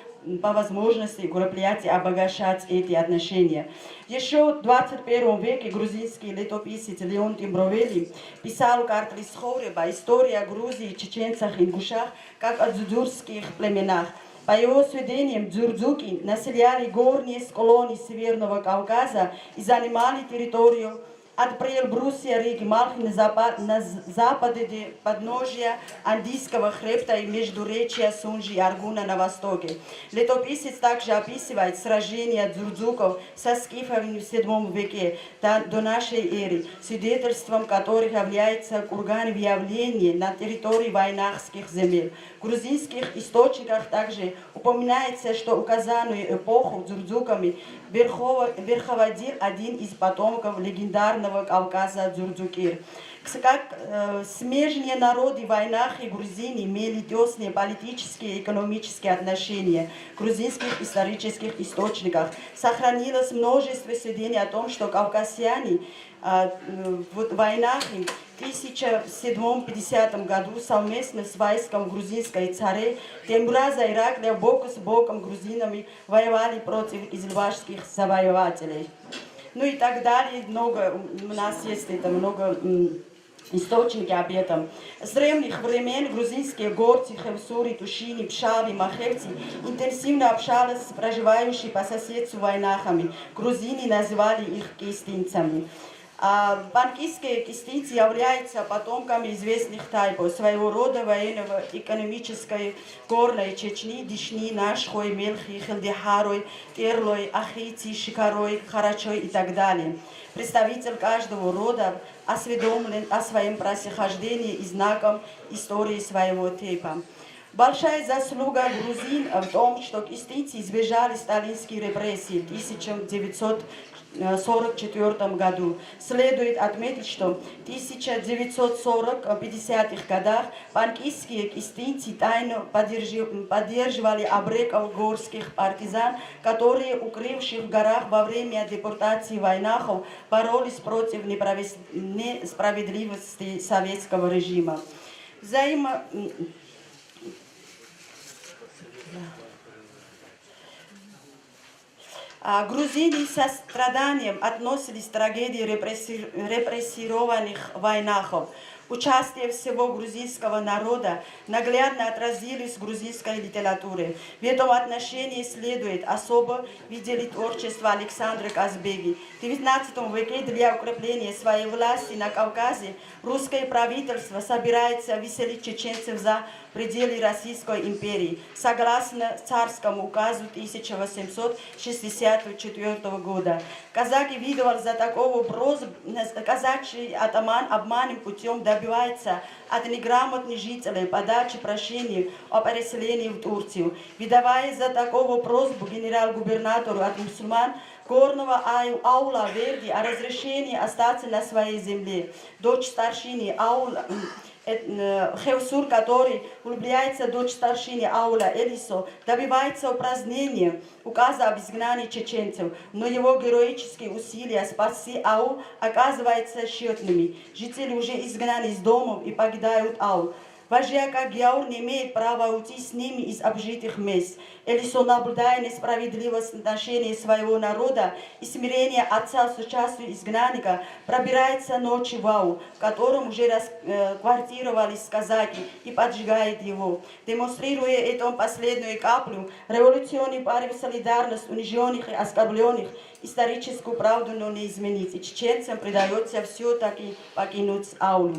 по возможности мероприятий обогащать эти отношения. Ещё в двадцать первом веке грузинский летописец Леонтий Мбровели писал в Картлис Ховре об истории Грузии, чеченцах, ингушах, как о дзудзурских племенах. По его сведениям, дзурдзуки населяли горние склоны Северного Кавказа и занимали территорию от Приэльбрусья реки Малхи на запа-, на з-, западе до подножия Андийского хребта и междуречья Сунжи и Аргуна на востоке. Летописец также описывает сражения дзурдзуков со скифами в седьмом веке до, до нашей эры, свидетельством которых является курганное явление на территории вайнахских земель. В грузинских источниках также упоминается, что в указанную эпоху дзурдзуками верхово-, верховодил один из потомков легендарного Кавказа Дзурдзукир. Кс-, как, э, смежные народы Вайнахи и Грузини имели тёсные политические и экономические отношения в грузинских исторических источниках. Сохранилось множество сведений о том, что кавказяне, а, э, вот Вайнахи в тысяча седьмом пятидесятом году совместно с войском грузинской царей Темураза Ираклия бок с боком грузинами воевали против изылбашских завоевателей. Ну и так далее. Много, м, у нас есть это, много, м, источники об этом. С древних времен грузинские горцы, хевсуры, тушины, пшавы, махевцы интенсивно общались с проживающими по соседству вайнахами. Грузины называли их кистинцами. А панкистские кистинцы являются потомками известных тайпов, своего рода военного экономической горной Чечни, Дишни, Нашхой, Мелхи, Хилдихарой, Терлой, Ахици, Шикарой, Харачой и так далее. Представитель каждого рода осведомлен о своем происхождении и знаком истории своего тейпа. Большая заслуга грузин в том, что кистинцы избежали сталинских репрессий в тысяча девятьсот сорок четвёртом году. Следует отметить, что в тысяча девятьсот сорок пятидесятых годах в панкистские кистинцы тайно поддержи-, поддерживали абреков горских партизан, которые, укрывшись в горах во время депортации вайнахов, боролись против неправес-, несправедливости советского режима. Взаимо-, А, грузины со страданием относились к трагедии репресси-, репрессированных вайнахов. Участие всего грузинского народа наглядно отразились в грузинской литературе. В этом отношении следует особо выделить творчество Александра Казбеги. В девятнадцатом веке для укрепления своей власти на Кавказе русское правительство собирается выселить чеченцев за пределы Российской империи, согласно царскому указу тысяча восемьсот шестьдесят четвёртого года. Казаки выдавал за такого просьб-, казачий атаман обманным путем добивается от неграмотных жителей подачи прошений о переселении в Турцию. Выдавая за такого просьбу генерал-губернатору от мусульман горного ау-, аула Верди о разрешении остаться на своей земле. Дочь старшины аула, м, э, э, Хевсур, который влюбляется в дочь старшины аула Элисо, добивается упразднения указа об изгнании чеченцев, но его героические усилия спасти аул оказываются тщетными. Жители уже изгнаны из домов и покидают аул. Важьяка Гяур не имеет права уйти с ними из обжитых мест. Элисо, наблюдая несправедливость в отношении своего народа и смирение отца с участью изгнанника, пробирается ночью в аул, в котором уже расквартировались казаки, и поджигает его. Демонстрируя эту последнюю каплю, революционный порыв солидарность униженных и оскорбленных, историческую правду но не изменить, и чеченцам придётся всё-таки покинуть аул.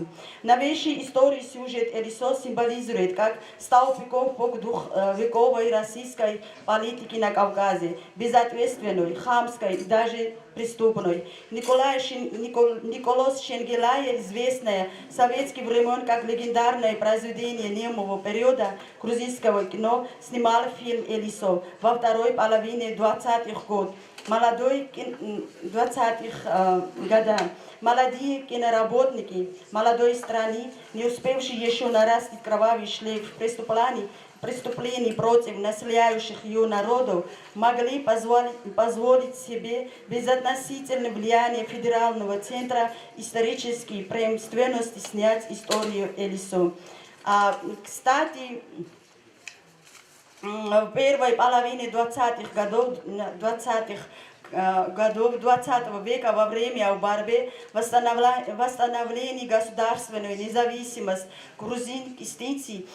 Новейший истории сюжет Элисо символизирует как столпников двух, э, вековой российской политики на Кавказе, безответственной, хамской и даже преступной. Николай Шен-, Никол-, Николос Шенгелаев, известное в советские времена как легендарное произведение немого периода грузинского кино, снимал фильм «Элисо» во второй половине двадцатых год. Молодой кин-, м, двадцатых, э, года. Молодые киноработники молодой страны, не успевшие ещё нарастить кровавый шлейф преступлений, преступлений против населяющих её народов, могли позволи-, позволить себе безотносительное влияние федерального центра исторической преемственности снять историю Элисо. А, кстати, м, в первой половине двадцатых годов, н-, двадцатых, э, годов двадцатого века во время борьбы восстановла-, восстановления государственной независимости грузин кыстинцы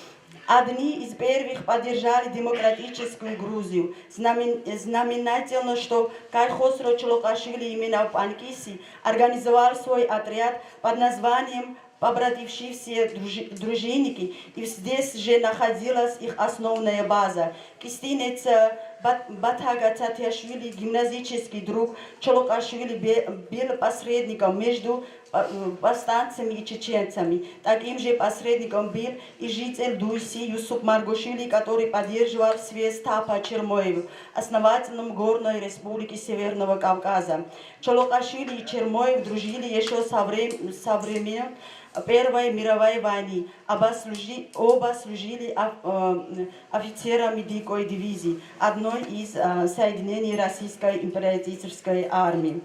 одни из первых поддержали демократическую Грузию. Знамен-, знаменательно, что Кайхосро Чолокашвили именно в Панкиси организовал свой отряд под названием «Побратившиеся дружи-, дружинники», и здесь же находилась их основная база. Кыстинец, э, Бат-, Батага Цатиашвили, гимназический друг Чолокашвили, бе-, был посредником между, э, повстанцами и чеченцами. Таким же посредником был и житель Дуйси Юсуп Маргошвили, который поддерживал связь с Тапа Чермоевым, основателем Горной Республики Северного Кавказа. Чолокашвили и Чермоев дружили ещё со врем-, со времен Первой мировой войны. Оба служи-, оба служили оф-, э, офицерами дикой дивизии, одной из, э, соединений российской императорской армии.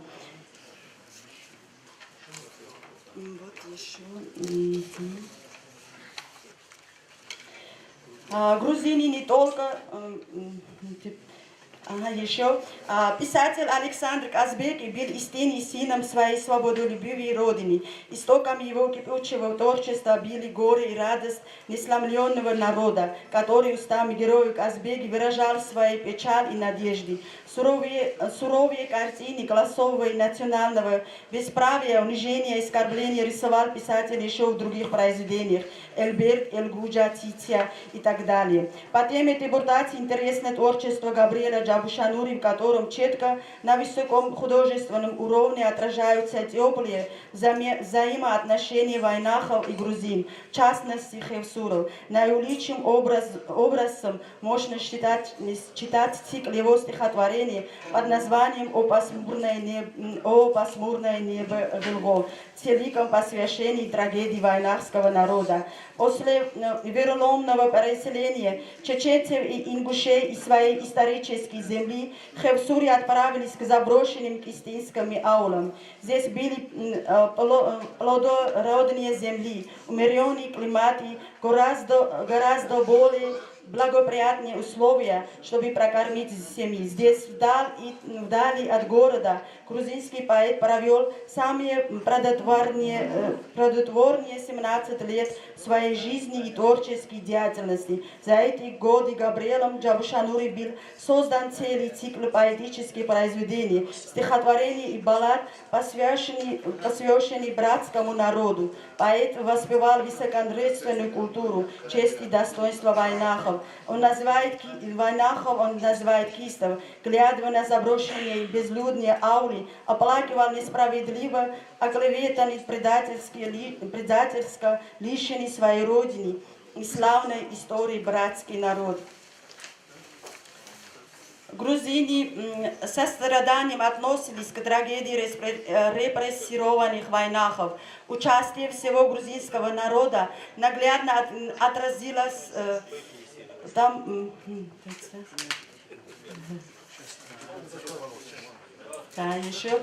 М, вот ещё. Мгм. А, грузины не только, м, м, тип-, ага, ещё. А, писатель Александр Казбеки был истинным сыном своей свободолюбивой родины. Истоком его кипучего творчества были горе и радость несломлённого народа, который устами героя Казбеки выражал свои печаль и надежды. Суровые, суровые картины классового и национального бесправия, унижения и оскорбления рисовал писатель ещё в других произведениях: «Эльберг», «Эльгуджа», «Тития» и так далее. По теме депортации интересно творчество Габриэля Джабушанури, в котором четко на высоком художественном уровне отражаются тёплые взаимо-, взаимоотношения вайнахов и грузин, в частности, хевсуров. Наилучшим образ-, образом можно считать, считать цикл его стихотворений под названием «О пасмурное неб-, м, о пасмурное небо Гылго», целиком посвященный трагедии вайнахского народа. После, э, вероломного переселения чеченцев и ингушей из своей исторической земли хевсуры отправились к заброшенным кыстинским аулам. Здесь были, м, э, пло-, э, плодородные земли, умерённый климат и гораздо, гораздо более благоприятные условия, чтобы прокормить семьи. Здесь, вдаль и, вдали от города, грузинский поэт провёл самые плодотворные, э, плодотворные семнадцать лет своей жизни и творческой деятельности. За эти годы Габриэлом Джабушанури был создан целый цикл поэтических произведений, стихотворений и баллад, посвященный, посвященный братскому народу. Поэт воспевал высоконравственную культуру, честь и достоинство вайнахов. Он называет ки-, вайнахов, он называет кистов, глядывая на заброшенные и безлюдные аулы, оплакивал несправедливо оклеветанный предательский ли-, предательско лишенный своей родины и славной истории братский народ. Грузины, м, с состраданием относились к трагедии респре-, э, репрессированных вайнахов. Участие всего грузинского народа наглядно от-, отразилось, э, там, м, м, так, ещё.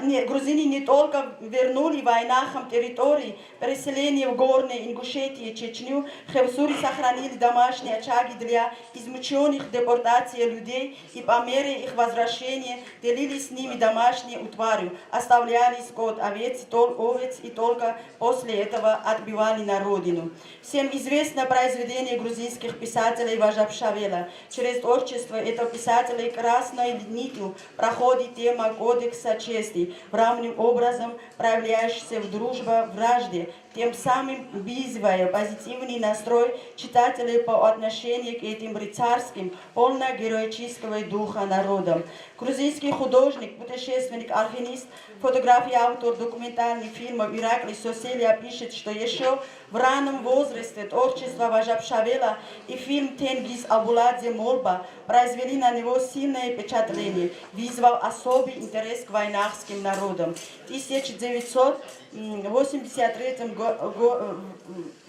Не, грузины не только вернули вайнахам территории переселения в Горной Ингушетии, Чечню, Хевсуре сохранили домашние очаги для измучённых депортацией людей и по мере их возвращения делились с ними домашней утварью, оставляли скот, овец и тол-, овец и только после этого отбывали на родину. Всем известно произведение грузинских писателей Важапшавела. Через творчество этого писателя красной нитью проходит тема кодекса чести, главным образом проявляющаяся в дружбе, вражде, тем самым вызывая позитивный настрой читателей по отношению к этим рыцарским, полно героического духа народам. Грузинский художник, путешественник, альпинист, фотограф и автор документальных фильмов Ираклий Соселия пишет, что ещё в раннем возрасте творчество Важапшавела и фильм «Тенгиз Абуладзе Молба» произвели на него сильное впечатление, вызвав особый интерес к вайнахским народам. В тысяча девятьсот восемьдесят третьем го-, го-,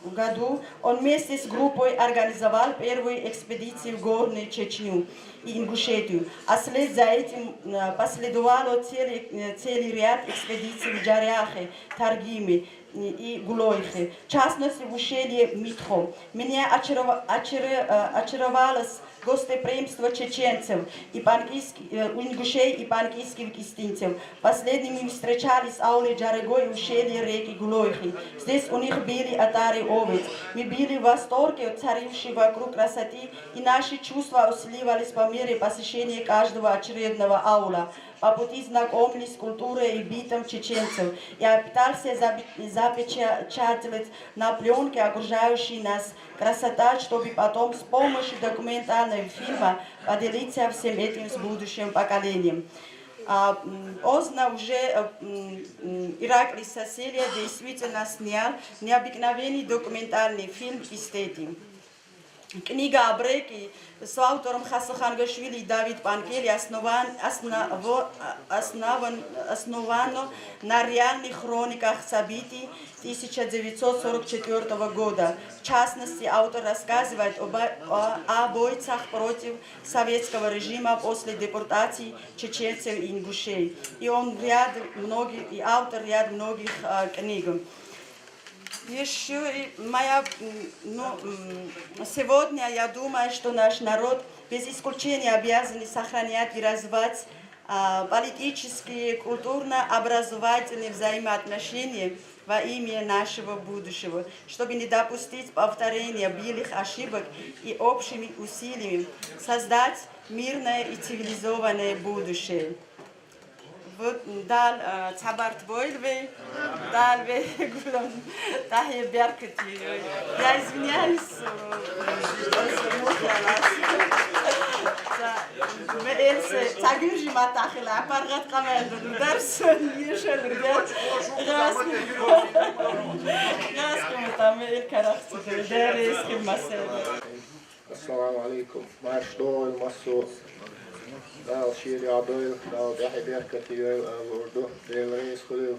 году он вместе с группой организовал первую экспедицию в Горную Чечню и Ингушетию, а вслед за этим, э, последовало целый, э, целый ряд экспедиций в Джаряхе, Таргиме и, и Гулойхе, в частности, в ущелье Митхо. Меня очарова-, очаре-, э, очаровало с-, гостеприимство чеченцев и панкийск-, э, ингушей и панкийских гостинцев. Последними мы встречались в ауле Джарегой, ущелье реки Гулойхи. Здесь у них были отары овец. Мы были в восторге от царившей вокруг красоты, и наши чувства усиливались по мере посещения каждого очередного аула. По пути знакомились с культурой и бытом чеченцев. Я пытался запечатлеть на плёнке окружающий нас красота, чтобы потом с помощью документального фильма поделиться всем этим с будущим поколением. А, м, поздно уже, э, м, м, Ираклий Соселия действительно снял необыкновенный документальный фильм «Истети». Книга о Бреке с автором Хасахангашвили и Давид Панкели основан-, осново-, а, основан-, основана на реальных хрониках событий тысяча девятьсот сорок четвёртого года. В частности, автор рассказывает об, о, о бойцах против советского режима после депортации чеченцев и ингушей. И он ряд многих, и автор ряд многих, а, книг. Ещё и моя, м, ну, м, сегодня я думаю, что наш народ без исключения обязаны сохранять и развивать, а, политические, культурно-образовательные взаимоотношения во имя нашего будущего, чтобы не допустить повторения былых ошибок и общими усилиями создать мирное и цивилизованное будущее. Вот, дал, э, цабарт бойл вей, дал вей гулам, тахе беркати вей. Я извиняюсь, э, за мухлалас. За, ме элсе, цагир жи матахила, апаргат камайду, дарс, ешел, дарс. Гас, гас, там эл карахсу, дарс, химасел. Ассаламу алейкум. Марш дойла массо. Дала шиъ йоадойла, Дала тӀехье беркате йойла, ала лур ду. Дела реза хуьлийла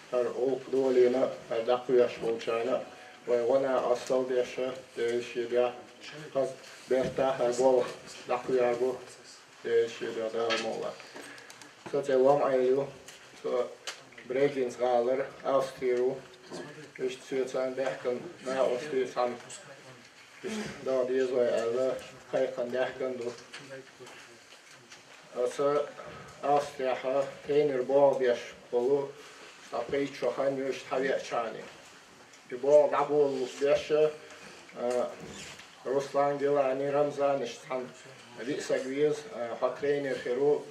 хӀара гӀулакх долийна, хӀара дӀакхоьхьуш болчарна. Вай гӀо-накъостал деш, Дела шиъ йоа. Хаза бертахь хӀара болх дӀакхоьхьаргва, Дела шиъ йоа, Дала мукъалахь. Са цӀи Лом-Ӏаьла ю, со Брегенц гӀалара, Австрера ву. Иштта соьца баьхкина накъостий цхьана Дала дезой аьлла, кхайкхана даьхкан ду. Аса Австрияха тренер богӀу беш болу, ца пхийтта шо хан ю иштта хьавеача хьани. И богӀу дӀаболу беш, а, Руслан, Гелани, Рамзан, иштта цхьана виъ саг веза, а, хьо тренер хир ву,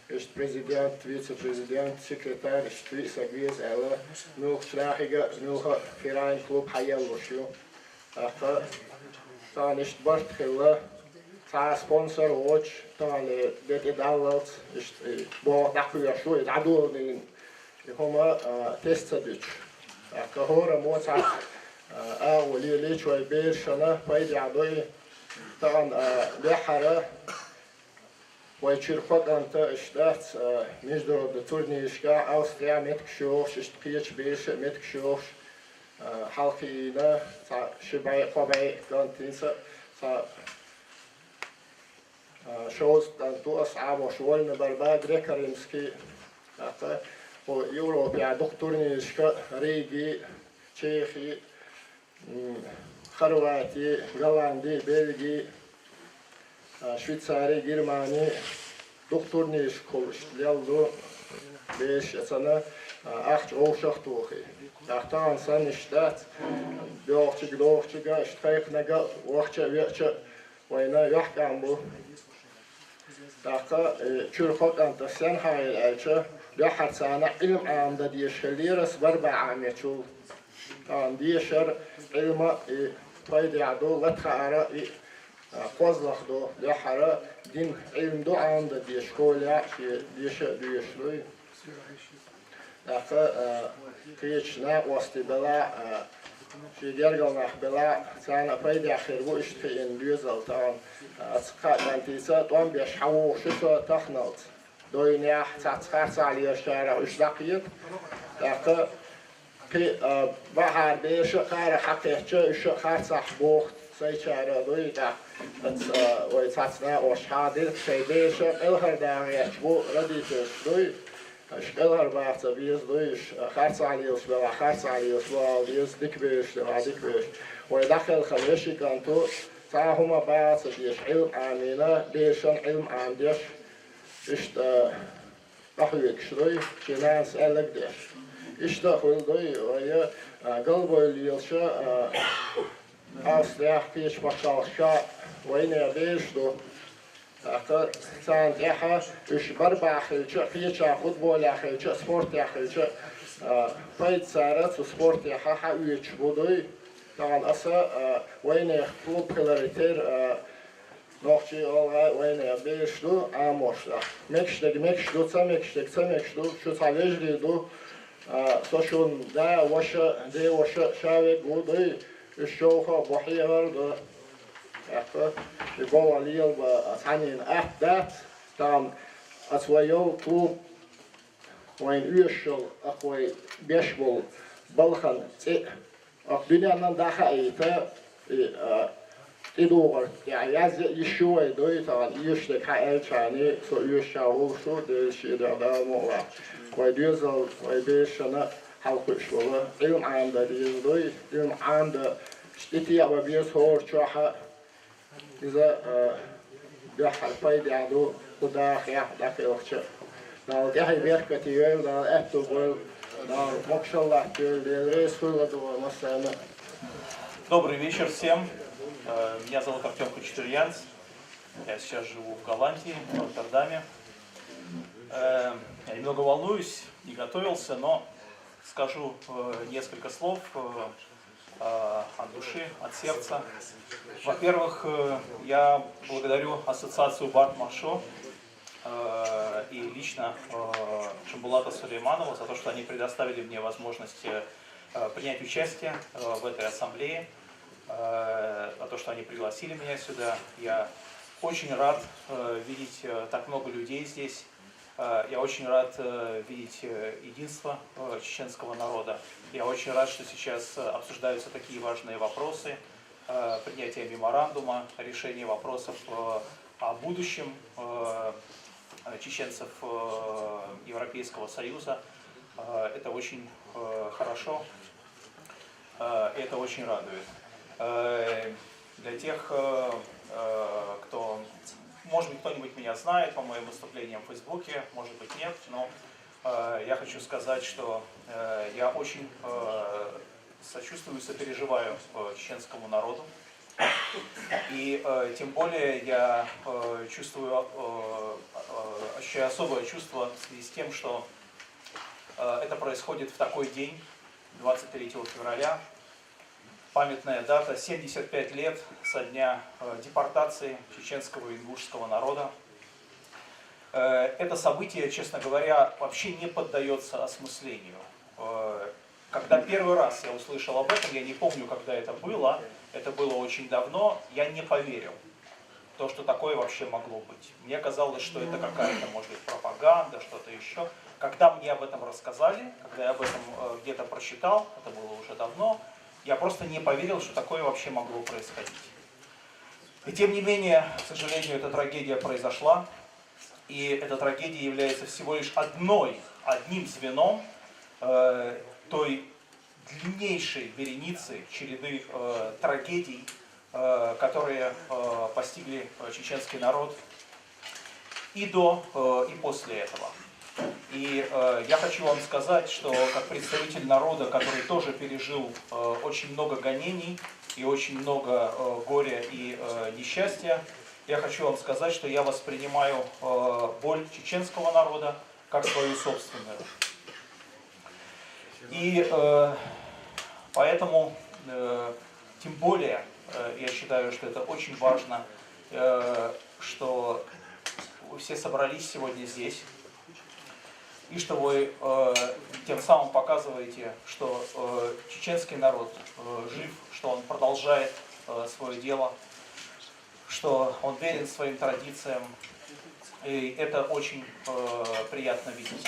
иштта президент, вице-президент, секретарь, иштта виъ саг веза аьлла, муьлхачу нахе а, муьлхха а фирайн клуб хьаеллуш ю. ТӀаккха царна иштта барт хилла, цхьа спонсор воцуш, тахана де тӀедаллалц, иштта, и, богӀу дӀакхоьхьуш ву, и дӀадолалийна, и хӀума, а, тесна ца дуьтуш. ТӀаккха хӀораммо цхьацца, а, агӀо лелийча вай берашна пайдехь ду и. Тахана, а, дуьххьара вай чуьра кхо кӀант иштта дац, а, международный турнирашкахь Австрияхь меттигаш йохуш, иштта кхечу бераша а меттигаш йохуш, а, хьалакхиийна, цхьа ши бӀе, кхо бӀе кӀант, хӀинца цхьа, а, шовзткъа кӀант ву аса Ӏамош, вольный борьба, греко-римский, тӀаккха кху Европехь дукха турнирашка, Риги, Чехи, м, Хорвати, Голланди, Бельги, а, Швейцари, Германи, дукха турнирашкахула иштта лелла ду бераш, а, царна, а, ахча вовшах а тухий. ТӀаккха тахана санна иштта дац, бохучуьнга, дохучуьнга, иштта кхайкхинарг а, вахча а, веача а вайна йохкам бу. ТӀаккха, э, чуьра кхо кӀант аса сенна хьахийра аьлча, дуьххьара царна Ӏилма Ӏамадан дезаш хиллера аса борьба Ӏамечул. Тахана дешар, Ӏилма и пайдехь ду, лата хаар и, а, кхозлагӀа ду, дуьххьара дин, Ӏилма ду Ӏамадан дезаш, школехь а шен деша а доьшуш дуй. ТӀаккха, а, кхечу накъостий белахь а, шен гергара нах белахь а, царна а пайдехь хир бу иштта хиъна доьзал тахана. А, аса кхаа кӀантица тӀом беш хьавогӀуш ву со таханалц. Дойнехь, цхьацца харцахьа лелачарах уьш дӀакхета. ТӀаккха кхин, а, бахьара бераш а кхарах хьакхетча, уьш а харцахь боху сайчара а дуй, тӀаккха, а, вай цхьацца накъосташа хьадира, шайн бераш а кӀелхьардаккха гӀерташ бу родительш дуй. Аша кӀелхьарбаха ца беза дуй, уьш харцахьа лелаш белахь, харцахьа лелаш бу ала деза, дика бераш делахь, дика бераш. Вай дӀакхелхина вешин кӀант ву, цхьа а хӀума баха ца дезаш, Ӏилма Ӏамийна, берашна Ӏилма Ӏамадеш, иштта, а, къахьоьгуш дуй, шен нанас аьлларг а деш. Иштта а хуьлу дуй, вай, а, галбевлла лелаш, а, Австрехь, кхечу пачхьалкхашкахь вайна бераш ду. ТӀаккха царна тӀехь уьш борьбахь хилча а, кхечахь футболехь хилча а, спортехь хилча а, а, пайда цара цу спортехь хьаоьцуш бу дуй. Тахана аса, а, вайнехан клуб хиларе терра, а, нохчий, гӀалгӀай, вайнехан бераш ду Ӏамош. Мегаш дерг мегаш ду, ца мегаш дерг ца мегаш ду, шу цхьа вежарий ду, а, со шун да, ваша, де ваша, ша верг ву дуй, уьш човха а бу, хьехар а ду. ТӀаккха и боху лела бан цхьаннена атта дац, тахана аса вай йолу клуб, вайна оьшуш йолу, аса вай беш болу балхан цӀе а, аса дуьненна дӀахаийта, и, а, тӀедугӀар тӀехь язъян йиш ю вай дуй, тахана оьшуш дерг хьан аьлча хьани, со оьшуш а волуш ву, Делан шен дуьхьа Дала мукъалахь. Вай доьзал, вай берашна хьалакхуьуш волу, Ӏилма Ӏамадан деза дуй, Ӏилма Ӏамадан тӀетеӀа бан беза хӀора чохь а, иза, а, дуьххьара пайдехь ду, кху дахарехь дӀакхелхича а. Дала тӀаьхье беркате йойла, Дала аьтто бойла, Дала могушалла латтайойла, Дела реза хуьлда вай массарна. Добрый вечер всем. Э, меня зовут Артём Хачатурьянц. Я сейчас живу в Голландии, в Роттердаме. Э, я немного волнуюсь, не готовился, но скажу, э, несколько слов, э, э, от души, от сердца. Во-первых, э, я благодарю ассоциацию Барт Маршо, э, и лично, э, Шамбулата Сулейманова за то, что они предоставили мне возможность, э, принять участие, э, в этой ассамблее, э, за то, что они пригласили меня сюда. Я очень рад, э, видеть, э, так много людей здесь. Э, я очень рад, э, видеть, э, единство, э, чеченского народа. Я очень рад, что сейчас, э, обсуждаются такие важные вопросы, э, принятие меморандума, решение вопросов, э, о будущем, э, э, чеченцев, э, Европейского Союза. Э, это очень, э, хорошо. Э, это очень радует. Э, Для тех, э, э, кто, может быть, кто-нибудь меня знает по моим выступлениям в Фейсбуке, может быть, нет, но э, я хочу сказать, что э, я очень э, сочувствую и сопереживаю э, чеченскому народу. И э, тем более я э, чувствую, э, э, ощущаю особое чувство в связи с тем, что э, это происходит в такой день, двадцать третьего февраля, памятная дата, семьдесят пять лет со дня э, депортации чеченского и ингушского народа. Э, это событие, честно говоря, вообще не поддается осмыслению. Э, Когда первый раз я услышал об этом, я не помню, когда это было, это было очень давно, я не поверил, то, что такое вообще могло быть. Мне казалось, что это какая-то, может быть, пропаганда, что-то еще. Когда мне об этом рассказали, когда я об этом э, где-то прочитал, это было уже давно, я просто не поверил, что такое вообще могло происходить. И тем не менее, к сожалению, эта трагедия произошла, и эта трагедия является всего лишь одной, одним звеном э, той длиннейшей вереницы, череды э, трагедий, э, которые э, постигли э, чеченский народ и до, э, и после этого. И э, я хочу вам сказать, что как представитель народа, который тоже пережил э, очень много гонений и очень много э, горя и э, несчастья, я хочу вам сказать, что я воспринимаю э, боль чеченского народа как свою собственную. И э, поэтому э, тем более э, я считаю, что это очень важно, э, что вы все собрались сегодня здесь, и что вы э, тем самым показываете, что э, чеченский народ э, жив, что он продолжает э, свое дело, что он верен своим традициям. И это очень э, приятно видеть.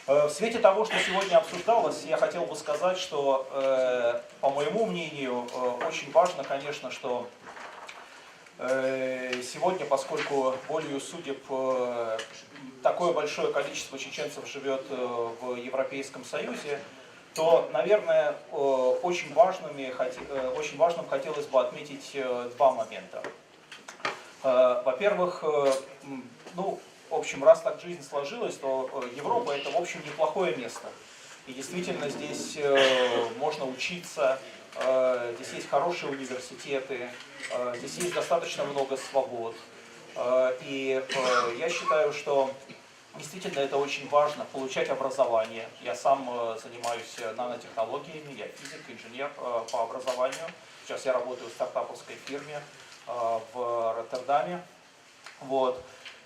Э, В свете того, что сегодня обсуждалось, я хотел бы сказать, что, э, по моему мнению, э, очень важно, конечно, что э, сегодня, поскольку волею судеб э, такое большое количество чеченцев живет э, в Европейском Союзе, то, наверное, э, очень, важными, хоте- э, очень важным хотелось бы отметить э, два момента. Э, Во-первых, э, м, ну, в общем, раз так жизнь сложилась, то э, Европа это, в общем, неплохое место. И действительно здесь э, можно учиться, э, здесь есть хорошие университеты, э, здесь есть достаточно много свобод. Э, И э, я считаю, что действительно это очень важно, получать образование. Я сам э, занимаюсь э, нанотехнологиями, я физик, инженер э, по образованию. Сейчас я работаю в стартаповской фирме э, в Роттердаме. Вот.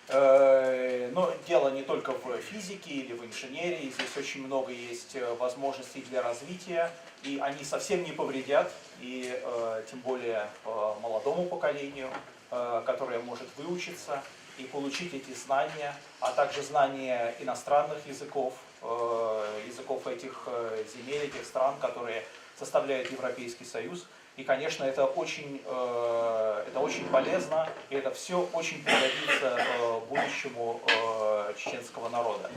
Э, Но дело не только в физике или в инженерии. Здесь очень много есть э, возможностей для развития, и они совсем не повредят, и э, тем более э, молодому поколению, э, которое может выучиться и получить эти знания, а также знания иностранных языков, э, языков этих э, земель, этих стран, которые составляют Европейский Союз. И, конечно, это очень, э, это очень полезно, и это все очень пригодится э, будущему э, чеченского народа.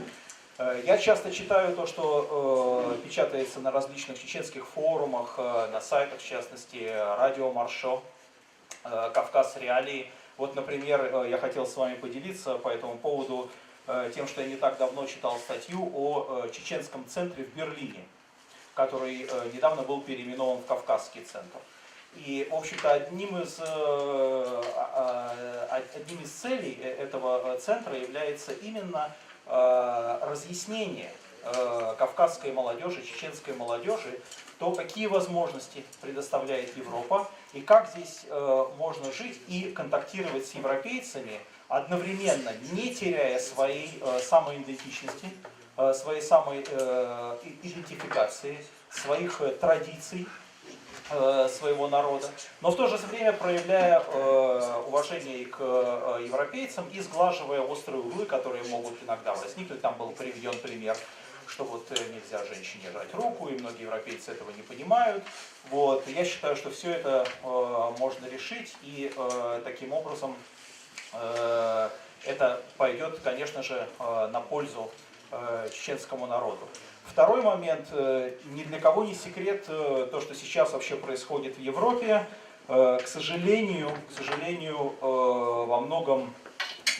Э, Я часто читаю то, что э, печатается на различных чеченских форумах, э, на сайтах, в частности, Радио Маршо, э, Кавказ Реалии. Вот, например, э, я хотел с вами поделиться по этому поводу э, тем, что я не так давно читал статью о э, чеченском центре в Берлине, который э, недавно был переименован в Кавказский центр. И, в общем-то, одним из, э, а- а- одним из целей э- этого э, центра является именно э, разъяснение э, кавказской молодежи, чеченской молодежи, то, какие возможности предоставляет Европа и как здесь э, можно жить и контактировать с европейцами, одновременно не теряя своей э, самоидентичности, э, своей самой э, и- идентификации, своих э, традиций э, своего народа, но в то же время проявляя э, уважение и к э, европейцам и сглаживая острые углы, которые могут иногда возникнуть. Там был приведен пример, что вот э, нельзя женщине жать руку, и многие европейцы этого не понимают. Вот. Я считаю, что все это э, можно решить, и э, таким образом э, это пойдет, конечно же, э, на пользу э, чеченскому народу. Второй момент. Э, Ни для кого не секрет э, то, что сейчас вообще происходит в Европе. Э, К сожалению, к сожалению, э, во многом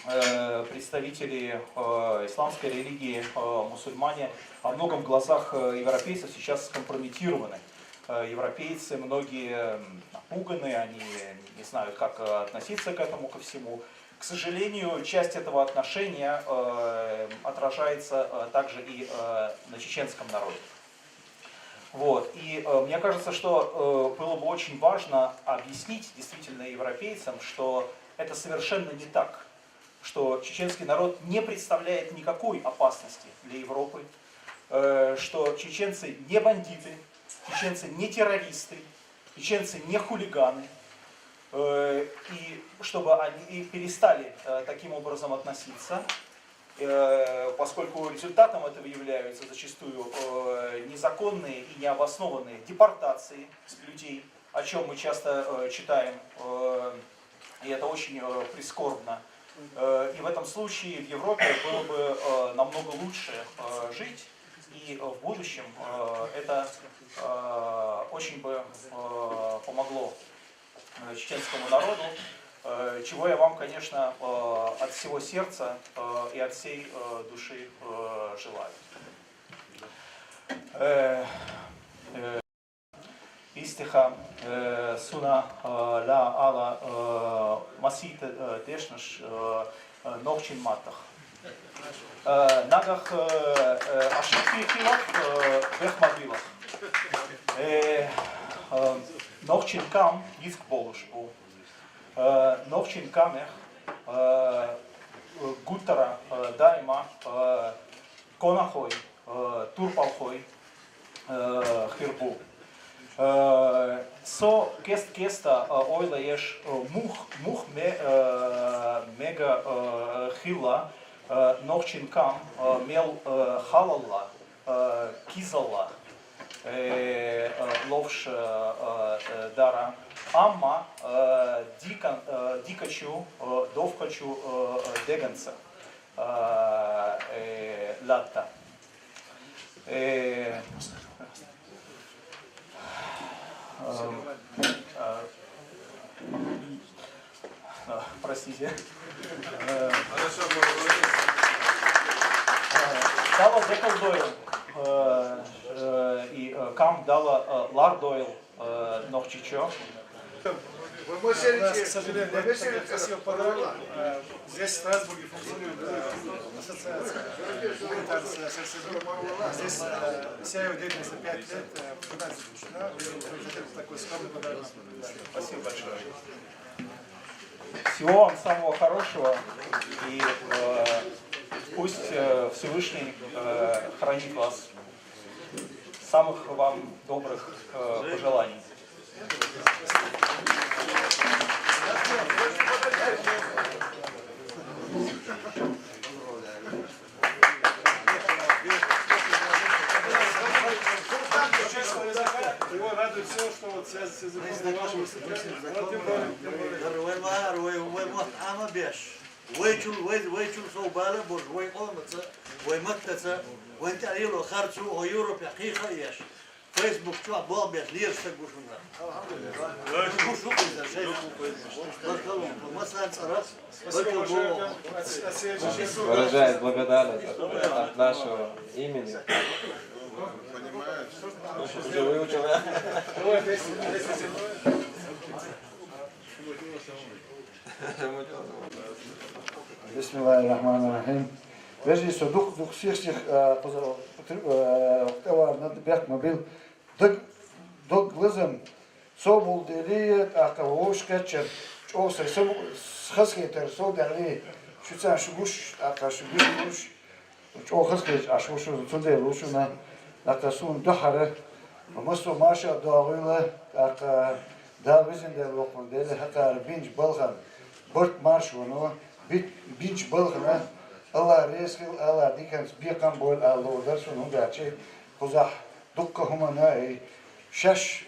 э, представители э, исламской религии, э, мусульмане, во многом в глазах э, европейцев сейчас скомпрометированы. Э, Европейцы, многие м, напуганы, они не знают, как э, относиться к этому, ко всему. К сожалению, часть этого отношения э, отражается э, также и э, на чеченском народе. Вот. И э, мне кажется, что э, было бы очень важно объяснить действительно европейцам, что это совершенно не так, что чеченский народ не представляет никакой опасности для Европы, э, что чеченцы не бандиты, чеченцы не террористы, чеченцы не хулиганы, э, и чтобы они и перестали э, таким образом относиться, э, поскольку результатом этого являются зачастую э, незаконные и необоснованные депортации людей, о чем мы часто э, читаем, э, и это очень э, прискорбно. Э, и в этом случае в Европе было бы э, намного лучше э, жить, и э, в будущем э, это э, очень бы э, помогло э, чеченскому народу, э, чего я вам, конечно, э, от всего сердца э, и от всей э, души э, желаю. Э, э, Истиха, э, суна э, ла ала э, масийта э, дешнаш э, э, нохчин маттах. Э, Нагах э, э, аширтир хилах, э, бехмабилах. Э, э, Нохчин кам йифк болуш бу. Э, Нохчин камех э, гуттара э, даима э, конахой, э, турпалхой э, хир бу. Э, Со кест-кеста э, ойла еш э, мух, мух ме, э, мега э, хилла э, Нохчин кам э, мел э, халалла, э, кизалла э, э, ловш э, э, дара. Амма э, дика, э, дикачу, э, довхачу э, э, деганца э, э, латта. Э, э, э, Простите. Э, э, Дала декал дойл, э, э, и э, кам дала э, лар дойл э, нохчичо. Вы можете, у нас, к сожалению, нет таких красивых подарков. Э, Здесь, в Страсбурге, функционирует э, ассоциация гуманитарных сельских. Здесь э, вся его деятельность за пять лет э, была заключена. И вот это такой скромный подарок. Спасибо большое. Всего вам самого хорошего и э, пусть э, Всевышний э, хранит вас. Самых вам добрых э, пожеланий. Его радует все, что вот связано с языком, вашим выступлением. Вот, тем более, тем более. Вай чул, вай, вай чул сов бала бош, вай къомаца, вай маттаца, вай тӀарила харцу, о Европе хиха еш. Фейсбук чу бал беш лир сагушуна. Гушу куза шей. Баркалла, масалан, царап. Баркалла. Выражает благодарность от нашего имени. Уже выучил, да? Бисмиллахир-рахманир-рахим. Вежи со дух, дух сих, сих, э, поза-, э, товар на бяк мобил. Дог, дог лазам. Со бул дели, ака вошка чер. Чо се со хаске тер со дели. Шуца шугуш, ака шугуш гуш. Чо хаске аш вошун цунде вошуна. Ака сун дахара. Масо маша дагыла, ака Дала везин Дала локун дели хакар бинч балхан. Барт марш воно, бит-, бинч балхана. Алла резкил, Алла диканс бикам бол, Алла удар сун ундачи. Кузах дукка хумана, э, шаш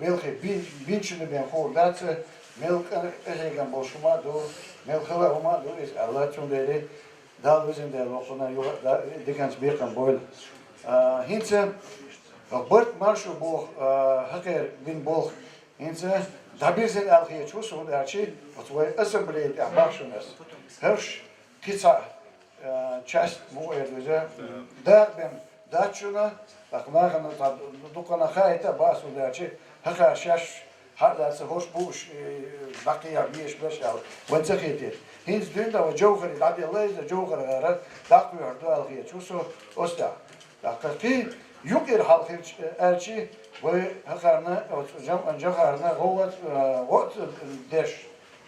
белхи бин-, бинчуна бен хор даца, мел кан эхеган бол шума ду, мел хала хума ду, из Алла цундели, Дала везин Дала локуна, юха да-, диканс бикам бол. А, хинца, барт маршу бох, а, хакер бин бох, хинца, дӀабирзина аьлла хеташ ву со, хӀунда аьлча оцу вай ассамблея тӀехь бахаш ву ас. ХӀорш кхин цхьа, э, часть ма ву эр веза, дакъа бен дац шуна, тӀаккха нахана цхьа дуккхана хаийта а бац, хӀунда аьлча хӀокхара шаьш хьа а лаьца хӀорш бу уьш, э, дӀакхехьа безаш беш аьлла, вайн ца хетийта. ХӀинца дуьйна вай Джовхаре дӀаделла иза, Джовхар гӀара дӀакхоьхьур ду аьлла хеташ ву со оцу тӀехь. ТӀаккха кхин юкъера хьал хилча, э, аьлча, вай хӀокхарна, оцу Джам-, Джохарна, гӀо-, э, гӀо а ца деш,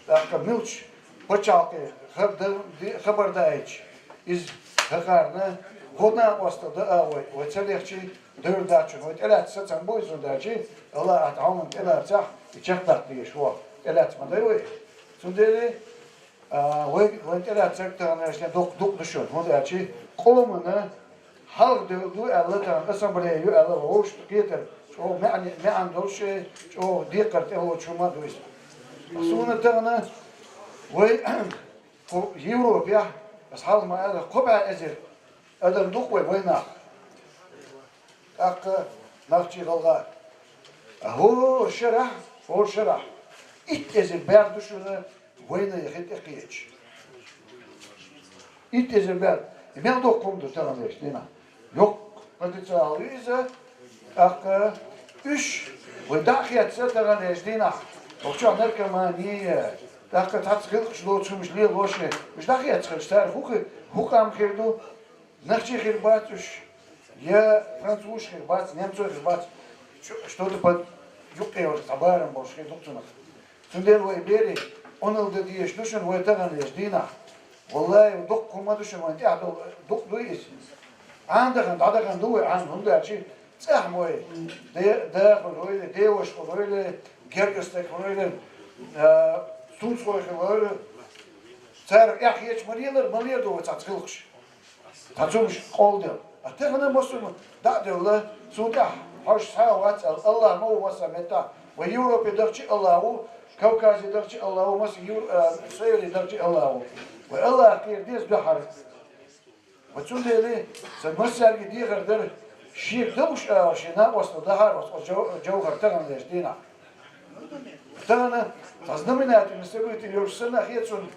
тӀаккха муьлххачу пачхьалкхе хаб-, ди-, хабар даийтича, иза хӀокхарна гӀо-накъосталла дан а вай, вай ца лехча, девр дац шуна, вай тӀелаьцна сацам бу иза, хӀунда аьлча АллахӀа тӀе хьалман тӀелацахь, и чекхдаккха дезаш ву, тӀелаьцна ма дай вай. Цундела, а, вай, вайн тӀелаьцнарг тахана шен доккха дукъ ду шуна, хӀунда аьлча къомана хьалха девлла ду аьлла, тахана ассамблея ю аьлла, вовшашна кхетар чӀогӀа маьӀне-, маьӀна долуш, чӀогӀа декхар тӀелоцуш хӀума а ду иза. Суна тахана вай кху Европехь, ас хьалха ма аьлла, кхо бӀе эзар адам ду-кх вай, вай нах. ТӀаккха нохчий, гӀалгӀай. А хӀора шарахь, хӀора шарахь итт эзар бер ду шуна вайна яхи тӀекхеташ. Итт эзар бер. И мел доккха хӀума ду таханлерчу дийнахь. Йоккха потенциал ю иза. ТӀаккха уьш вай дӀа а хецна таханлерчу дийнахь, охьачохь наркомани, тӀаккха цхьацца гӀиллакхаш доцу хӀумаш лелош, уьш дӀа а хецна хилча, цара хӀу хи-, хӀу къам хир ду? Нохчий хир бац уьш, я французаш хир бац, немцой хир бац, чу-, что-то под юккъе йолчу цхьа барам болуш хир ду-кх цунах. Цундела вай берийн Ӏуналла дан дезаш ду шуна вай таханлерчу дийнахь. ВаллахӀи, дуккха хӀума ду шуна вайн тӀехь долу, дуккха ду иза. Ӏан дахана, дӀадахана ду вай Ӏан, хӀунда аьлча цӀахь вай де-, да хуьлийла, деваша хуьлийла, гергара стаг хуьлийла, а, сунцгӀой хуьлийла. Цара эхь хеташ ма лелара, ма леладо вай цхьацца гӀиллакхаш. Цхьа цумаш къолла делла. А тахана массо а дӀа а делла, цунна тӀехь хьожуш цхьа а вац аьлла, АллахӀ ма ву массо а меттехь. Вай Европе дахча а АллахӀ ву, Кавказе дахча а АллахӀ ву, массо а Ю-, а, Сайре дахча а АллахӀ ву. Вай АллахӀах кхера деза дуьххьара. Ва цундела сан массаьрга дехар дара, шега далуш ала, шен накъосталла дахьара оцу Джов-, Джовхар таханлерчу дийнахь. Тахана цхьа знаменательный событие йолуш санна хета суна,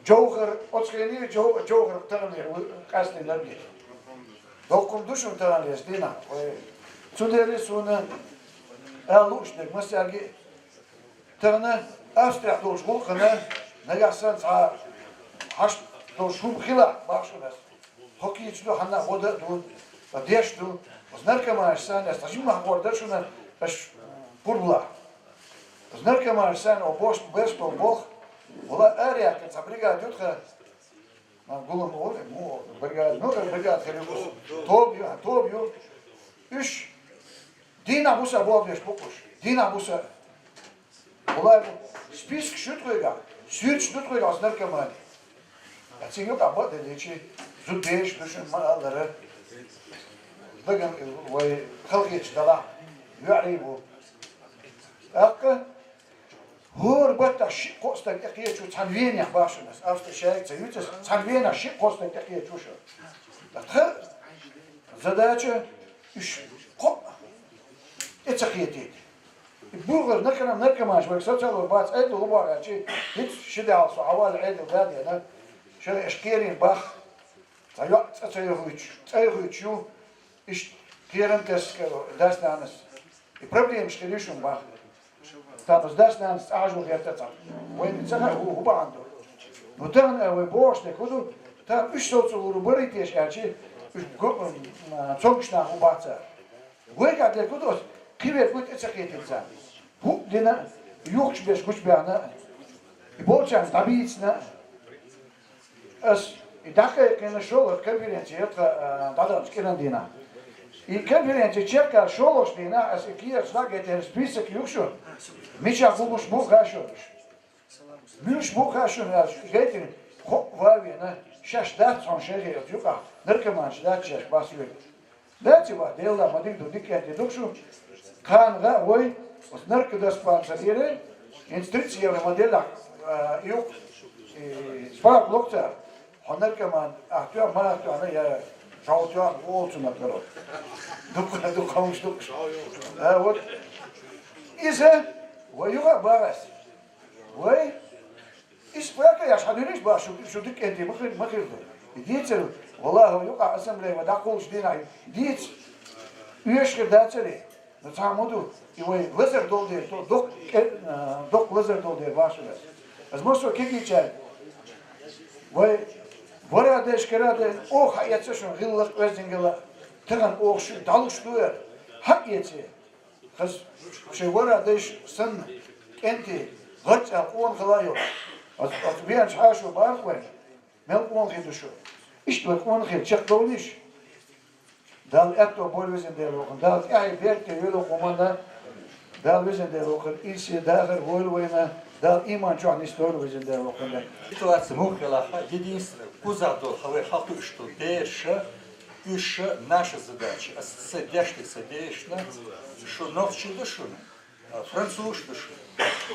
Джовхар, оцу хене Джов-, Джовхар таханлера ву-, къаьстина наб. Доккха хӀума ду шуна таханлерчу дийнахь. Вай, цундела суна ала лууш дерг массаьрга а, тахана Австрехь долчу гӀуллакхана нагахь санна цхьа хьашт долуш хӀума хилахь, боху шуна ас. Тхо кийча ду, хьанна а гӀо дан а ду, ткъа деш ду. Оцу наркоманаш санна, ас цхьа жимма хьахор дара шуна, аш пурбулахь. Оцу наркоманаш санна, о, бошт, беш болу болх, вала араяьккхина цхьа бригада ю тхан, ма гулам олу, му, бригада, ну, бригада хир ю, тоба ю, тоба ю. Уьш дийнахь буса болх беш бу-кх уьш. Дийнахь буса. Валлай, спискаш ю тхоьгахь, суьрташ ду тхоьгахь оцу наркоманийн. Ткъа цигахь юкъахь бакъдерг дийцича, зудбераш ду шуна ма-аллара. Даган вай халахеташ далахь, йоӀарий бу. ТӀаккха хӀора баттахь шиъ-кхоъ стаг тӀекхеча ву цхьана Венехь, боху шуна ас. Австрия шайга ца юьйцу ас, цхьана Венехь шиъ-кхоъ стаг тӀекхеча ву шу. Ткъа тхан задача уьш кхоъ тӀе ца кхетийта. И бухара наркоман-, наркоманаш вайга социалло бац, Ӏедал хӀун боху аьлча, хӀинца ши де хьалха со Ӏавалла Ӏедал да а деана, шайна аша кхерийна боху, цхьа йоӀ цӀа ца йохуьйтуш, цӀа йохуьйтуш ю, иштта кхерам тесна дас-нанас. И проблемаш хир ю шуна боху. Тахана дас-нанас цӀа хьажо гӀерта цхьа. Вайна ца хаьа хӀу, хӀу бахьана ду. Ну, тахана вай бохуш дерг хӀун ду? Тахана уьш совцалур бу барий теша аьлча, уьш го-, м, цомгуш нах хӀу бац цара. Вайгахь дерг хӀун ду ас? Кхин верг вуй тӀе ца кхетийта царна. ХӀуъ дина, юхкуш берш гучубаьхна, и болчарна дӀабийцина. Ас и дӀакхайкхина шолгӀа конференци яра тхан, а, дӀадаханчу кӀиран дийнахь. И конференци чекхъяьлла шолгӀачу дийнахь ас и кехаташ дӀагайтина список ю шуна. Мичахь бу, муш бу хаьа шуна уьш. Муьлш бу хаьа шуна аьлча, гайтина, кхоъ ван а вена, шаьш дац хьуна шайх оцу юкъахь, наркоманаш дац шаьш, бах соьга. Дац и бах, Делан дуьхьа, ма дика ду, дика кӀентий ду шу. Кхана гӀа а вой, оцу наркодиспансере, хӀинца тридцать евро ма деллехь, а, юкъ, и, справка ло-кх цара. Хьо наркоман, ахь тоьхна, ма ахь тоьхна, я жӀов тоьхна, олу цунах каро. Дукха, дукха хӀумаш ду-кх. А, вот. Иза Вай юкъа багӀас. Вай? Иш бакъа яш хьадуьниш бах шу, шу диккенти ма хир, ма хир ду. И дийцар, валлахӀи, юкъа ассамблея ва дӀакхуллуш дийнахь, дийца, оьшуш хир дацаре. Ну, цхьа ма ду, и вай лазар долу дела, то доккха кӀе-, а, доккха лазар долу дела бах шу яц. Аз массо кегийчаьрга, вай вара дайша кара дайна, оха хьаэца шуна гӀиллакх, оьздангалла, тахана оха шу дӀалуш ду аьлла, хьаэце. Хаза шайн вара дайша санна, кӀентий, гӀарцӀа къона хила йолуш. Аз, аз веанчу хьаша бах вайна, мел къона хир ду шу. Иштта вай къона хир чекхдовлийша. Дала аьтто бойла, везан Дела, вокхунна. Дала тӀаьхье беркате йойла хӀуманна. Дала, везан Дела, вокхунна, ирсе дахар войла вайна. Дала иман чохь нисдойла, везан Дела, вокхунна. Ситуация муха хилахь, единственное, кхузахь долу, хьан вай хьалха уьш долу бераш, уьш наша задача. Аса ца дешна, ца дешна, шу нохчий ду шуна. А, француз ду шу.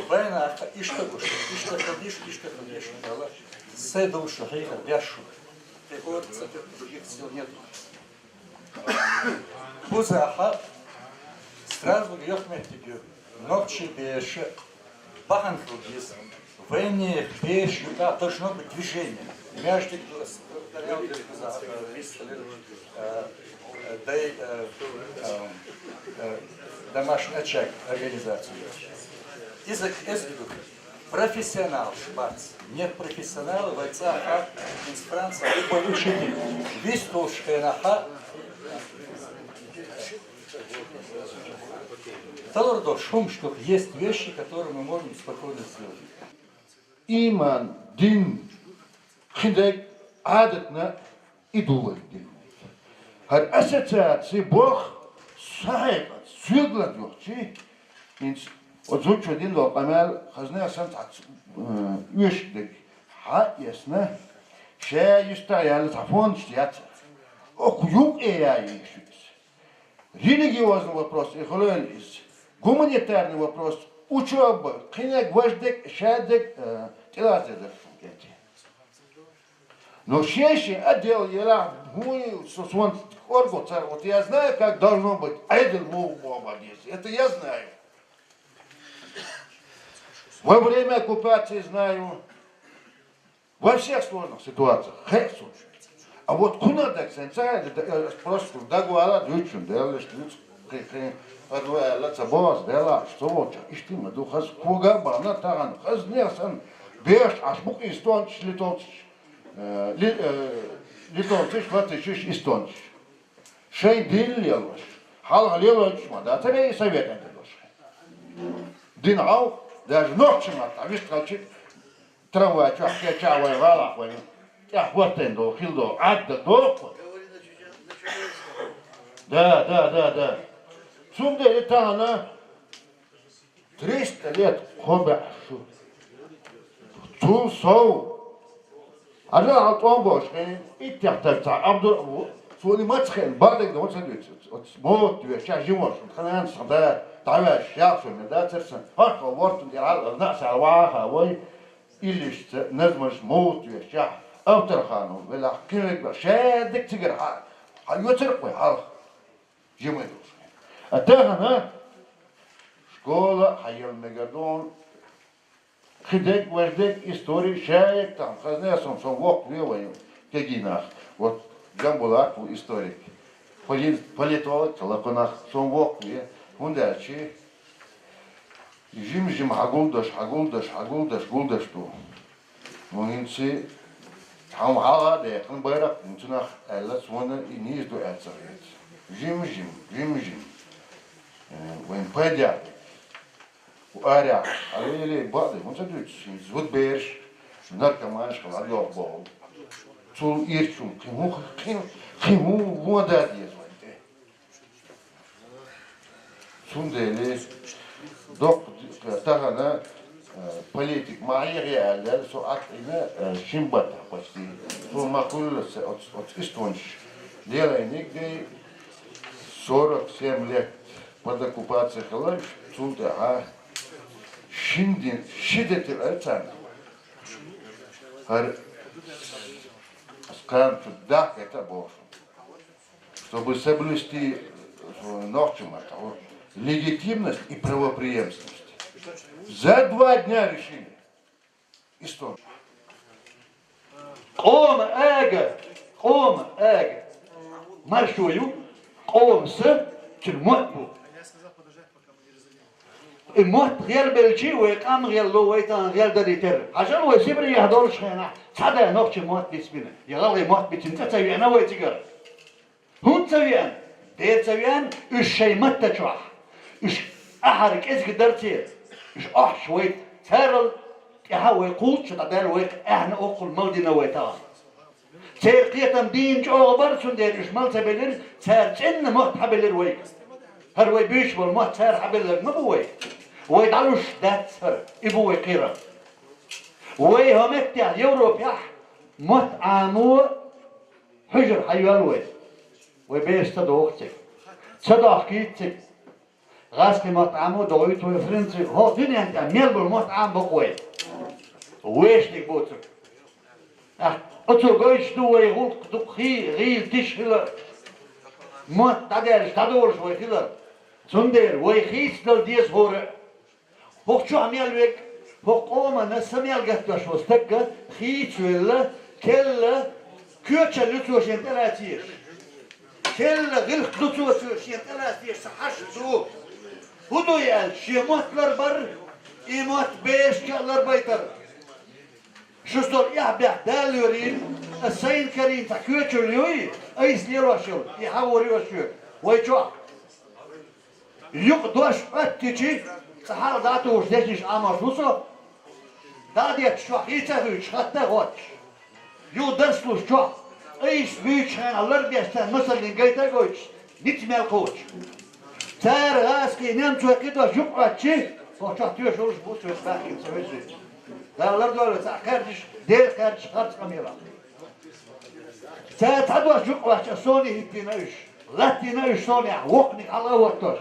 Вайнах иштта гуш, иштта хадиш, иштта хадиш, Дала. Сай долуш хьехар беш шу. Приходится, других сил нету. Кхузахь сразу йоккха меттиг ю. Нохчий бераш бахьана хила деза. Вайнех бераш юкъа должно быть движение. Между, э, э, дай, э, э, э, домашний очаг организацию. Из, из, профессионал бац. Нет профессионала, вай цӀахь из Франция, любой учитель. Вистхуьлуш хенахь, талур долуш хӀумаш, только есть вещи, которые мы можем спокойно сделать. Иман, дин, кхидерг Ӏадатна и ду вай дин. ХӀара ассоциаци бох, са хьекъалца, соьга латта йохчий, хӀинца оцу зудчо дина долу къамел хазна санна цхьацца, э, оьшуш дерг хьаэцна, ша юьстахь яьлла цхьа фондаш яц. Оха юкъе яйийша шу иза. Религиозный вопрос и хуьлийла иза. Гуманитарный вопрос, учёба, кхинерг важа дерг, ша дерг, э, тӀелаца дезара шун кӀентий. Но шен-шен отдел елахь, хӀун ю, со, сон кӀорго цара, вот я знаю, как должно быть, Ӏедал муха боху ма деза. Это я знаю. Во время оккупации знаю, во всех сложных ситуациях, хе, слушай. А вот кхунах даг сайн ца, э, просто дагвала дуьйцу шуна, Делан леш дуьйцу, кхин, кхин, аьлла ца боху аса, Дела, аса ца волча, иштта ма ду, хаза кога а бахана, тахана, хаза нехан санна, беш Ӏаш бу-кх эстонцаш, литовцаш. Э, ли-, э, литовцаш, латышаш, эстонцаш. Шайн дин лелош. Хьалха лелойтуш ма дацара и совет Ӏедалош. Дин хьалха, даже нохчийн маттахь, вистхилчи трамвай чохь кхечахь вай гӀалахь вай. ТӀехь хӀоттийна долу, хила долу, Ӏадда доху. Да, да, да, да. Цундела тахана Триста лет кхо баьӀ шу. Цул сов. Хьажал хьал тӀом бохуш хин, иттех тар цхьа Абду-, цуни маца хеана, бадагна ваца дуьйцу. Оцу мотт веш, ша жимор шун, тхан нанас сан да, дӀаваьш, шал шун, мел дацар сан. Хьахо вортун тӀера хьал, аз наъсал ваха вай, иллишца, назмаш мотт веш, ша, Авторханов, велахь, кхин век бах, ша дик цигара хьа, хьа йоцар кхой хьалха. Жимай долуш. А тахана школа хьаелла мегар ду, кхидерг, важдерг, истори, шаерг, тахана хазна сон, сон воккхаве вайн кегийнах. Вот Гамбулат ву историк, поли-, политолог, лакхунах сон воккхаве. ХӀунда аьлча жим-жим хьагулдаш, хьагулдаш, хьагулдаш, гулдаш ду. Ну, хӀинца хьан хьалха а дехна байракх, хӀинца нах аьлла, суна и нийса ду аьлла ца хета. Жим-жим, жим-жим. Э, вайн пайдехь. У арехь, а леле баъда, хӀунца дуьйцу, хӀинца зудбераш, наркоманаш хила йоху боху. Цул ирчун, кхин хӀун, кхин, кхин хӀун вон да деза вайн тӀе. Цундела доккха ди-, тахана, э, политик ма хьехе аьлла, со Ӏад Ӏийна, э, шин баттахь почти. Цо ма хуьллура ца оц-, оцу эстонцаш лелайниг дай сорок семь лет под оккупацией хилла, цул тӀаьхьа шин дин, ши де тира царна. ХӀара кхана цу дахкета бохуш. Чтобы соблюсти, э, нохчийн маттахь, легитимность и правопреемственность. За два дня решим. Истон. Къома ага, къома ага. Маршо ю, къома са, цуьнан мотт бу. И мотт гӀербелчи, вай къам гӀелло, вай тахана гӀелдари тера. Хьажал, вай Сибрех долуш хенахь, цхьа а нохчийн мотт бицбина, я гӀалгӀайн мотт бицина цӀа ца веана вай цигара. ХӀунда ца веана? Дера ца веана, уьш шайн матта чохь. Уьш ахьар кӀезиг дара церан. Уьш охьуш вай, царал тӀаьхьа вай кхузткъа шо дӀадаьлла вай, аьхьна оккхул мал дина вай тахана. Церан кхетам дийна чӀогӀа бара, цундела уьш мал ца белира, цара цӀена мотт хьабелира вайга. ХӀара вай буьйцуш болу мотт цара хьабелларг ма бу вай. Вай дӀалуш дац хӀара, и бу вай кхерам. Вай хӀокху меттехь, Европехь, мотт Ӏамо, хьуьжар хьайоьллу вай. Вай бераш ца доху цига. Ца дохкийта цига. ГӀазкхийн мотт Ӏамо дохуьйту вай Франци. ХӀокху дуьнен тӀехь мел болу мотт Ӏамабо-кх вай. Вешниг бу цуьнан. Ахь, оцо гойтуш ду вай гӀуллакх дукха хи-, гӀийла тиша хилар. Мотт дӀадаьлча дӀадолуш вай хилар. Цундела вай хийцадала деза хӀора а. ХӀокху чохь мел верг, хӀокху къомана са мел гатдеш волу стаг хийца велла, келла, коьчалла ю цо шена тӀелаца езаш. Келла гӀиллакх ду цо шена тӀелаца езаш, сан хьашт ду. ХӀун ду и аьлча, шен мотт ларбар, и мотт берашка а ларбайтар. Шу стол эхь-бехк Дала лоьрийла, ас сайна карийна цхьа коьчалла юй, айса лелош йолу, и хьан вор ю ас шоьга, вай чохь. Юкъа дош Ӏоьттичи, цкъа хьалха дӀа а тухуш, дешнаш Ӏамош ву со. ДӀа а детташ, чохь хийца а хуьйцуш, хатта а хоттуш. Юха дарс луш чохь, айса буьйцучу хенахь ларбеш царна масаллин гайта а гойтуш, ницкъ мел кхочуш. Цара гӀазкхийн, немцойн кхидош юкъа Ӏоьттичи, хӀокху чохь тоьшаллаш бу, цуьнца баьхкина ца веза. Дала лардойла цхьаъ кхаьрдаш, Дела кхаьрдаш харц къамелах. Цара цхьа дош юкъа Ӏоьттича, соне хӀиттийна уьш, латтийна уьш сонехь, воккханиг хьала а хӀоттош.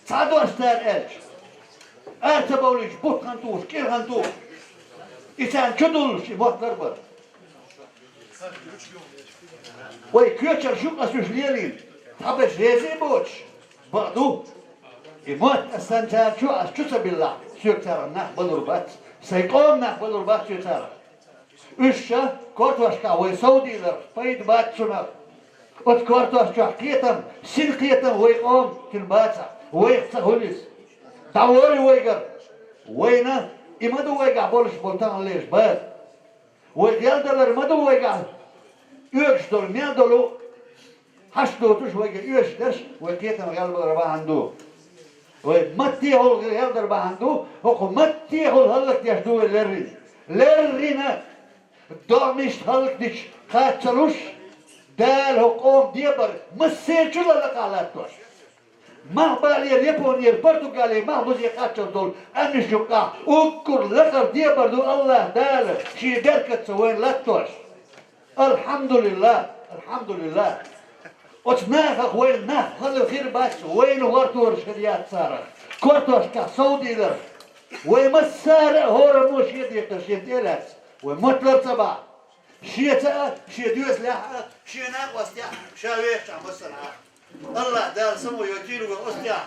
Цхьа дош цара аьлча, ара ца бовлийча, бутт хан тухуш, кӀира хан тухуш, и царна чу дуллуш, и мотт ларбар. Вай коьчарш ю-кх ас уьш лелийна, цхьаберш реза а боцуш, бакъ ду. И мотт ас сан царна чу, ас чу ца биллахь, соьга царах нах балур бац, сайн къоман нах балур бац соьга царах. Уьш ша кортошкахь вай совдийларх пайда бац цунах. Оцу кортош чохь кхетам, синкхетам вай къоман цуьнан бацахь, вайх ца хуьлу иза. ДӀаволий вайгара. Вайна и ма ду вайгахь болуш болу таханлерчу бала. Вай гӀелдалар ма ду вайгахь оьгуш долу мел долу хьашт доцуш вайга оьшуш дерш, вай кхетам гӀелбалар бахьана ду. Вай маттехула гӀелдар бахьана ду, хӀокху маттехула хӀаллакдеш ду вай леррина. Леррина догӀмашна хӀаллакдича кхаччалуш, Дала хӀокху къоман дебар массеран чу лакхахь латтош. Мах балера, Японера, Португалера мах бузе кхаччалц долу къаьмнаш юккъахь уггар лакхара дебар ду АллахӀ Дала шен беркатца вайна латтош. АлхьамдулиллахӀ, алхьамдулиллахӀ. Оцу нахах вайна нах хала хир бац, вайна гӀортораш хир яц царах. Кортошкахь совдийларх. Вай массара а хӀораммо шен декхар шена тӀе а лаьцна, вай мотт лар ца бахь. Шеца а, шен доьзалехь а, шен накъостехь а, ша вехачохь массанхьа. АллахӀ Дала само йойтийла вай оцу тӀехь.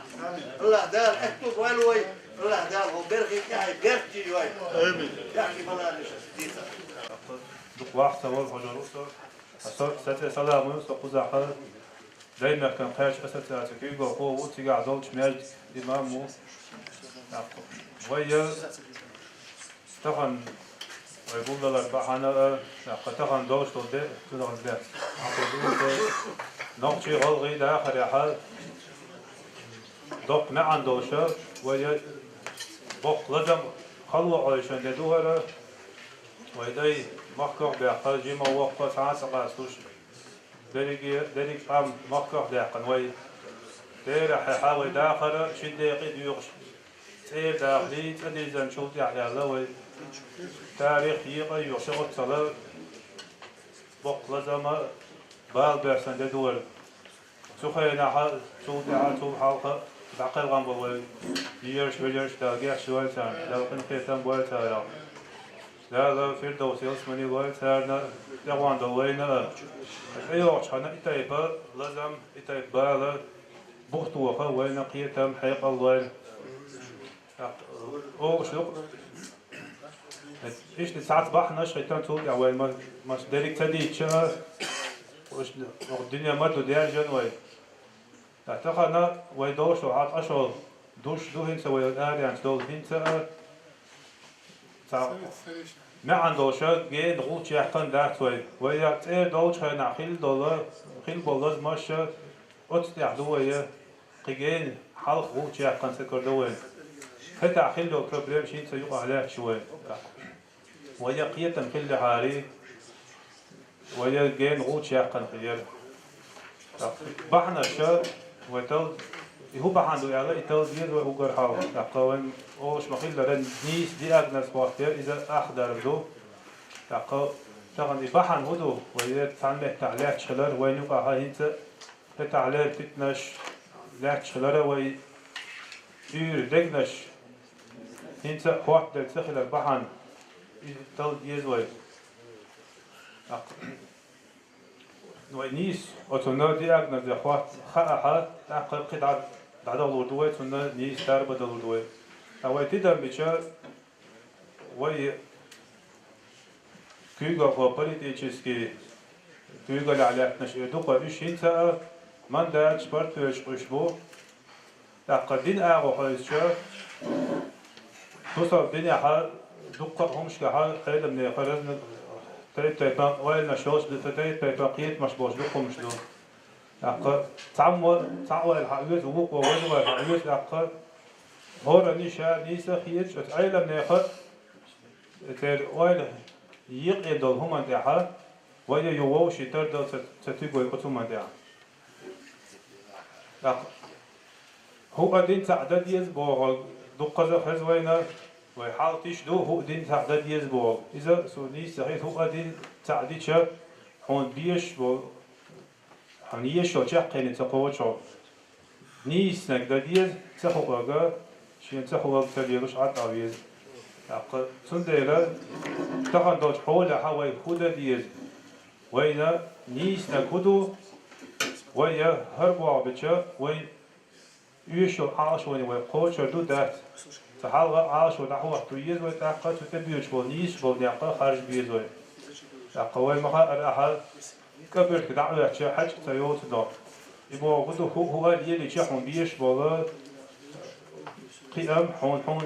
АллахӀ Дала аьтто бойла вай. АллахӀ Дала хӀокху берхи тӀехь беркате йойла. Амин. Яхки баланаш дийца. Дукха вахь ца вара хьожур ву со. Со, со цӀе Салам ву, со кхузахь Даймехкан кхаьчча ассоциацин куьйгалхо ву, цигахь долчу маьждиган имам ву. Вай я Тахана вай гулдалар бахьана а, тахана долуш долу де, цунах де. Ахур ду вай нохчий, гӀалгӀай дахарехьа, доккха маьӀна долуша, вай я боккха лазам хало Ӏойшан де ду хӀара, вай дай махках а баьккха, жима воккха, цхьа а ца къастуш. Дерриге, дерриг къам махках а даьккхина вай. Терахь хьехьа вай дахара ши декъе доьхуш, цӀера дахале, цӀа дирзинчул тӀаьхьа аьлла вай. Тарих екъа а йоьхуш оццала боккха лазам а, бала боьршан де ду вай. Цу хенахьа, цул тӀаьхьа, цул хьалха дӀакхелхина болу вай йижарш, вежарш, Дала гечдойла царна, Дала къинхетам бойла царах. Дала Фирдовс ялсамани лойла царна, тӀегӀон долу вайна а. ТӀейогӀучу хана и тайпа лазам, и тайпа бала, бухтоха вайна кхетам, хьекъал лойла. Олуш ду. Иштта цхьацца бахьанаш хӀиттан цул тӀаьхьа вай ма-, маша дерриг ца дийцча, уж, дуьне ма ду даьржан вай. Ткъа тахана вай долуш долу хьал къа шо душ ду хӀинца вай ареанца долу хӀинца а, цхьа маьӀна долуш гена гӀулч яьккхина дац вай. Вай я цӀера долчу хенахь хилла долу, хилла болу лазамаш а оцу тӀехь ду вай, кхин гена хьалха гӀулч яьккхина ца карадо вай. ХӀетахь хилла йолу проблемаш хӀинца юкъахь лаьтташ вай. Вай я кхетам хилла хьарий, вай я гена гӀулч яьккхина хир яра. Бахьанаш а вай тал-, и хӀун бахьана ду аьлла, и тал деза вай уггар хьалха. ТӀаккха вайн олуш ма-хиллара нийса диагноз хӀоттаяр, иза ахдарг ду. ТӀаккха тахана и бахьана хӀун ду, вай я цхьана меттехь лаьтташ хилар, вайн юкъахь хӀинца хӀетахь леррина питанаш лаьтташ хилара, вай уьйр дегнаш хӀинца а хӀоттаделла ца хилар бахьана, иза тал деза вай. ТӀаккха вай нийса оцунна диагноз я хӀотта хаахь, тӀаккха кхин дӀа-, дӀадалур ду вай, цунна нийса дарба далур ду вай. Ткъа вай тидам бича, вай куьйгалхо политический куьйгаллехь лаьттинарш эр ду-кх вай, уьш хӀинца а мандаташ, портфелаш къуьйсуш бу. ТӀаккха дин агӀо хьовсуча, тусар динехь дуккха а хӀумнашкахь Ӏеламнехан разна тайп-тайпана ойланаш йолуш ду, тайп-тайпана кхетамаш болуш дуккха хӀумнаш ду. ТӀаккха цхьаммо цхьа ойла хьаоьцу, вукхо важа ойла хьаоьцу, тӀаккха хӀоранна ша нийса а хеташ, оцу Ӏеламнехан церан ойла екъна долу хӀуманна тӀехь вай а юха вовшийн тардал ца, ца туьгу вай оцу хӀуманна тӀехь. ТӀаккха хӀуъа дин цхьаъ дан деза боху дуккхаза а хеза вайна, вай хьал тиша ду, хӀуъа дин цхьаъ дан деза боху. Иза суна нийса ца хета, хӀуъа дин цхьаъ дича, хьуна безаш болу, хьуна езаш йолу чаккхене ца кхочу хьо. Нийсаниг дан деза, ца хуург, шена ца хуург ца лелош Ӏад а веза. ТӀаккха цундела тахана долчу хьолехь вай хӀун дан деза? Вайна нийсаниг хӀун ду? Вай я хӀара боху бича, вай оьшуш йолу Ӏалашоне вай кхочур ду, дац? Ца хьалха Ӏалашо дӀахӀотто еза вай, тӀаккха цу тӀе боьдуш болу нийсаш болу некъ харжа беза вай. ТӀаккха вай ма-хаъара ахьа кӀабиртиг дӀа а оьттича, хьаьжкӀа ца йоцу до. И боху хӀун ду, хӀу-, хӀуъа лелийча хьуна безаш болу кхиам, хьуна, хьуна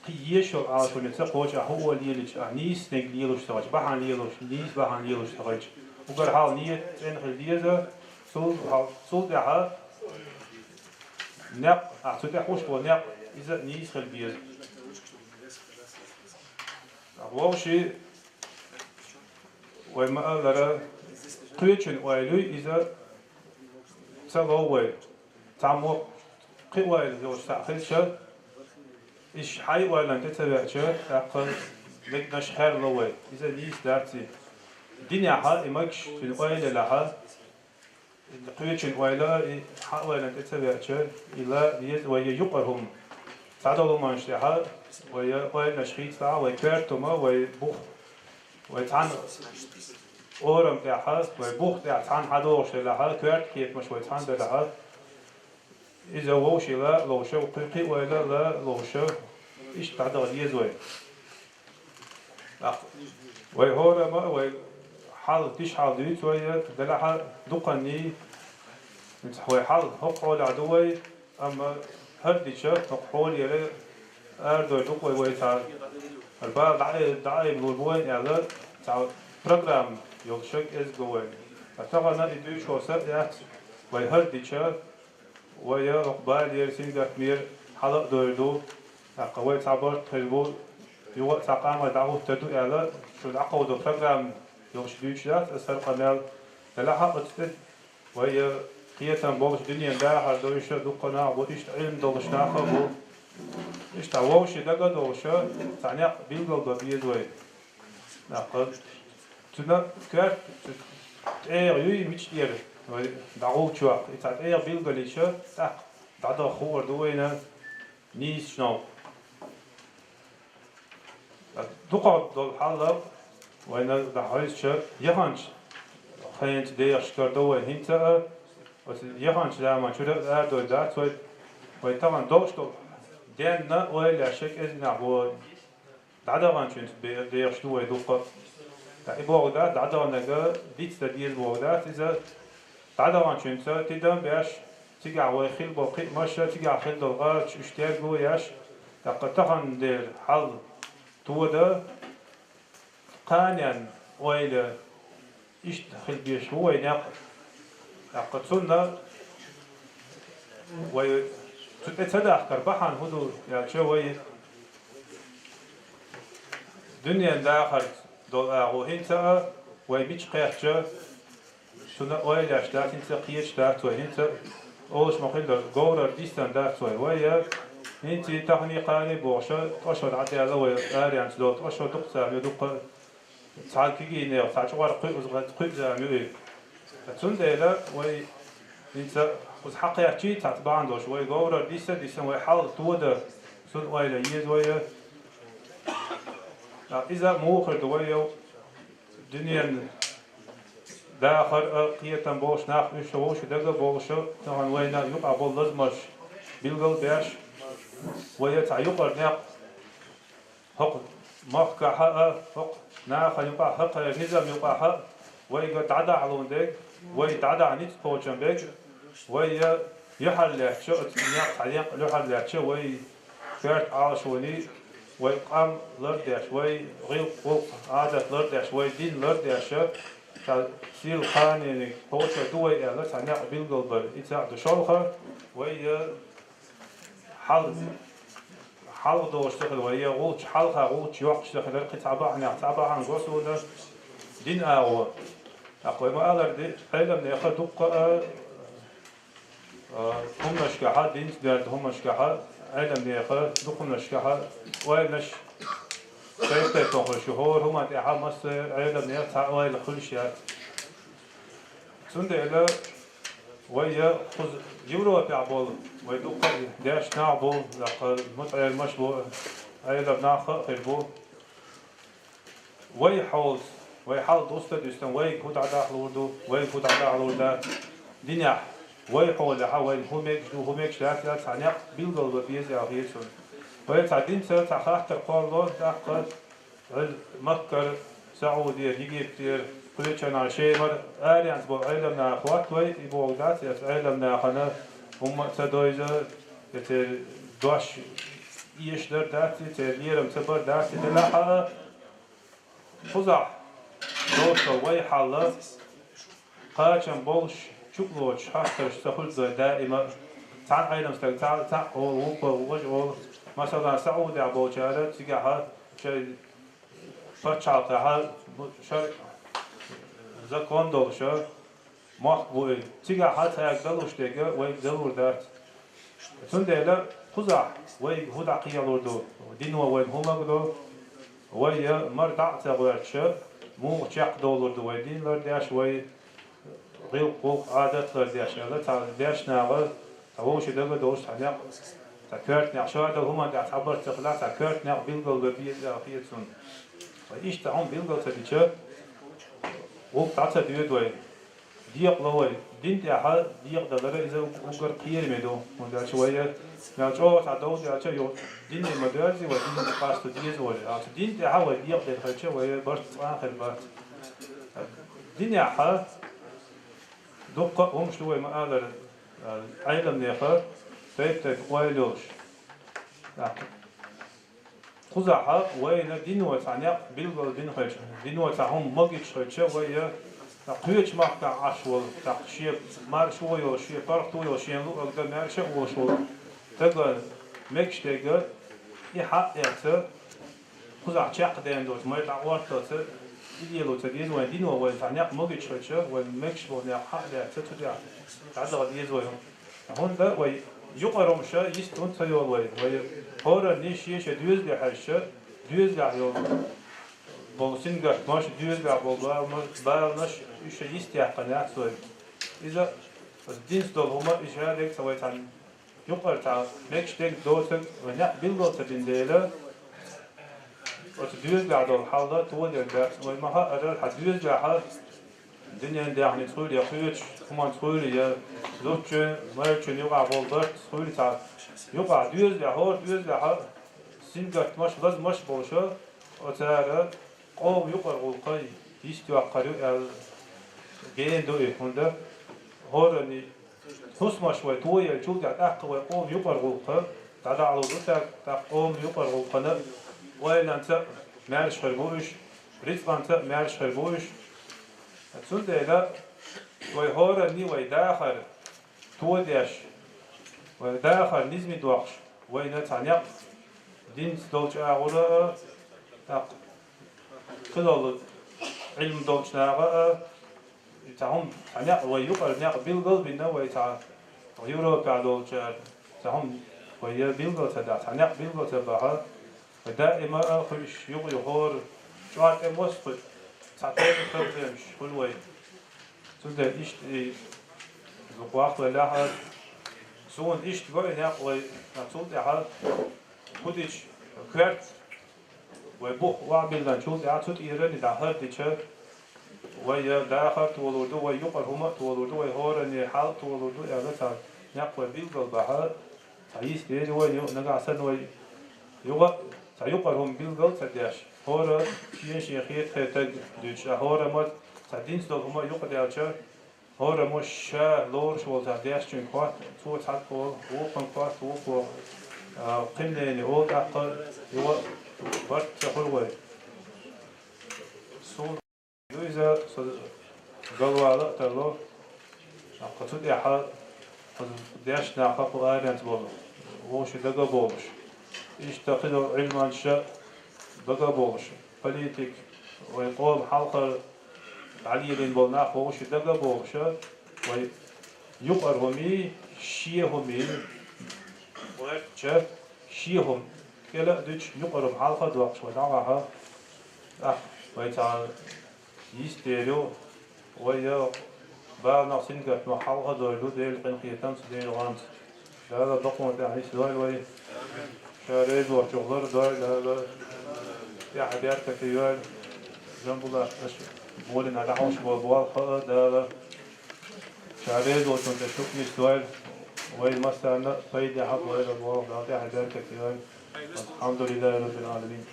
кхин езаш йолу Ӏалашоне ца кхочу ахьа хӀуъа лелийча, ахьа нийсаниг лелош ца хилча, бахьана лелош, нийса бахьана лелош ца хилча. Уггар хьалха нийят цӀена хила деза, цул, цул тӀаьхьа некъ, ахьа цу тӀе хууш болу некъ, иза а нийса хила беза. Вовшийн, вай ма-аллара, кхечун ойла юй, иза ца лов вай. Цхьаммо кхин ойла йолуш цхьаъ хилча, иза хьайн ойланна тӀе ца веача, тӀаккха дегнаш херло вай. Иза нийса дац и. Динехь и мегаш, цуьнан ойла елахь, кхечун ойла а, и хьан ойланна тӀе ца веача, и ла деза вай юкъара хӀума. Цхьадолу хӀуманаш тӀехь вай ойланаш хийцалахь, вай коьрта хӀума, вай бух, вай цхьана орам тӀехь, вай бух тӀехь цхьана хьадогӀуш делахь, коьрта кхетамаш вай цхьана делахь, иза вовшийн ла а ловш, кхин, кхин ойла а ла а ловш, иштта дӀадаха деза вай. ТӀаккха вай хӀораммо а, вай хьал, диш хьал дуьйцу вай, делахь а дукханний, вай хьал хӀокху хьолехь ду вай, амма хӀара дича, хӀокху хьолера арадойр ду-кх вай, вай цхьа хӀара бала дӀа-, дӀаайбалур бу вайна аьлла, цхьа программа йолуш кӀезиг го вай. Ткъа тахана и дуьйцуш волу са а яц, вай хӀара дича, вай хӀокху балера, сингаттамера хьала а дойр ду, тӀаккха вай цхьа барт хир бу, юха а цхьа къамел дӀахӀуттур ду аьлла, шу дӀакховдо программа йолуш дуьйцуш дац аса хӀара къамел. Делахь а оцу тӀе вай кхетам болуш, дуьненан дахар довзуш дуккха нах бу, иштта Ӏилма долуш нах а бу. Иштта вовшийн дага а долуш, цхьа некъ билгалдо беза вай. ТӀаккха цуьнан коьрта цу тӀегӀа юй мича тӀера вай дӀагӀулчохь, и цхьа тӀегӀа билгалйича, тӀаккха дӀадаха хуур ду вайна нийсачу новкъа. Дукхах долу хьал вайна дӀахьовсуча, яханчу хенца дехаш карадо вай хӀинца а, оцу яханчу заман чуьра а арадойр дац вай, вай тахана долуш долу Денна ойла еш кӀезигагӀа бо дӀадаханчуьнца бе-, дехаш ду вай дуккха. ТӀаккха и бохург дац, дӀадаханарг дицдан деза бохург дац иза. ДӀадаханчуьнца тидам беш, цигахь вай хилла болу кхиамаш, цигахь хилла долу гӀазоташ уьш терго еш, тӀаккха тахана дера хьал тодан, кханенна ойла, иштта хила безаш ву вай некъ. ТӀаккха цунна вай цу тӀе ца дахкар бахьана хӀун ду аьлча, вай дуьненан дахарца долу агӀо хӀинца а вай мича кхаьчча, цунна ойла еш дац, хӀинца кхеташ дац вай, хӀинца олуш ма-хиллара, говрара дисина дац вай. Вай я хӀинца тахана кхане бохуш, тӀо шо дӀадаьлла вай аренца долу, тӀо шо дукха ца ю дуккха Цхьа кегийнех, цхьа чкъор кхуьуза, кхуьуза ю и. Цундела вай хӀинца кхуза хьакхаьччий, цхьацца бахьана долуш, вай говрара диса, диса вай хьал тодан, цунна ойла еза вай. Иза муха хир ду вай йо? Дуьненан дахар а, кхетам болуш нах уьш вовшийн дага а болуш, тахана вайна юкъахь болу лазамаш билгал а беш, вай цхьа юкъара некъ ХӀокху махкахь а, хӀокху нахана юкъахь а, хӀокху низам юкъахь а вайга дӀадахьалун дерг, вай дӀадахьа ницкъ кхочун берг, вай я юьхьарлаьцча, оцу некъ цхьа некъ юьхьарлаьцча, вай коьрта Ӏалашоний, вай къам лардеш, вай гӀиллакх-гӀуллакх, Ӏадат лардеш, вай дин лардеш, цхьа сирла кханениг кхочур ду вай аьлла, цхьа некъ билгал бар. И цхьаъ ду шолгӀа, вай я хьал-, хьалха долуш ца хилар, вай я гӀулч-, хьалха гӀулчаш йоккхуш ца хилар, кхин цхьа бахьанех, цхьа бахьана го суна дин агӀо. ТӀаккха вай ма-аллара, ди-, Ӏеламнеха дуккха а, а, хӀуманашкахьа, динца доьзна хӀуманашкахьа, Ӏеламнеха дукха хӀуманашкахьа ойланаш шайх тайпа хуьлуш ю, хӀора хӀуманна тӀехьа массо а Ӏеламнех цхьа ойла хуьлуш яц. Цундела вай я кхуза Европехь болу, вай дуккха а дешна нах бу, даккха мутаӀеламаш бу, Ӏелам нах а хир бу. Вай хьолца, вай хьал дуста а дуьстина, вайга хӀун дӀадахьалур ду, вайга хӀун дӀадахьалур дац. Динехь, вай хьолехьа, вайна хӀун мегаш ду, хӀун мегаш дац, цхьа некъ билгал бан беза аьлла хета суна. Вай цхьа динца, цхьа хаттар кхоллало, тӀаккха Ӏел-, Маккара, Саудера, Египтера, кхечанхьа Шемара аренца болу Ӏеламнаха хӀотта вай, и бохург дац, эцу Ӏеламнахана хӀумма а ца дойза, я церан дош эшадар дац, я церан лерам ца бар дац, и делахь а, кхузахь доцу вай хьал, кхачам болуш, чу а лоцуш, хьастарш ца хуьлу даима. Цхьана Ӏелам стаг цхьа, цхьаъ олу, вукхо, важа олу. Масала, Саудехь болчара цигахьа шайн пачхьалкхехьа шаръа закон долуша мохк бу и. Цигахьа цаьрга далуш дерг вайга далур дац. Цундела кхузахь вайга хӀун дӀакхелур ду, дино вайна хӀун магадо, вай я мара дӀа а ца гӀоьртуша, муха чекхдовлур ду вай дин лардеш, вай гӀиллакх-гӀуллакх, Ӏадат лардеш аьлла, цхьа дешна наха, цхьа вовшийн дага а долуш, цхьа некъ, цхьа коьрта некъ, шадолу хӀуманна тӀехь цхьа барт ца хилахь, цхьа коьрта некъ билгал бан беза аьлла хета суна. Вай иштта хьуна билгал ца дича, гӀуллакх дӀа ца доьду вай. Декъало вай. Дин тӀехьа декъадалар иза уггар кхераме ду. ХӀунда аьлча вай, мел чӀогӀа цхьа довза аьлча, юха дине ма доьрзи вай, дине къасто деза вай. Аьлча дин тӀехьа вай декъаделла хилча, вай барт цкъа а хир бац. Динехьа дуккха а хӀумаш ду вай ма-аллара, Ӏеламнеха тайп-тайпа ойла йолуш. Кхузахьа вайна дино цхьа некъ билгал бина хилча, дино цхьа хӀума магийта хилча, вай я кхечу махкахь Ӏаш волу, тӀаккха шен маршо йолу, шен паргӀато йолу, шен луъург дан маьрша а волуш волу стага мегаш дерг, и хьаъ а эцна, кхузахь чекхдевлла долчу майра дӀакъотталца, и лело ца деза вайн дино, вайна цхьа некъ магийта хилча, вайна мегаш болу некъ хьаъ а лаьцна, цу тӀехь дӀадаха деза вай. ХӀунда вай юкъара хӀумаш йистхуьлуш ца йолу вай, вай хӀоранна шен-шен доьзале хьаьжча, доьзалехь йолу болу сингаттамаш, доьзалехь болу баланаш, баланаш уьш йистехь яьккхина яц вай. Иза оцу динца долу хӀума, и шадерг ца вай цхьаьна юкъара цхьа мегаш дерг доцург вай некъ билгал ца бина дела, оцу доьзалехь долу хьал тоделла дац. Вай ма-хаъара, хьан доьзалехь Дуьнен даьхница хуьлий, я кхечу хӀуманца хуьлий, я зудчун, майрачун юкъахь болу барт хуьлий цхьа, юкъахь доьзалехь, хӀора доьзалехь сингаттамаш, лазамаш болуш, оцара къоман юкъара гӀуллакх йистйоккхур ю аьлла гена ду и, хӀунда хӀоранний хӀусамаш вай тоеллачул тӀаьхьа тӀаккха вай къоман юкъара гӀуллакх дӀадахьалур ду цаьрга, тӀаккха къоман юкъара гӀуллакхана ойланца а маьрша хир бу уьш, рицкъанца а маьрша хир бу уьш. Цундела вай хӀоранний вай дахар тодеш, вай дахар низаме доккхуш, вайна цхьа некъ динца долчу агӀора а, тӀаккха кхидолу Ӏилма долчу наха а, цхьа хӀума, цхьа некъ вай юкъара некъ билгал а бина, вай цхьа Европехь долчара цхьа хӀума вай я билгал ца дахь, цхьа некъ билгал ца бахь, вай даима а хуьлуш юкъа ю хӀора, чӀор тӀе мосса хуьлу, цхьа тайпа проблемаш хуьлу вай. Цундела иштта и зукъ вахвеллехь а, суна иштта го и некъ вай, цул тӀаьхьа хӀу дича коьрта вай бух охьабиллинчул тӀаьхьа цу тӀера и дӀа хӀара дича, вай я дахар а толур ду, вай юкъара хӀума а толур ду, вай хӀоранний хьал а толур ду аьлла, цхьа некъ вай билгал бахь, цхьа йист дери вайна ю, нагахь санна вай юха а цхьа юкъара хӀума билгал а ца деш, хӀора шен-шен хета-хетарг дуьйцуш, а хӀора ма цхьа динца долу хӀума юкъадаьлча, хӀора ма ша лоруш волу цхьа дешчуьнга хӀотта, цо цхьаъ олу, вукхунга хӀотта, вукхо, а, кхин ненан олу, тӀаккха юха а барт ца хуьлу вай. Суна ду иза, со галвала а тарло, тӀаккха цу тӀехь хаза дешна нах а кху аренца болу, вовшийн дага а богӀуш. Иштта кхидолу Ӏилманчаш а дага а богӀуш, политик, вай къоман хьалхара дӀалелийна болу нах вовшийн дага а богӀуш, вай юкъара хӀумий, шен хӀумий, гӀертача, шен хӀума кӀела а дуьтуш, юкъара хӀума хьалха а доккхуш вай дӀагӀахь, тӀаккха вай цхьа йист дер ю, вай я баланах, сингаттамах хьалха а дойр ду Делан къинхетамца, Делан гӀанца. Дала бакъонан тӀехь нисдойла вай. Ша реза волчух лардойла Дала. ТӀаьхье беркате йойла. Жамбулат, аша болина дӀахьош болу болх а Дала ша реза волчунна тӀе шуьга нисдойла. Вай массарна а пайдехь а бойла болх Дала тӀаьхье беркате йойла. Алхьамдулиллахи Раббил Ӏаламин.